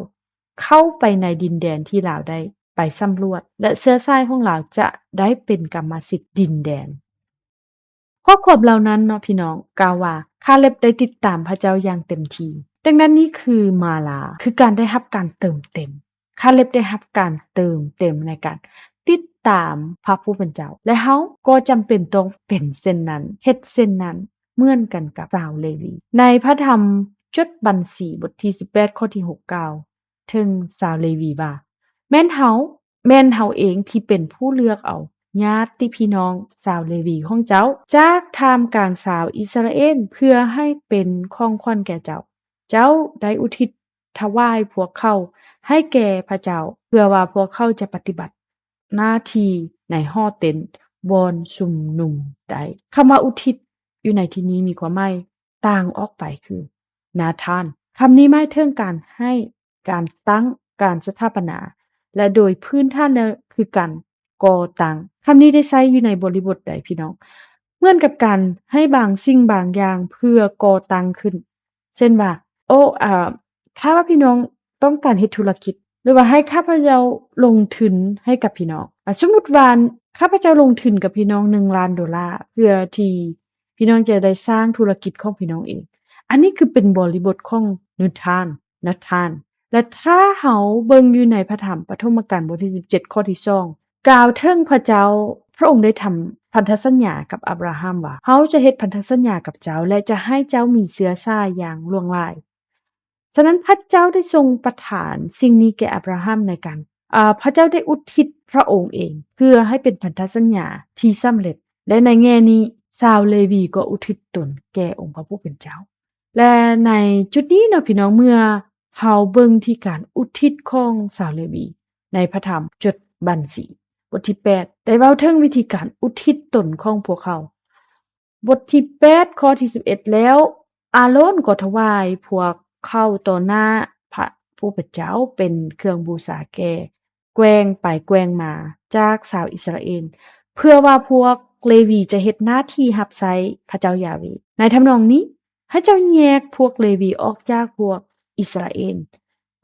ເຂົ້າໄປໃນດິນແດນທີ່ລາວໄດ້ໄປສຳຫຼວດ ແລະ ເຊື້ອສາຍຂອງລາວຈະໄດ້ເປັນກຳມະສິດດິນແດນ. ຂໍ້ຄວາມເຫຼົ່ານັ້ນເນາະ ພີ່ນ້ອງ, ກ່າວວ່າຄາເລັບໄດ້ຕິດຕາມພະເຈົ້າຢ່າງເຕັມທີ່. ດັ່ງນັ້ນ ນີ້ຄືມາລາ, ຄືການໄດ້ຮັບການເຕີມເຕັມ. ຄາເລັບໄດ້ຮັບການເຕີມເຕັມໃນການຕິດຕາມພະຜູ້ເປັນເຈົ້າ, ແລະ ເຮົາກໍຈຳເປັນຕ້ອງເປັນເຊັ່ນນັ້ນ, ເຮັດເຊັ່ນນັ້ນ ເໝືອນກັນກັບຊາວເລວີ. ໃນພະທຳຈົດບັນຊີບົດທີສິບແປດ ຂໍ້ທີຫົກ ກ່າວເຖິງຊາວເລວີວ່າ, ແມ່ນເຮົາ, ແມ່ນເຮົາເອງທີ່ເປັນຜູ້ເລືອກເອົາຍາດຕິພີ່ນ້ອງຊາວເລວີຂອງເຈົ້າ ຈາກທ່າມກາງຊາວອິດສະຣາເອນ ເພື່ອໃຫ້ເປັນຂອງຂວັນແກ່ເຈົ້າ. ເຈົ້າໄດ້ອຸທິດ ຖວາຍພວກເຂົາໃຫ້ແກ່ພະເຈົ້າ, ເພື່ອວ່າພວກເຂົາຈະປະຕິບັດໜ້າທີ່ໃນຫໍເຕັນບ່ອນຊຸມນຸມໄດ້. ຄຳວ່າອຸທິດຢູ່ໃນທີ່ນີ້ມີຄວາມໝາຍຕ່າງອອກໄປຄື ນາທານ. ຄຳນີ້ໝາຍເຖິງການໃຫ້, ການຕັ້ງ, ການສະຖາປະນາ ແລະ ໂດຍພື້ນຖານແລ້ວຄືການກໍ່ຕັ້ງ. ຄຳນີ້ໄດ້ໃຊ້ຢູ່ໃນບໍລິບົດໃດ, ພີ່ນ້ອງ? ເໝືອນກັບການໃຫ້ບາງສິ່ງບາງຢ່າງເພື່ອກໍ່ຕັ້ງຂຶ້ນ. ເຊັ່ນວ່າ, ໂອ້, ອາ, ຖ້າວ່າພີ່ນ້ອງຕ້ອງການເຮັດທຸລະກິດ ຫຼືວ່າໃຫ້ຂ້າພະເຈົ້າລົງທຶນໃຫ້ກັບພີ່ນ້ອງ, ອາ, ສົມມຸດວ່າຂ້າພະເຈົ້າລົງທຶນກັບພີ່ນ້ອງໜຶ່ງລ້ານໂດລາ ເພື່ອທີ່ພີ່ນ້ອງຈະໄດ້ສ້າງທຸລະກິດຂອງພີ່ນ້ອງເອງ. ອັນນີ້ຄືເປັນບໍລິບົດຂອງນາທານ, ນາທານ. ແລະ ຖ້າເຮົາເບິ່ງຢູ່ໃນພະທຳປະຖົມມະການ ບົດທີສິບເຈັດ ຂໍ້ທີສອງ ກ່າວເຖິງພະເຈົ້າ, ພະອົງໄດ້ທຳພັນທະສັນຍາກັບອາບຣາຮາມວ່າ, ເຮົາຈະເຮັດພັນທະສັນຍາກັບເຈົ້າ ແລະ ຈະໃຫ້ເຈົ້າມີເຊື້ອສາຍຢ່າງຫຼວງຫຼາຍ. ສະນັ້ນ ພະເຈົ້າໄດ້ຊົງປະທານສິ່ງນີ້ແກ່ອາບຣາຮາມໃນການ, ອາ, ພະເຈົ້າໄດ້ອຸທິດພະອົງເອງເພື່ອໃຫ້ເປັນພັນທະສັນຍາທີ່ສຳເລັດ. ແລະ ໃນແງ່ນີ້ ຊາວເລວີກໍອຸທິດຕົນແກ່ອົງພະຜູ້ເປັນເຈົ້າ. ແລະ ໃນຈຸດນີ້ເນາະ ພີ່ນ້ອງ, ເມື່ອເຮົາເບິ່ງທີ່ການອຸທິດຂອງຊາວເລວີໃນພະທຳຈົດບັນຊີ ບົດທີແປດ ໄດ້ເວົ້າເຖິງວິທີການອຸທິດຕົນຂອງພວກເຂົາ. ບົດທີແປດ ຂໍ້ທີສິບເອັດ ແລ້ວອາໂລນກໍຖວາຍພວກເຂົາຕໍ່ໜ້າພະຜູ້ເປັນເຈົ້າ ເປັນເຄື່ອງບູຊາແກ່ ແກວ່ງໄປແກວ່ງມາຈາກຊາວອິດສະຣາເອນ ເພື່ອວ່າພວກເລວີຈະເຮັດໜ້າທີ່ຮັບໃຊ້ພະເຈົ້າຢາເວ. ໃນທຳນອງນີ້, ໃຫ້ເຈົ້າແຍກພວກເລວີອອກຈາກພວກອິດສະຣາເອນ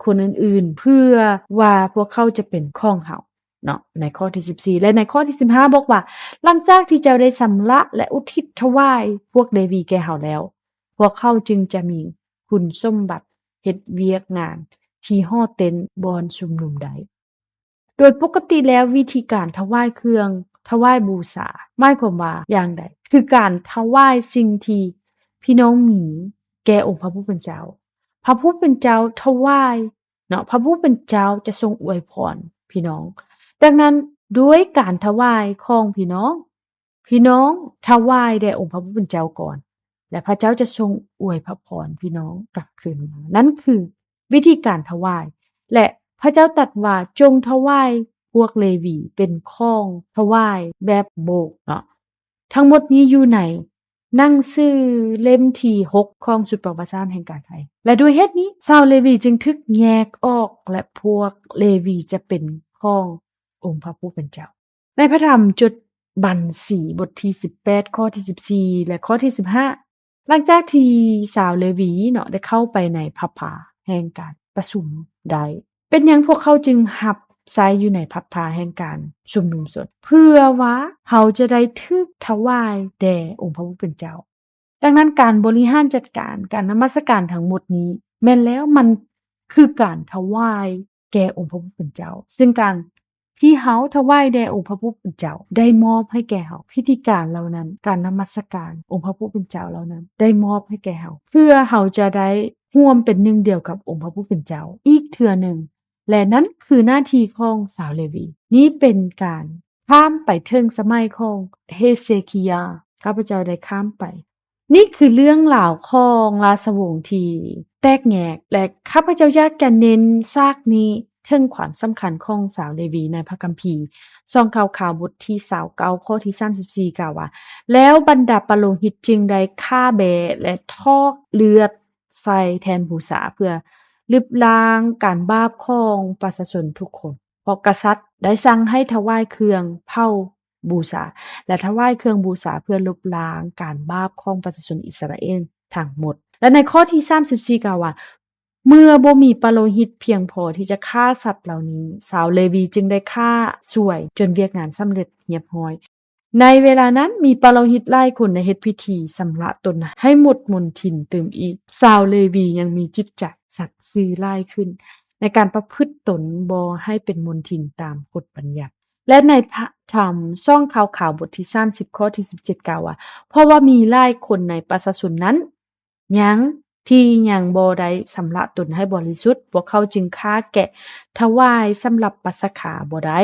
ຄົນອື່ນໆ ເພື່ອວ່າພວກເຂົາຈະເປັນຂອງເຮົາເນາະ, ໃນຂໍ້ທີສິບສີ່ ແລະ ໃນຂໍ້ທີສິບຫ້າ ບອກວ່າ, ຫຼັງຈາກທີ່ເຈົ້າໄດ້ຊຳລະ ແລະ ອຸທິດຖວາຍພວກເລວີແກ່ເຮົາແລ້ວ, ພວກເຂົາຈຶ່ງຈະມີຄຸນສົມບັດເຮັດວຽກງານທີ່ຫໍເຕັນບ່ອນຊຸມນຸມໄດ້. ໂດຍປົກກະຕິແລ້ວ ວິທີການຖວາຍເຄື່ອງຖວາຍບູຊາໝາຍຄວາມວ່າຢ່າງໃດ? ຄືການຖວາຍສິ່ງທີ່ພີ່ນ້ອງມີແກ່ອົງພະຜູ້ເປັນເຈົ້າ. ພະຜູ້ເປັນເຈົ້າຖວາຍເນາະ, ພະຜູ້ເປັນເຈົ້າຈະຊົງອວຍພອນພີ່ນ້ອງ. ດັ່ງນັ້ນ ດ້ວຍການຖວາຍຂອງພີ່ນ້ອງ, ພີ່ນ້ອງຖວາຍແດ່ອົງພະຜູ້ເປັນເຈົ້າກ່ອນ ແລະ ພະເຈົ້າຈະຊົງອວຍພະພອນພີ່ນ້ອງກັບຄືນມາ. ນັ້ນຄືວິທີການຖວາຍ ແລະ ພະເຈົ້າຕັດວ່າ, ຈົ່ງຖວາຍພວກເລວີເປັນຂອງຖວາຍແບບໂບກເນາະ. ທັງໝົດນີ້ຢູ່ໃນໜັງສືເຫຼັ້ມທີຫົກຂອງຊຸດປະຫວັດສາດແຫ່ງການໄທ. ແລະ ດ້ວຍເຫດນີ້ ຊາວເລວີຈຶ່ງຖືກແຍກອອກ ແລະ ພວກເລວີຈະເປັນຂອງອົງພະຜູ້ເປັນເຈົ້າ. ໃນພະທຳຈົດບັນຊີ ບົດທີສິບແປດ ຂໍ້ທີສິບສີ່ ແລະ ຂໍ້ທີສິບຫ້າ ຫຼັງຈາກທີ່ຊາວເລວີເນາະ ໄດ້ເຂົ້າໄປໃນພະພາແຫ່ງການປະຊຸມໄດ້, ເປັນຫຍັງພວກເຂົາຈຶ່ງຮັບໃຊ້ຢູ່ໃນພະພາແຫ່ງການຊຸມນຸມຊົນ? ເພື່ອວ່າເຮົາຈະໄດ້ຖືກຖວາຍແດ່ອົງພະຜູ້ເປັນເຈົ້າ. ດັ່ງນັ້ນ ການບໍລິຫານຈັດການການນະມັດສະການທັງໝົດນີ້ ແມ່ນແລ້ວມັນຄືການຖວາຍແກ່ອົງພະຜູ້ເປັນເຈົ້າ, ຊຶ່ງການທີ່ເຮົາຖວາຍແດ່ອົງພະຜູ້ເປັນເຈົ້າໄດ້ມອບໃຫ້ແກ່ເຮົາ, ພິທີການເຫຼົ່ານັ້ນ, ການນະມັດສະການອົງພະຜູ້ເປັນເຈົ້າເຫຼົ່ານັ້ນໄດ້ມອບໃຫ້ແກ່ເຮົາ, ເພື່ອເຮົາຈະໄດ້ ຮ່ວມເປັນໜຶ່ງດຽວກັບອົງພະຜູ້ເປັນເຈົ້າອີກເທື່ອໜຶ່ງ ແລະ ນັ້ນຄືໜ້າທີ່ຂອງຊາວເລວີ. ນີ້ເປັນການຂ້າມໄປເຖິງສະໄໝຂອງເຮເຊຄີຍາ, ຂ້າພະເຈົ້າໄດ້ຂ້າມໄປ. ນີ້ຄືເລື່ອງລາວຂອງລາຊະວົງທີ່ແຕກແຍກ ແລະ ຂ້າພະເຈົ້າຢາກຈະເນັ້ນສາກນີ້ເຖິງຄວາມສຳຄັນຂອງຊາວເລວີໃນພະຄຳພີ. ສອງຂ່າວຂາວບົດທີຊາວເກົ້າ ຂໍ້ທີສາມສິບສີ່ ກ່າວວ່າ, ແລ້ວບັນດາປະໂລຫິດຈຶ່ງໄດ້ຂ້າແບ້ ແລະ ຖອກເລືອດໃສ່ແທ່ນບູຊາ ເພື່ອລຶບລ້າງການບາບຂອງປະຊາຊົນທຸກຄົນ, ເພາະກະສັດໄດ້ສັ່ງໃຫ້ຖວາຍເຄື່ອງເຜົາ ບູຊາ ແລະ ຖວາຍເຄື່ອງບູຊາເພື່ອລົບລ້າງການບາບຂອງປະຊາຊົນອິດສະຣາເອນທັງໝົດ. ແລະ ໃນຂໍ້ທີສາມສິບສີ່ ກ່າວວ່າ, ເມື່ອບໍ່ມີປະໂລຫິດພຽງພໍທີ່ຈະຂ້າສັດເຫຼົ່ານີ້, ຊາວເລວີຈຶ່ງໄດ້ຂ້າຊ່ວຍຈົນວຽກງານສຳເລັດຮຽບຮ້ອຍ. ໃນເວລານັ້ນ, ມີປະໂລຫິດຫຼາຍຄົນໄດ້ເຮັດພິທີຊຳລະຕົນໃຫ້ໝົດມົນທິນຕື່ມອີກ. ຊາວເລວີຍັງມີຈິດໃຈສັດຊື່ຫຼາຍຂຶ້ນ ໃນການປະພຶດຕົນບໍ່ໃຫ້ເປັນມົນທິນຕາມກົດບັນຍັດ. ແລະ ໃນພະທຳ ສອງຂ່າວຂາວບົດທີສາມສິບ ຂໍ້ທີສິບເຈັດ ກ່າວວ່າ, ເພາະວ່າມີຫຼາຍຄົນໃນປະຊາຊົນນັ້ນຍັງ ທີ່ຍັງບໍ່ໄດ້ຊຳລະຕົນໃຫ້ບໍລິສຸດ, ພວກເຂົາຈຶ່ງຂ້າແກະຖວາຍສຳລັບປັດສະຄາບໍ່ໄດ້.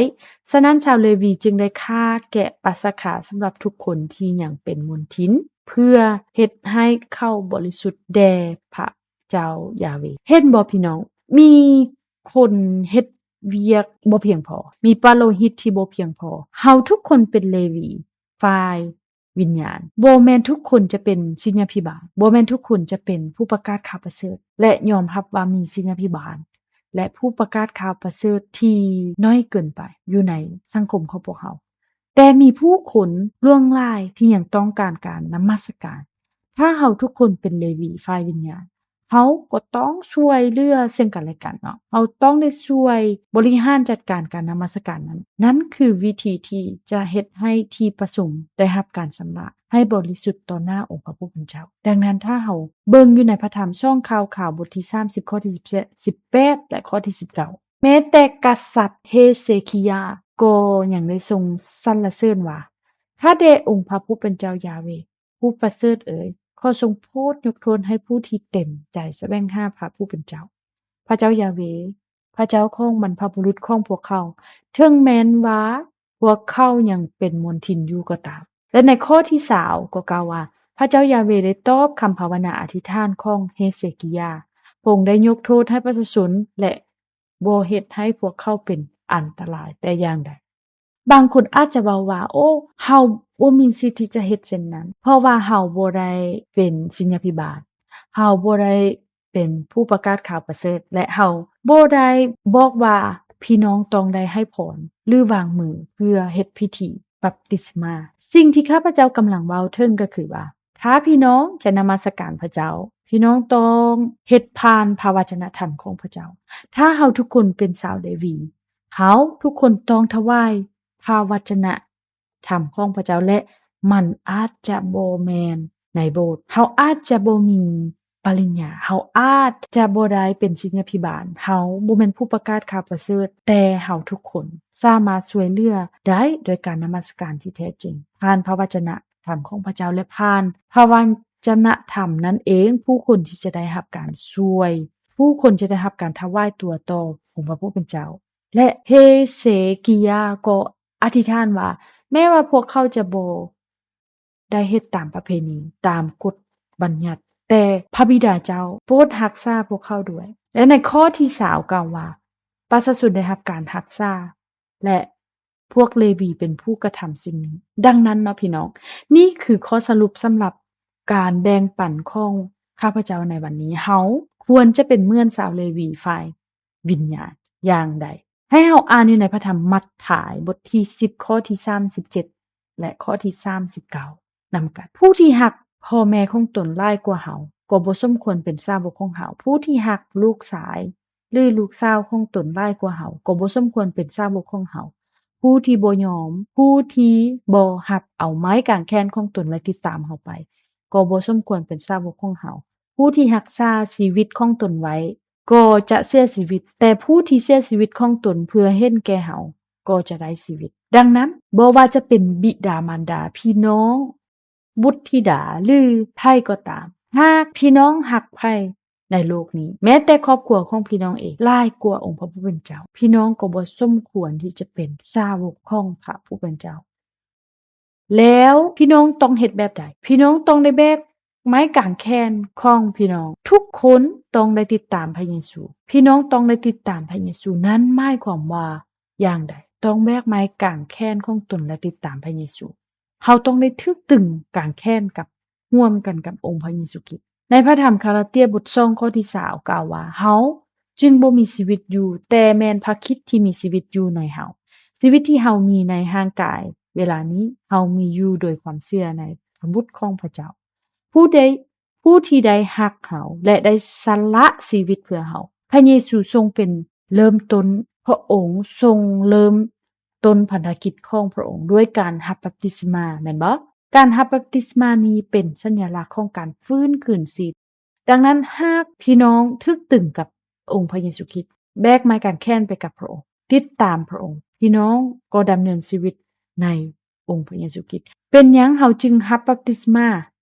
ສະນັ້ນ ຊາວເລວີຈຶ່ງໄດ້ຂ້າແກະປັດສະຄາສຳລັບທຸກຄົນທີ່ຍັງເປັນມົນທິນ, ເພື່ອເຮັດໃຫ້ເຂົາບໍລິສຸດແດ່ພະເຈົ້າຢາເວ. ເຫັນບໍ່ພີ່ນ້ອງ? ມີຄົນເຮັດວຽກບໍ່ພຽງພໍ, ມີປະໂລຫິດທີ່ບໍ່ພຽງພໍ. ເຮົາທຸກຄົນເປັນເລວີຝ່າຍວິນຍານ. ບໍ່ແມ່ນທຸກຄົນຈະເປັນສິດຍາພິບານ, ບໍ່ແມ່ນທຸກຄົນຈະເປັນຜູ້ປະກາດຂ່າວປະເສີດ ແລະ ຍອມຮັບວ່າມີສິດຍາພິບານ ແລະ ຜູ້ປະກາດຂ່າວປະເສີດທີ່ໜ້ອຍເກີນໄປຢູ່ໃນສັງຄົມຂອງພວກເຮົາ. ແຕ່ມີຜູ້ຄົນຫຼວງຫຼາຍທີ່ຍັງຕ້ອງການການນະມັດສະການ. ຖ້າເຮົາທຸກຄົນເປັນເລວີຝ່າຍວິນຍານ, ເຮົາກໍຕ້ອງຊ່ວຍເຫຼືອເຊິ່ງກັນແລະກັນເນາະ. ເຮົາຕ້ອງໄດ້ຊ່ວຍບໍລິຫານຈັດການການນະມັດສະການນັ້ນ. ນັ້ນຄືວິທີທີ່ຈະເຮັດໃຫ້ທີ່ປະຊຸມໄດ້ຮັບການຊຳລະໃຫ້ບໍລິສຸດຕໍ່ໜ້າອົງພະຜູ້ເປັນເຈົ້າ. ດັ່ງນັ້ນ ຖ້າເຮົາເບິ່ງຢູ່ໃນພະທຳ ສອງຂ່າວຂາວ ບົດທີສາມສິບ ຂໍ້ທີສິບແປດ ແລະ ຂໍ້ທີສິບເກົ້າ, ແມ້ແຕ່ກະສັດເຮເຊຄີຍາກໍຍັງໄດ້ຊົງສັນລະເສີນວ່າ, ຂ້າແດ່ອົງພະຜູ້ເປັນເຈົ້າຢາເວ, ຜູ້ປະເສີດເອີຍ, ຂໍຊົງໂປດຍົກໂທດໃຫ້ຜູ້ທີ່ເຕັມໃຈສະແຫວງຫາພະຜູ້ເປັນເຈົ້າ, ພະເຈົ້າຢາເວ, ພະເຈົ້າຂອງບັນພະບຸລຸດຂອງພວກເຂົາ, ເຖິງແມ່ນວ່າພວກເຂົາຍັງເປັນມົນທິນຢູ່ກໍຕາມ. ແລະ ໃນຂໍ້ທີຊາວກໍກ່າວວ່າ, ພະເຈົ້າຢາເວໄດ້ຕອບຄຳພາວະນາອະທິຖານຂອງເຮເຊຄີຍາ, ພະອົງໄດ້ຍົກໂທດໃຫ້ປະຊາຊົນ ແລະ ບໍ່ເຮັດໃຫ້ພວກເຂົາເປັນອັນຕະລາຍແຕ່ຢ່າງໃດ. ບາງຄົນອາດຈະເວົ້າວ່າ, ໂອ້, ເຮົາບໍ່ມີສິດທີ່ຈະເຮັດເຊັ່ນນັ້ນ, ເພາະວ່າເຮົາບໍ່ໄດ້ເປັນສິດຍາພິບານ, ເຮົາບໍ່ໄດ້ເປັນຜູ້ປະກາດຂ່າວປະເສີດ ແລະ ເຮົາບໍ່ໄດ້ບອກວ່າພີ່ນ້ອງຕ້ອງໄດ້ໃຫ້ພອນ ຫຼື ວາງມືເພື່ອເຮັດພິທີບັບຕິສມາ. ສິ່ງທີ່ຂ້າພະເຈົ້າກຳລັງເວົ້າເຖິງກໍຄືວ່າ, ຖ້າພີ່ນ້ອງຈະນະມັດສະການພະເຈົ້າ, ພີ່ນ້ອງຕ້ອງເຮັດຜ່ານພະວະຈະນະທຳຂອງພະເຈົ້າ. ຖ້າເຮົາທຸກຄົນເປັນຊາວເລວີ, ເຮົາທຸກຄົນຕ້ອງຖວາຍພະວະຈະນະທຳຂອງພະເຈົ້າ ແລະ ມັນອາດຈະບໍ່ແມ່ນໃນໂບດ. ເຮົາອາດຈະບໍ່ມີປະລິນຍາ, ເຮົາອາດຈະບໍ່ໄດ້ເປັນສິດຍາພິບານ, ເຮົາບໍ່ແມ່ນຜູ້ປະກາດຂ່າວປະເສີດ, ແຕ່ເຮົາທຸກຄົນສາມາດຊ່ວຍເຫຼືອໄດ້ໂດຍການນະມັດສະການທີ່ແທ້ຈິງ ຜ່ານພະວະຈະນະ ທຳຂອງພະເຈົ້າ ແລະ ຜ່ານພະວະຈະນະທຳນັ້ນເອງ, ຜູ້ຄົນທີ່ຈະໄດ້ຮັບການຊ່ວຍ, ຜູ້ຄົນຈະໄດ້ຮັບການຖວາຍຕົວຕໍ່ອົງພະຜູ້ເປັນເຈົ້າ. ແລະ ເຮເຊກີຍາກໍອະທິຖານວ່າ, ແມ້ວ່າພວກເຂົາຈະບໍ່ໄດ້ເຮັດຕາມປະເພນີ, ຕາມກົດບັນຍັດ, ແຕ່ພະບິດາເຈົ້າໂປດຮັກສາພວກເຂົາດ້ວຍ. ແລະ ໃນຂໍ້ທີຊາວກ່າວວ່າ, ປະຊາຊົນໄດ້ຮັບການຮັກສາ ແລະ ພວກເລວີເປັນຜູ້ກະທຳສິ່ງນີ້. ດັ່ງນັ້ນເນາະ ພີ່ນ້ອງ, ນີ້ຄືຂໍ້ສະຫຼຸບສຳລັບການແບ່ງປັນຂອງຂ້າພະເຈົ້າໃນວັນນີ້. ເຮົາຄວນຈະເປັນເໝືອນຊາວເລວີຝ່າຍວິນຍານຢ່າງໃດ? ໃຫ້ເຮົາອ່ານຢູ່ໃນພະທຳມັດທາຍ ບົດທີສິບ ຂໍ້ທີສາມສິບເຈັດ ແລະ ຂໍ້ທີສາມສິບເກົ້າ ນຳກັນ. ຜູ້ທີ່ຮັກພໍ່ແມ່ຂອງຕົນຫຼາຍກວ່າເຮົາ ກໍບໍ່ສົມຄວນເປັນສາວົກຂອງເຮົາ. ຜູ້ທີ່ຮັກລູກຊາຍ ຫຼື ລູກສາວຂອງຕົນຫຼາຍກວ່າເຮົາ ກໍບໍ່ສົມຄວນເປັນສາວົກຂອງເຮົາ. ຜູ້ທີ່ບໍ່ຍອມ, ຜູ້ທີ່ບໍ່ຮັບເອົາໄມ້ກາງແຂນຂອງຕົນ ແລະ ຕິດຕາມເຮົາໄປ ກໍບໍ່ສົມຄວນເປັນສາວົກຂອງເຮົາ. ຜູ້ທີ່ຮັກສາຊີວິດຂອງຕົນໄວ້ ກໍຈະເສຍຊີວິດ, ແຕ່ຜູ້ທີ່ເສຍຊີວິດຂອງຕົນເພື່ອເຫັນແກ່ເຮົາ ກໍຈະໄດ້ຊີວິດ. ດັ່ງນັ້ນ, ບໍ່ວ່າຈະເປັນບິດາມານດາ, ພີ່ນ້ອງ, ບຸດທິດາ ຫຼື ໃຜກໍຕາມ, ຫາກພີ່ນ້ອງຮັກໃຜ ໃນໂລກນີ້. ແມ້ແຕ່ຄອບຄົວຂອງພີ່ນ້ອງເອງ ຫຼາຍກວ່າອົງພະຜູ້ເປັນເຈົ້າ. ພີ່ນ້ອງກໍບໍ່ສົມຄວນທີ່ຈະເປັນສາວົກຂອງພະຜູ້ເປັນເຈົ້າ. ແລ້ວພີ່ນ້ອງຕ້ອງເຮັດແບບໃດ? ພີ່ນ້ອງຕ້ອງໄດ້ແບກໄມ້ກາງແຂນຂອງພີ່ນ້ອງ. ທຸກຄົນຕ້ອງໄດ້ຕິດຕາມພະເຢຊູ. ພີ່ນ້ອງຕ້ອງໄດ້ຕິດຕາມພະເຢຊູ. ນັ້ນໝາຍຄວາມວ່າຢ່າງໃດ? ຕ້ອງແບກໄມ້ກາງແຂນຂອງຕົນ ແລະ ຕິດຕາມພະເຢຊູ. ເຮົາຕ້ອງໄດ້ຖືກຕຶງກາງແຂນກັບ ຮ່ວມກັນກັບອົງພະເຢຊູຄຣິດ. ໃນພະທຳກາລາເຕຍບົດສອງ ຂໍ້ທີຊາວ ກ່າວວ່າ, ເຮົາຈຶ່ງບໍ່ມີຊີວິດຢູ່, ແຕ່ແມ່ນພະຄຣິດທີ່ມີຊີວິດຢູ່ໃນເຮົາ. ຊີວິດທີ່ເຮົາມີໃນຮ່າງກາຍເວລານີ້, ເຮົາມີຢູ່ໂດຍຄວາມເຊື່ອໃນພະບຸດຂອງພະເຈົ້າ, ຜູ້ໄດ້, ຜູ້ທີ່ໄດ້ຮັກເຮົາ ແລະ ໄດ້ສະຫຼະຊີວິດເພື່ອເຮົາ. ພະເຢຊູຊົງເປັນເລີ່ມຕົ້ນ, ພະອົງຊົງເລີ່ມ ຕົ້ນພັນທະກິດຂອງພະອົງດ້ວຍການຮັບບັບຕິສມາ, ແມ່ນບໍ່? ການຮັບບັບຕິສມານີ້ເປັນສັນຍະລັກຂອງການຟື້ນຄືນຊີບ. ດັ່ງນັ້ນ, ຫາກພີ່ນ້ອງຖືກຕຶງກັບອົງພະເຢຊູຄຣິດ, ແບກໄມ້ກາງແຂນໄປກັບພະອົງ, ຕິດຕາມພະອົງ, ພີ່ນ້ອງກໍດຳເນີນຊີວິດໃນອົງພະເຢຊູຄຣິດ. ເປັນຫຍັງເຮົາຈຶ່ງຮັບບັບຕິສມາ?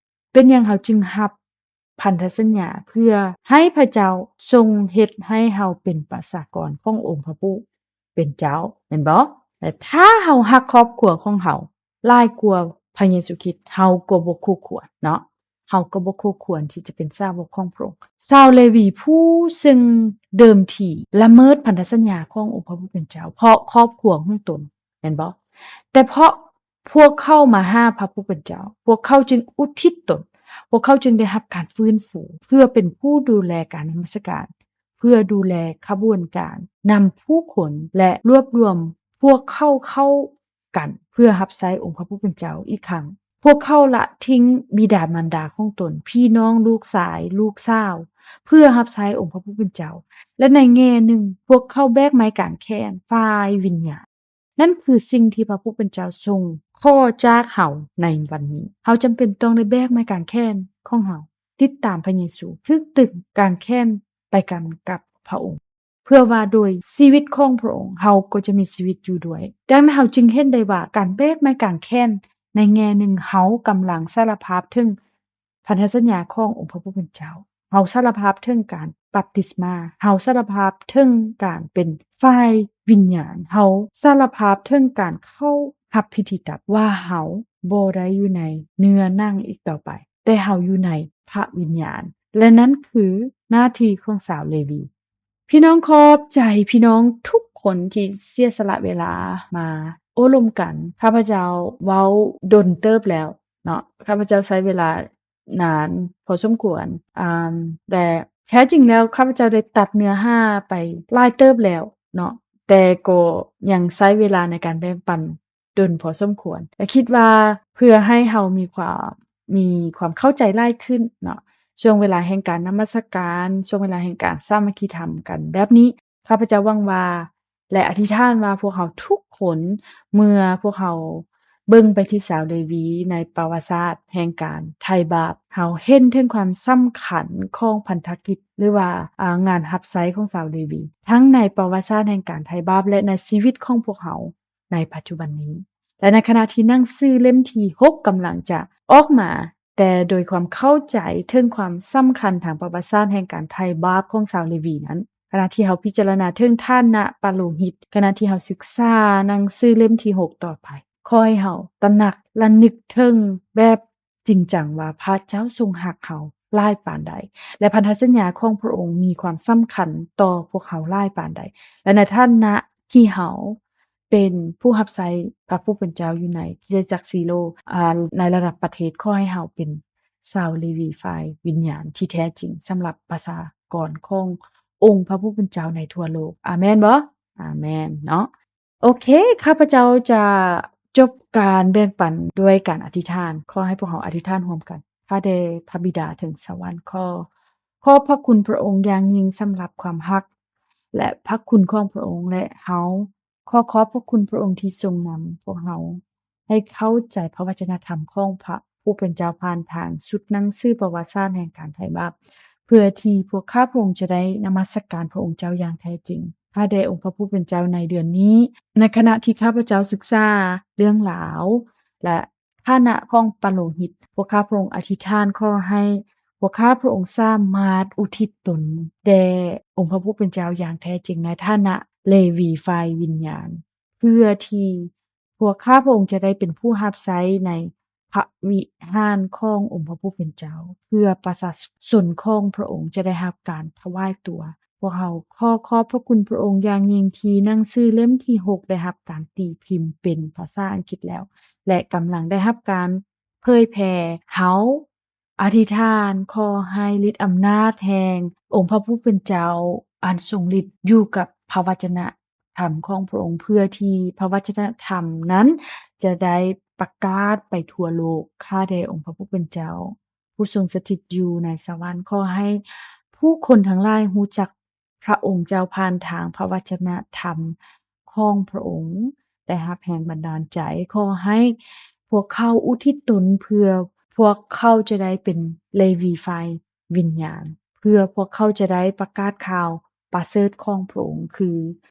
ເປັນຫຍັງເຮົາຈຶ່ງຮັບພັນທະສັນຍາ ເພື່ອໃຫ້ພະເຈົ້າຊົງເຮັດໃຫ້ເຮົາເປັນປະຊາກອນຂອງອົງພະຜູ້ເປັນເຈົ້າ, ແມ່ນບໍ່? ແລະ ຖ້າເຮົາຮັກຄອບຄົວຂອງເຮົາຫຼາຍກວ່າພະເຢຊູຄຣິດ, ເຮົາກໍບໍ່ຄູ່ຄວນເນາະ, ເຮົາກໍບໍ່ຄູ່ຄວນທີ່ຈະເປັນສາວົກຂອງພະອົງ. ຊາວເລວີຜູ້ເຊິ່ງເດີມທີລະເມີດພັນທະສັນຍາຂອງອົງພະຜູ້ເປັນເຈົ້າ ເພາະຄອບຄົວຂອງຕົນ, ແມ່ນບໍ່? ແຕ່ເພາະ ພວກເຂົາມາຫາພະຜູ້ເປັນເຈົ້າ, ພວກເຂົາຈຶ່ງອຸທິດຕົນ, ພວກເຂົາຈຶ່ງໄດ້ຮັບການຟື້ນຟູ ເພື່ອເປັນຜູ້ດູແລການນະມັດສະການ, ເພື່ອດູແລຂະບວນການນຳຜູ້ຄົນ ແລະ ລວບລວມພວກເຂົາເຂົ້າກັນ ເພື່ອຮັບໃຊ້ອົງພະຜູ້ເປັນເຈົ້າອີກຄັ້ງ. ພວກເຂົາລະຖິ້ມບິດາມານດາຂອງຕົນ, ພີ່ນ້ອງ, ລູກຊາຍ, ລູກສາວ, ເພື່ອຮັບໃຊ້ອົງພະຜູ້ເປັນເຈົ້າ. ແລະ ໃນແງ່ໜຶ່ງ, ພວກເຂົາແບກໄມ້ກາງແຂນຝ່າຍວິນຍານ. ນັ້ນຄືສິ່ງທີ່ພະຜູ້ເປັນເຈົ້າຊົງຂໍຈາກເຮົາໃນວັນນີ້. ເຮົາຈຳເປັນຕ້ອງໄດ້ແບກໄມ້ກາງແຂນຂອງເຮົາ, ຕິດຕາມພະເຢຊູ, ຖືກຕຶງກາງແຂນໄປກັນກັບພະອົງ, ເພື່ອວ່າໂດຍຊີວິດຂອງພະອົງ, ເຮົາກໍຈະມີຊີວິດຢູ່ດ້ວຍ. ດັ່ງນັ້ນ, ເຮົາຈຶ່ງເຫັນໄດ້ວ່າການແບກໄມ້ກາງແຂນໃນແງ່ໜຶ່ງ, ເຮົາກຳລັງສາລະພາບເຖິງ ພັນທະສັນຍາຂອງອົງພະຜູ້ເປັນເຈົ້າ. ເຮົາສາລະພາບເຖິງການບັບຕິສມາ, ເຮົາສາລະພາບເຖິງການເປັນຝ່າຍວິນຍານ, ເຮົາສາລະພາບເຖິງການເຂົ້າຮັບພິທີຕັດ ວ່າເຮົາບໍ່ໄດ້ຢູ່ໃນເນື້ອໜັງອີກຕໍ່ໄປ, ແຕ່ເຮົາຢູ່ໃນພະວິນຍານ, ແລະ ນັ້ນຄືໜ້າທີ່ຂອງຊາວເລວີ. ພີ່ນ້ອງ, ຂອບໃຈພີ່ນ້ອງທຸກຄົນທີ່ເສຍສະຫຼະເວລາມາໂອ້ລົມກັນ. ຂ້າພະເຈົ້າເວົ້າດົນເຕີບແລ້ວເນາະ, ຂ້າພະເຈົ້າໃຊ້ເວລາ ນານພໍສົມຄວນ, ອາ ແຕ່ແທ້ຈິງແລ້ວຂ້າພະເຈົ້າໄດ້ຕັດເນື້ອຫາໄປຫຼາຍເຕີບແລ້ວເນາະ, ແຕ່ກໍຍັງໃຊ້ເວລາໃນການແບ່ງປັນດົນພໍສົມຄວນ. ແລະ ຄິດວ່າເພື່ອໃຫ້ເຮົາມີຄວາມ, ມີຄວາມເຂົ້າໃຈຫຼາຍຂຶ້ນເນາະ, ຊ່ວງເວລາແຫ່ງການນະມັດສະການ, ຊ່ວງເວລາແຫ່ງການສາມັກຄີທຳກັນແບບນີ້, ຂ້າພະເຈົ້າຫວັງວ່າ ແລະ ອະທິຖານວ່າພວກເຮົາທຸກຄົນ, ເມື່ອພວກເຮົາເບິ່ງໄປທີ່ຊາວເລວີໃນປະຫວັດສາດແຫ່ງການໄຖ່ບາບ, ເຮົາເຫັນເຖິງຄວາມສຳຄັນຂອງພັນທະກິດ ຫຼືວ່າ ອາ ງານຮັບໃຊ້ຂອງຊາວເລວີ, ທັງໃນປະຫວັດສາດແຫ່ງການໄຖ່ບາບ ແລະ ໃນຊີວິດຂອງພວກເຮົາໃນປັດຈຸບັນນີ້. ແລະ ໃນຂະນະທີ່ໜັງສືເຫຼັ້ມທີຫົກກຳລັງຈະອອກມາ, ແຕ່ໂດຍຄວາມເຂົ້າໃຈເຖິງຄວາມສຳຄັນທາງປະຫວັດສາດແຫ່ງການໄຖ່ບາບຂອງຊາວເລວີນັ້ນ, ຂະນະທີ່ເຮົາພິຈາລະນາເຖິງຖານະປະໂລຫິດ, ຂະນະທີ່ເຮົາສຶກສາໜັງສືເຫຼັ້ມທີຫົກຕໍ່ໄປ, ຂໍໃຫ້ເຮົາຕະໜັກລະນຶກເຖິງແບບຈິງຈັງວ່າພະເຈົ້າຊົງຮັກເຮົາຫຼາຍປານໃດ ແລະ ພັນທະສັນຍາຂອງພະອົງມີຄວາມສຳຄັນຕໍ່ພວກເຮົາຫຼາຍປານໃດ ແລະ ໃນຖານະທີ່ເຮົາ ເປັນຜູ້ຮັບໃຊ້ພະຜູ້ເປັນເຈົ້າຢູ່ໃນຄຣິສຕະຈັກຊີໂລ, ອາ, ໃນລະດັບປະເທດ, ຂໍໃຫ້ເຮົາເປັນຊາວເລວີຝ່າຍວິນຍານທີ່ແທ້ຈິງສຳລັບປະຊາກອນຂອງອົງພະຜູ້ເປັນເຈົ້າໃນທົ່ວໂລກ. ອາເມນບໍ່? ອາເມນເນາະ. ໂອເຄ, ຂ້າພະເຈົ້າຈະຈົບການແບ່ງປັນດ້ວຍການອະທິຖານ. ຂໍໃຫ້ພວກເຮົາອະທິຖານຮ່ວມກັນ. ຂ້າແດ່ພະບິດາເທິງສະຫວັນ, ຂໍຂອບພະຄຸນພະອົງຢ່າງຍິ່ງສຳລັບຄວາມຮັກ ແລະ ພະຄຸນຂອງພະອົງ, ແລະ ເຮົາ ຂໍຂອບພະຄຸນພະອົງທີ່ຊົງນຳພວກເຮົາໃຫ້ເຂົ້າໃຈພະວັດຈະນະທຳຂອງພະຜູ້ເປັນເຈົ້າຜ່ານທາງຊຸດໜັງສືປະຫວັດສາດແຫ່ງການໄຖ່ບາບ, ເພື່ອທີ່ພວກຂ້າພະອົງຈະໄດ້ນະມັດສະການພະອົງເຈົ້າຢ່າງແທ້ຈິງ. ຂ້າແດ່ອົງພະຜູ້ເປັນເຈົ້າ, ໃນເດືອນນີ້, ໃນຂະນະທີ່ຂ້າພະເຈົ້າສຶກສາເລື່ອງລາວ ແລະ ຖານະຂອງປະໂລຫິດ, ພວກຂ້າພະອົງອະທິຖານຂໍໃຫ້ ພວກຂ້າພະອົງສາມາດອຸທິດຕົນແດ່ອົງພະຜູ້ເປັນເຈົ້າຢ່າງແທ້ຈິງໃນຖານະເລວີຝ່າຍວິນຍານ ເພື່ອທີ່ພວກຂ້າພະອົງຈະໄດ້ເປັນຜູ້ຮັບໃຊ້ໃນພະວິຫານຂອງອົງພະຜູ້ເປັນເຈົ້າ ເພື່ອປະຊາຊົນຂອງພະອົງຈະໄດ້ຮັບການຖວາຍຕົວ. ພວກເຮົາຂໍຂອບພະຄຸນພະອົງຢ່າງຍິ່ງທີ່ໜັງສືເຫຼັ້ມທີຫົກໄດ້ຮັບການຕີພິມເປັນພາສາອັງກິດແລ້ວ ແລະ ກຳລັງໄດ້ຮັບການເຜີຍແຜ່. ເຮົາ ອະທິຖານຂໍໃຫ້ລິດອຳນາດແຫ່ງອົງພະຜູ້ເປັນເຈົ້າອັນຊົງລິດຢູ່ກັບພະວັດຈະນະທຳຂອງພະອົງ ເພື່ອທີ່ພະວັດຈະນະທຳນັ້ນຈະໄດ້ປະກາດໄປທົ່ວໂລກ. ຂ້າແດ່ອົງພະຜູ້ເປັນເຈົ້າ ຜູ້ຊົງສະຖິດຢູ່ໃນສະຫວັນ, ຂໍໃຫ້ຜູ້ຄົນທັງຫຼາຍຮູ້ຈັກ ພະອົງເຈົ້າຜ່ານທາງພະວັດຈະນະທຳຂອງພະອົງ ໄດ້ຮັບແຮງບັນດານໃຈ. ຂໍໃຫ້ພວກເຂົາອຸທິດຕົນ ເພື່ອພວກເຂົາຈະໄດ້ເປັນເລວີຝ່າຍວິນຍານ, ເພື່ອພວກເຂົາຈະໄດ້ປະກາດຂ່າວປະເສີດຂອງພະອົງ, ຄື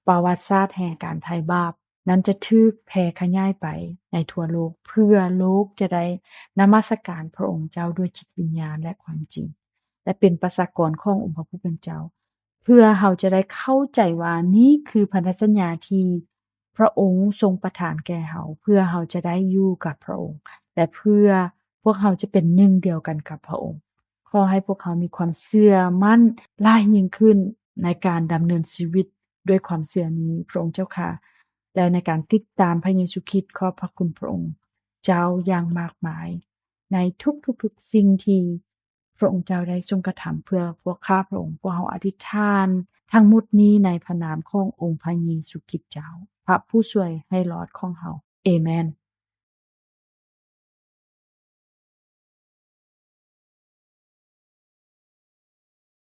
ປະຫວັດສາດແຫ່ງການໄຖ່ບາບ ນັ້ນຈະຖືກແຜ່ຂະຫຍາຍໄປໃນທົ່ວໂລກ, ເພື່ອໂລກຈະໄດ້ນະມັດສະການພະອົງເຈົ້າດ້ວຍຈິດວິນຍານ ແລະ ຄວາມຈິງ ແລະ ເປັນປະຊາກອນຂອງອົງພະຜູ້ເປັນເຈົ້າ, ເພື່ອເຮົາຈະໄດ້ເຂົ້າໃຈວ່ານີ້ຄືພັນທະສັນຍາທີ່ພະອົງຊົງປະທານແກ່ເຮົາ, ເພື່ອເຮົາຈະໄດ້ຢູ່ກັບພະອົງ ແລະ ເພື່ອພວກເຮົາຈະເປັນໜຶ່ງດຽວກັນກັບພະອົງ. ຂໍໃຫ້ພວກເຮົາມີຄວາມເຊື່ອໝັ້ນຫຼາຍຍິ່ງຂຶ້ນໃນການດຳເນີນຊີວິດ ດ້ວຍຄວາມເຊື່ອນີ້ ພະອົງເຈົ້າຂ້າ ແລະ ໃນການຕິດຕາມພະເຢຊູຄຣິດ. ຂອບພະຄຸນພະອົງເຈົ້າຢ່າງມາກມາຍ ໃນທຸກໆສິ່ງທີ່ພະອົງເຈົ້າໄດ້ຊົງກະທຳເພື່ອພວກຂ້າພະອົງ. ພວກເຮົາອະທິຖານທັງໝົດນີ້ໃນພະນາມຂອງອົງພະເຢຊູຄຣິດເຈົ້າ, ພະຜູ້ຊ່ວຍໃຫ້ລອດຂອງເຮົາ. ເອແມນ.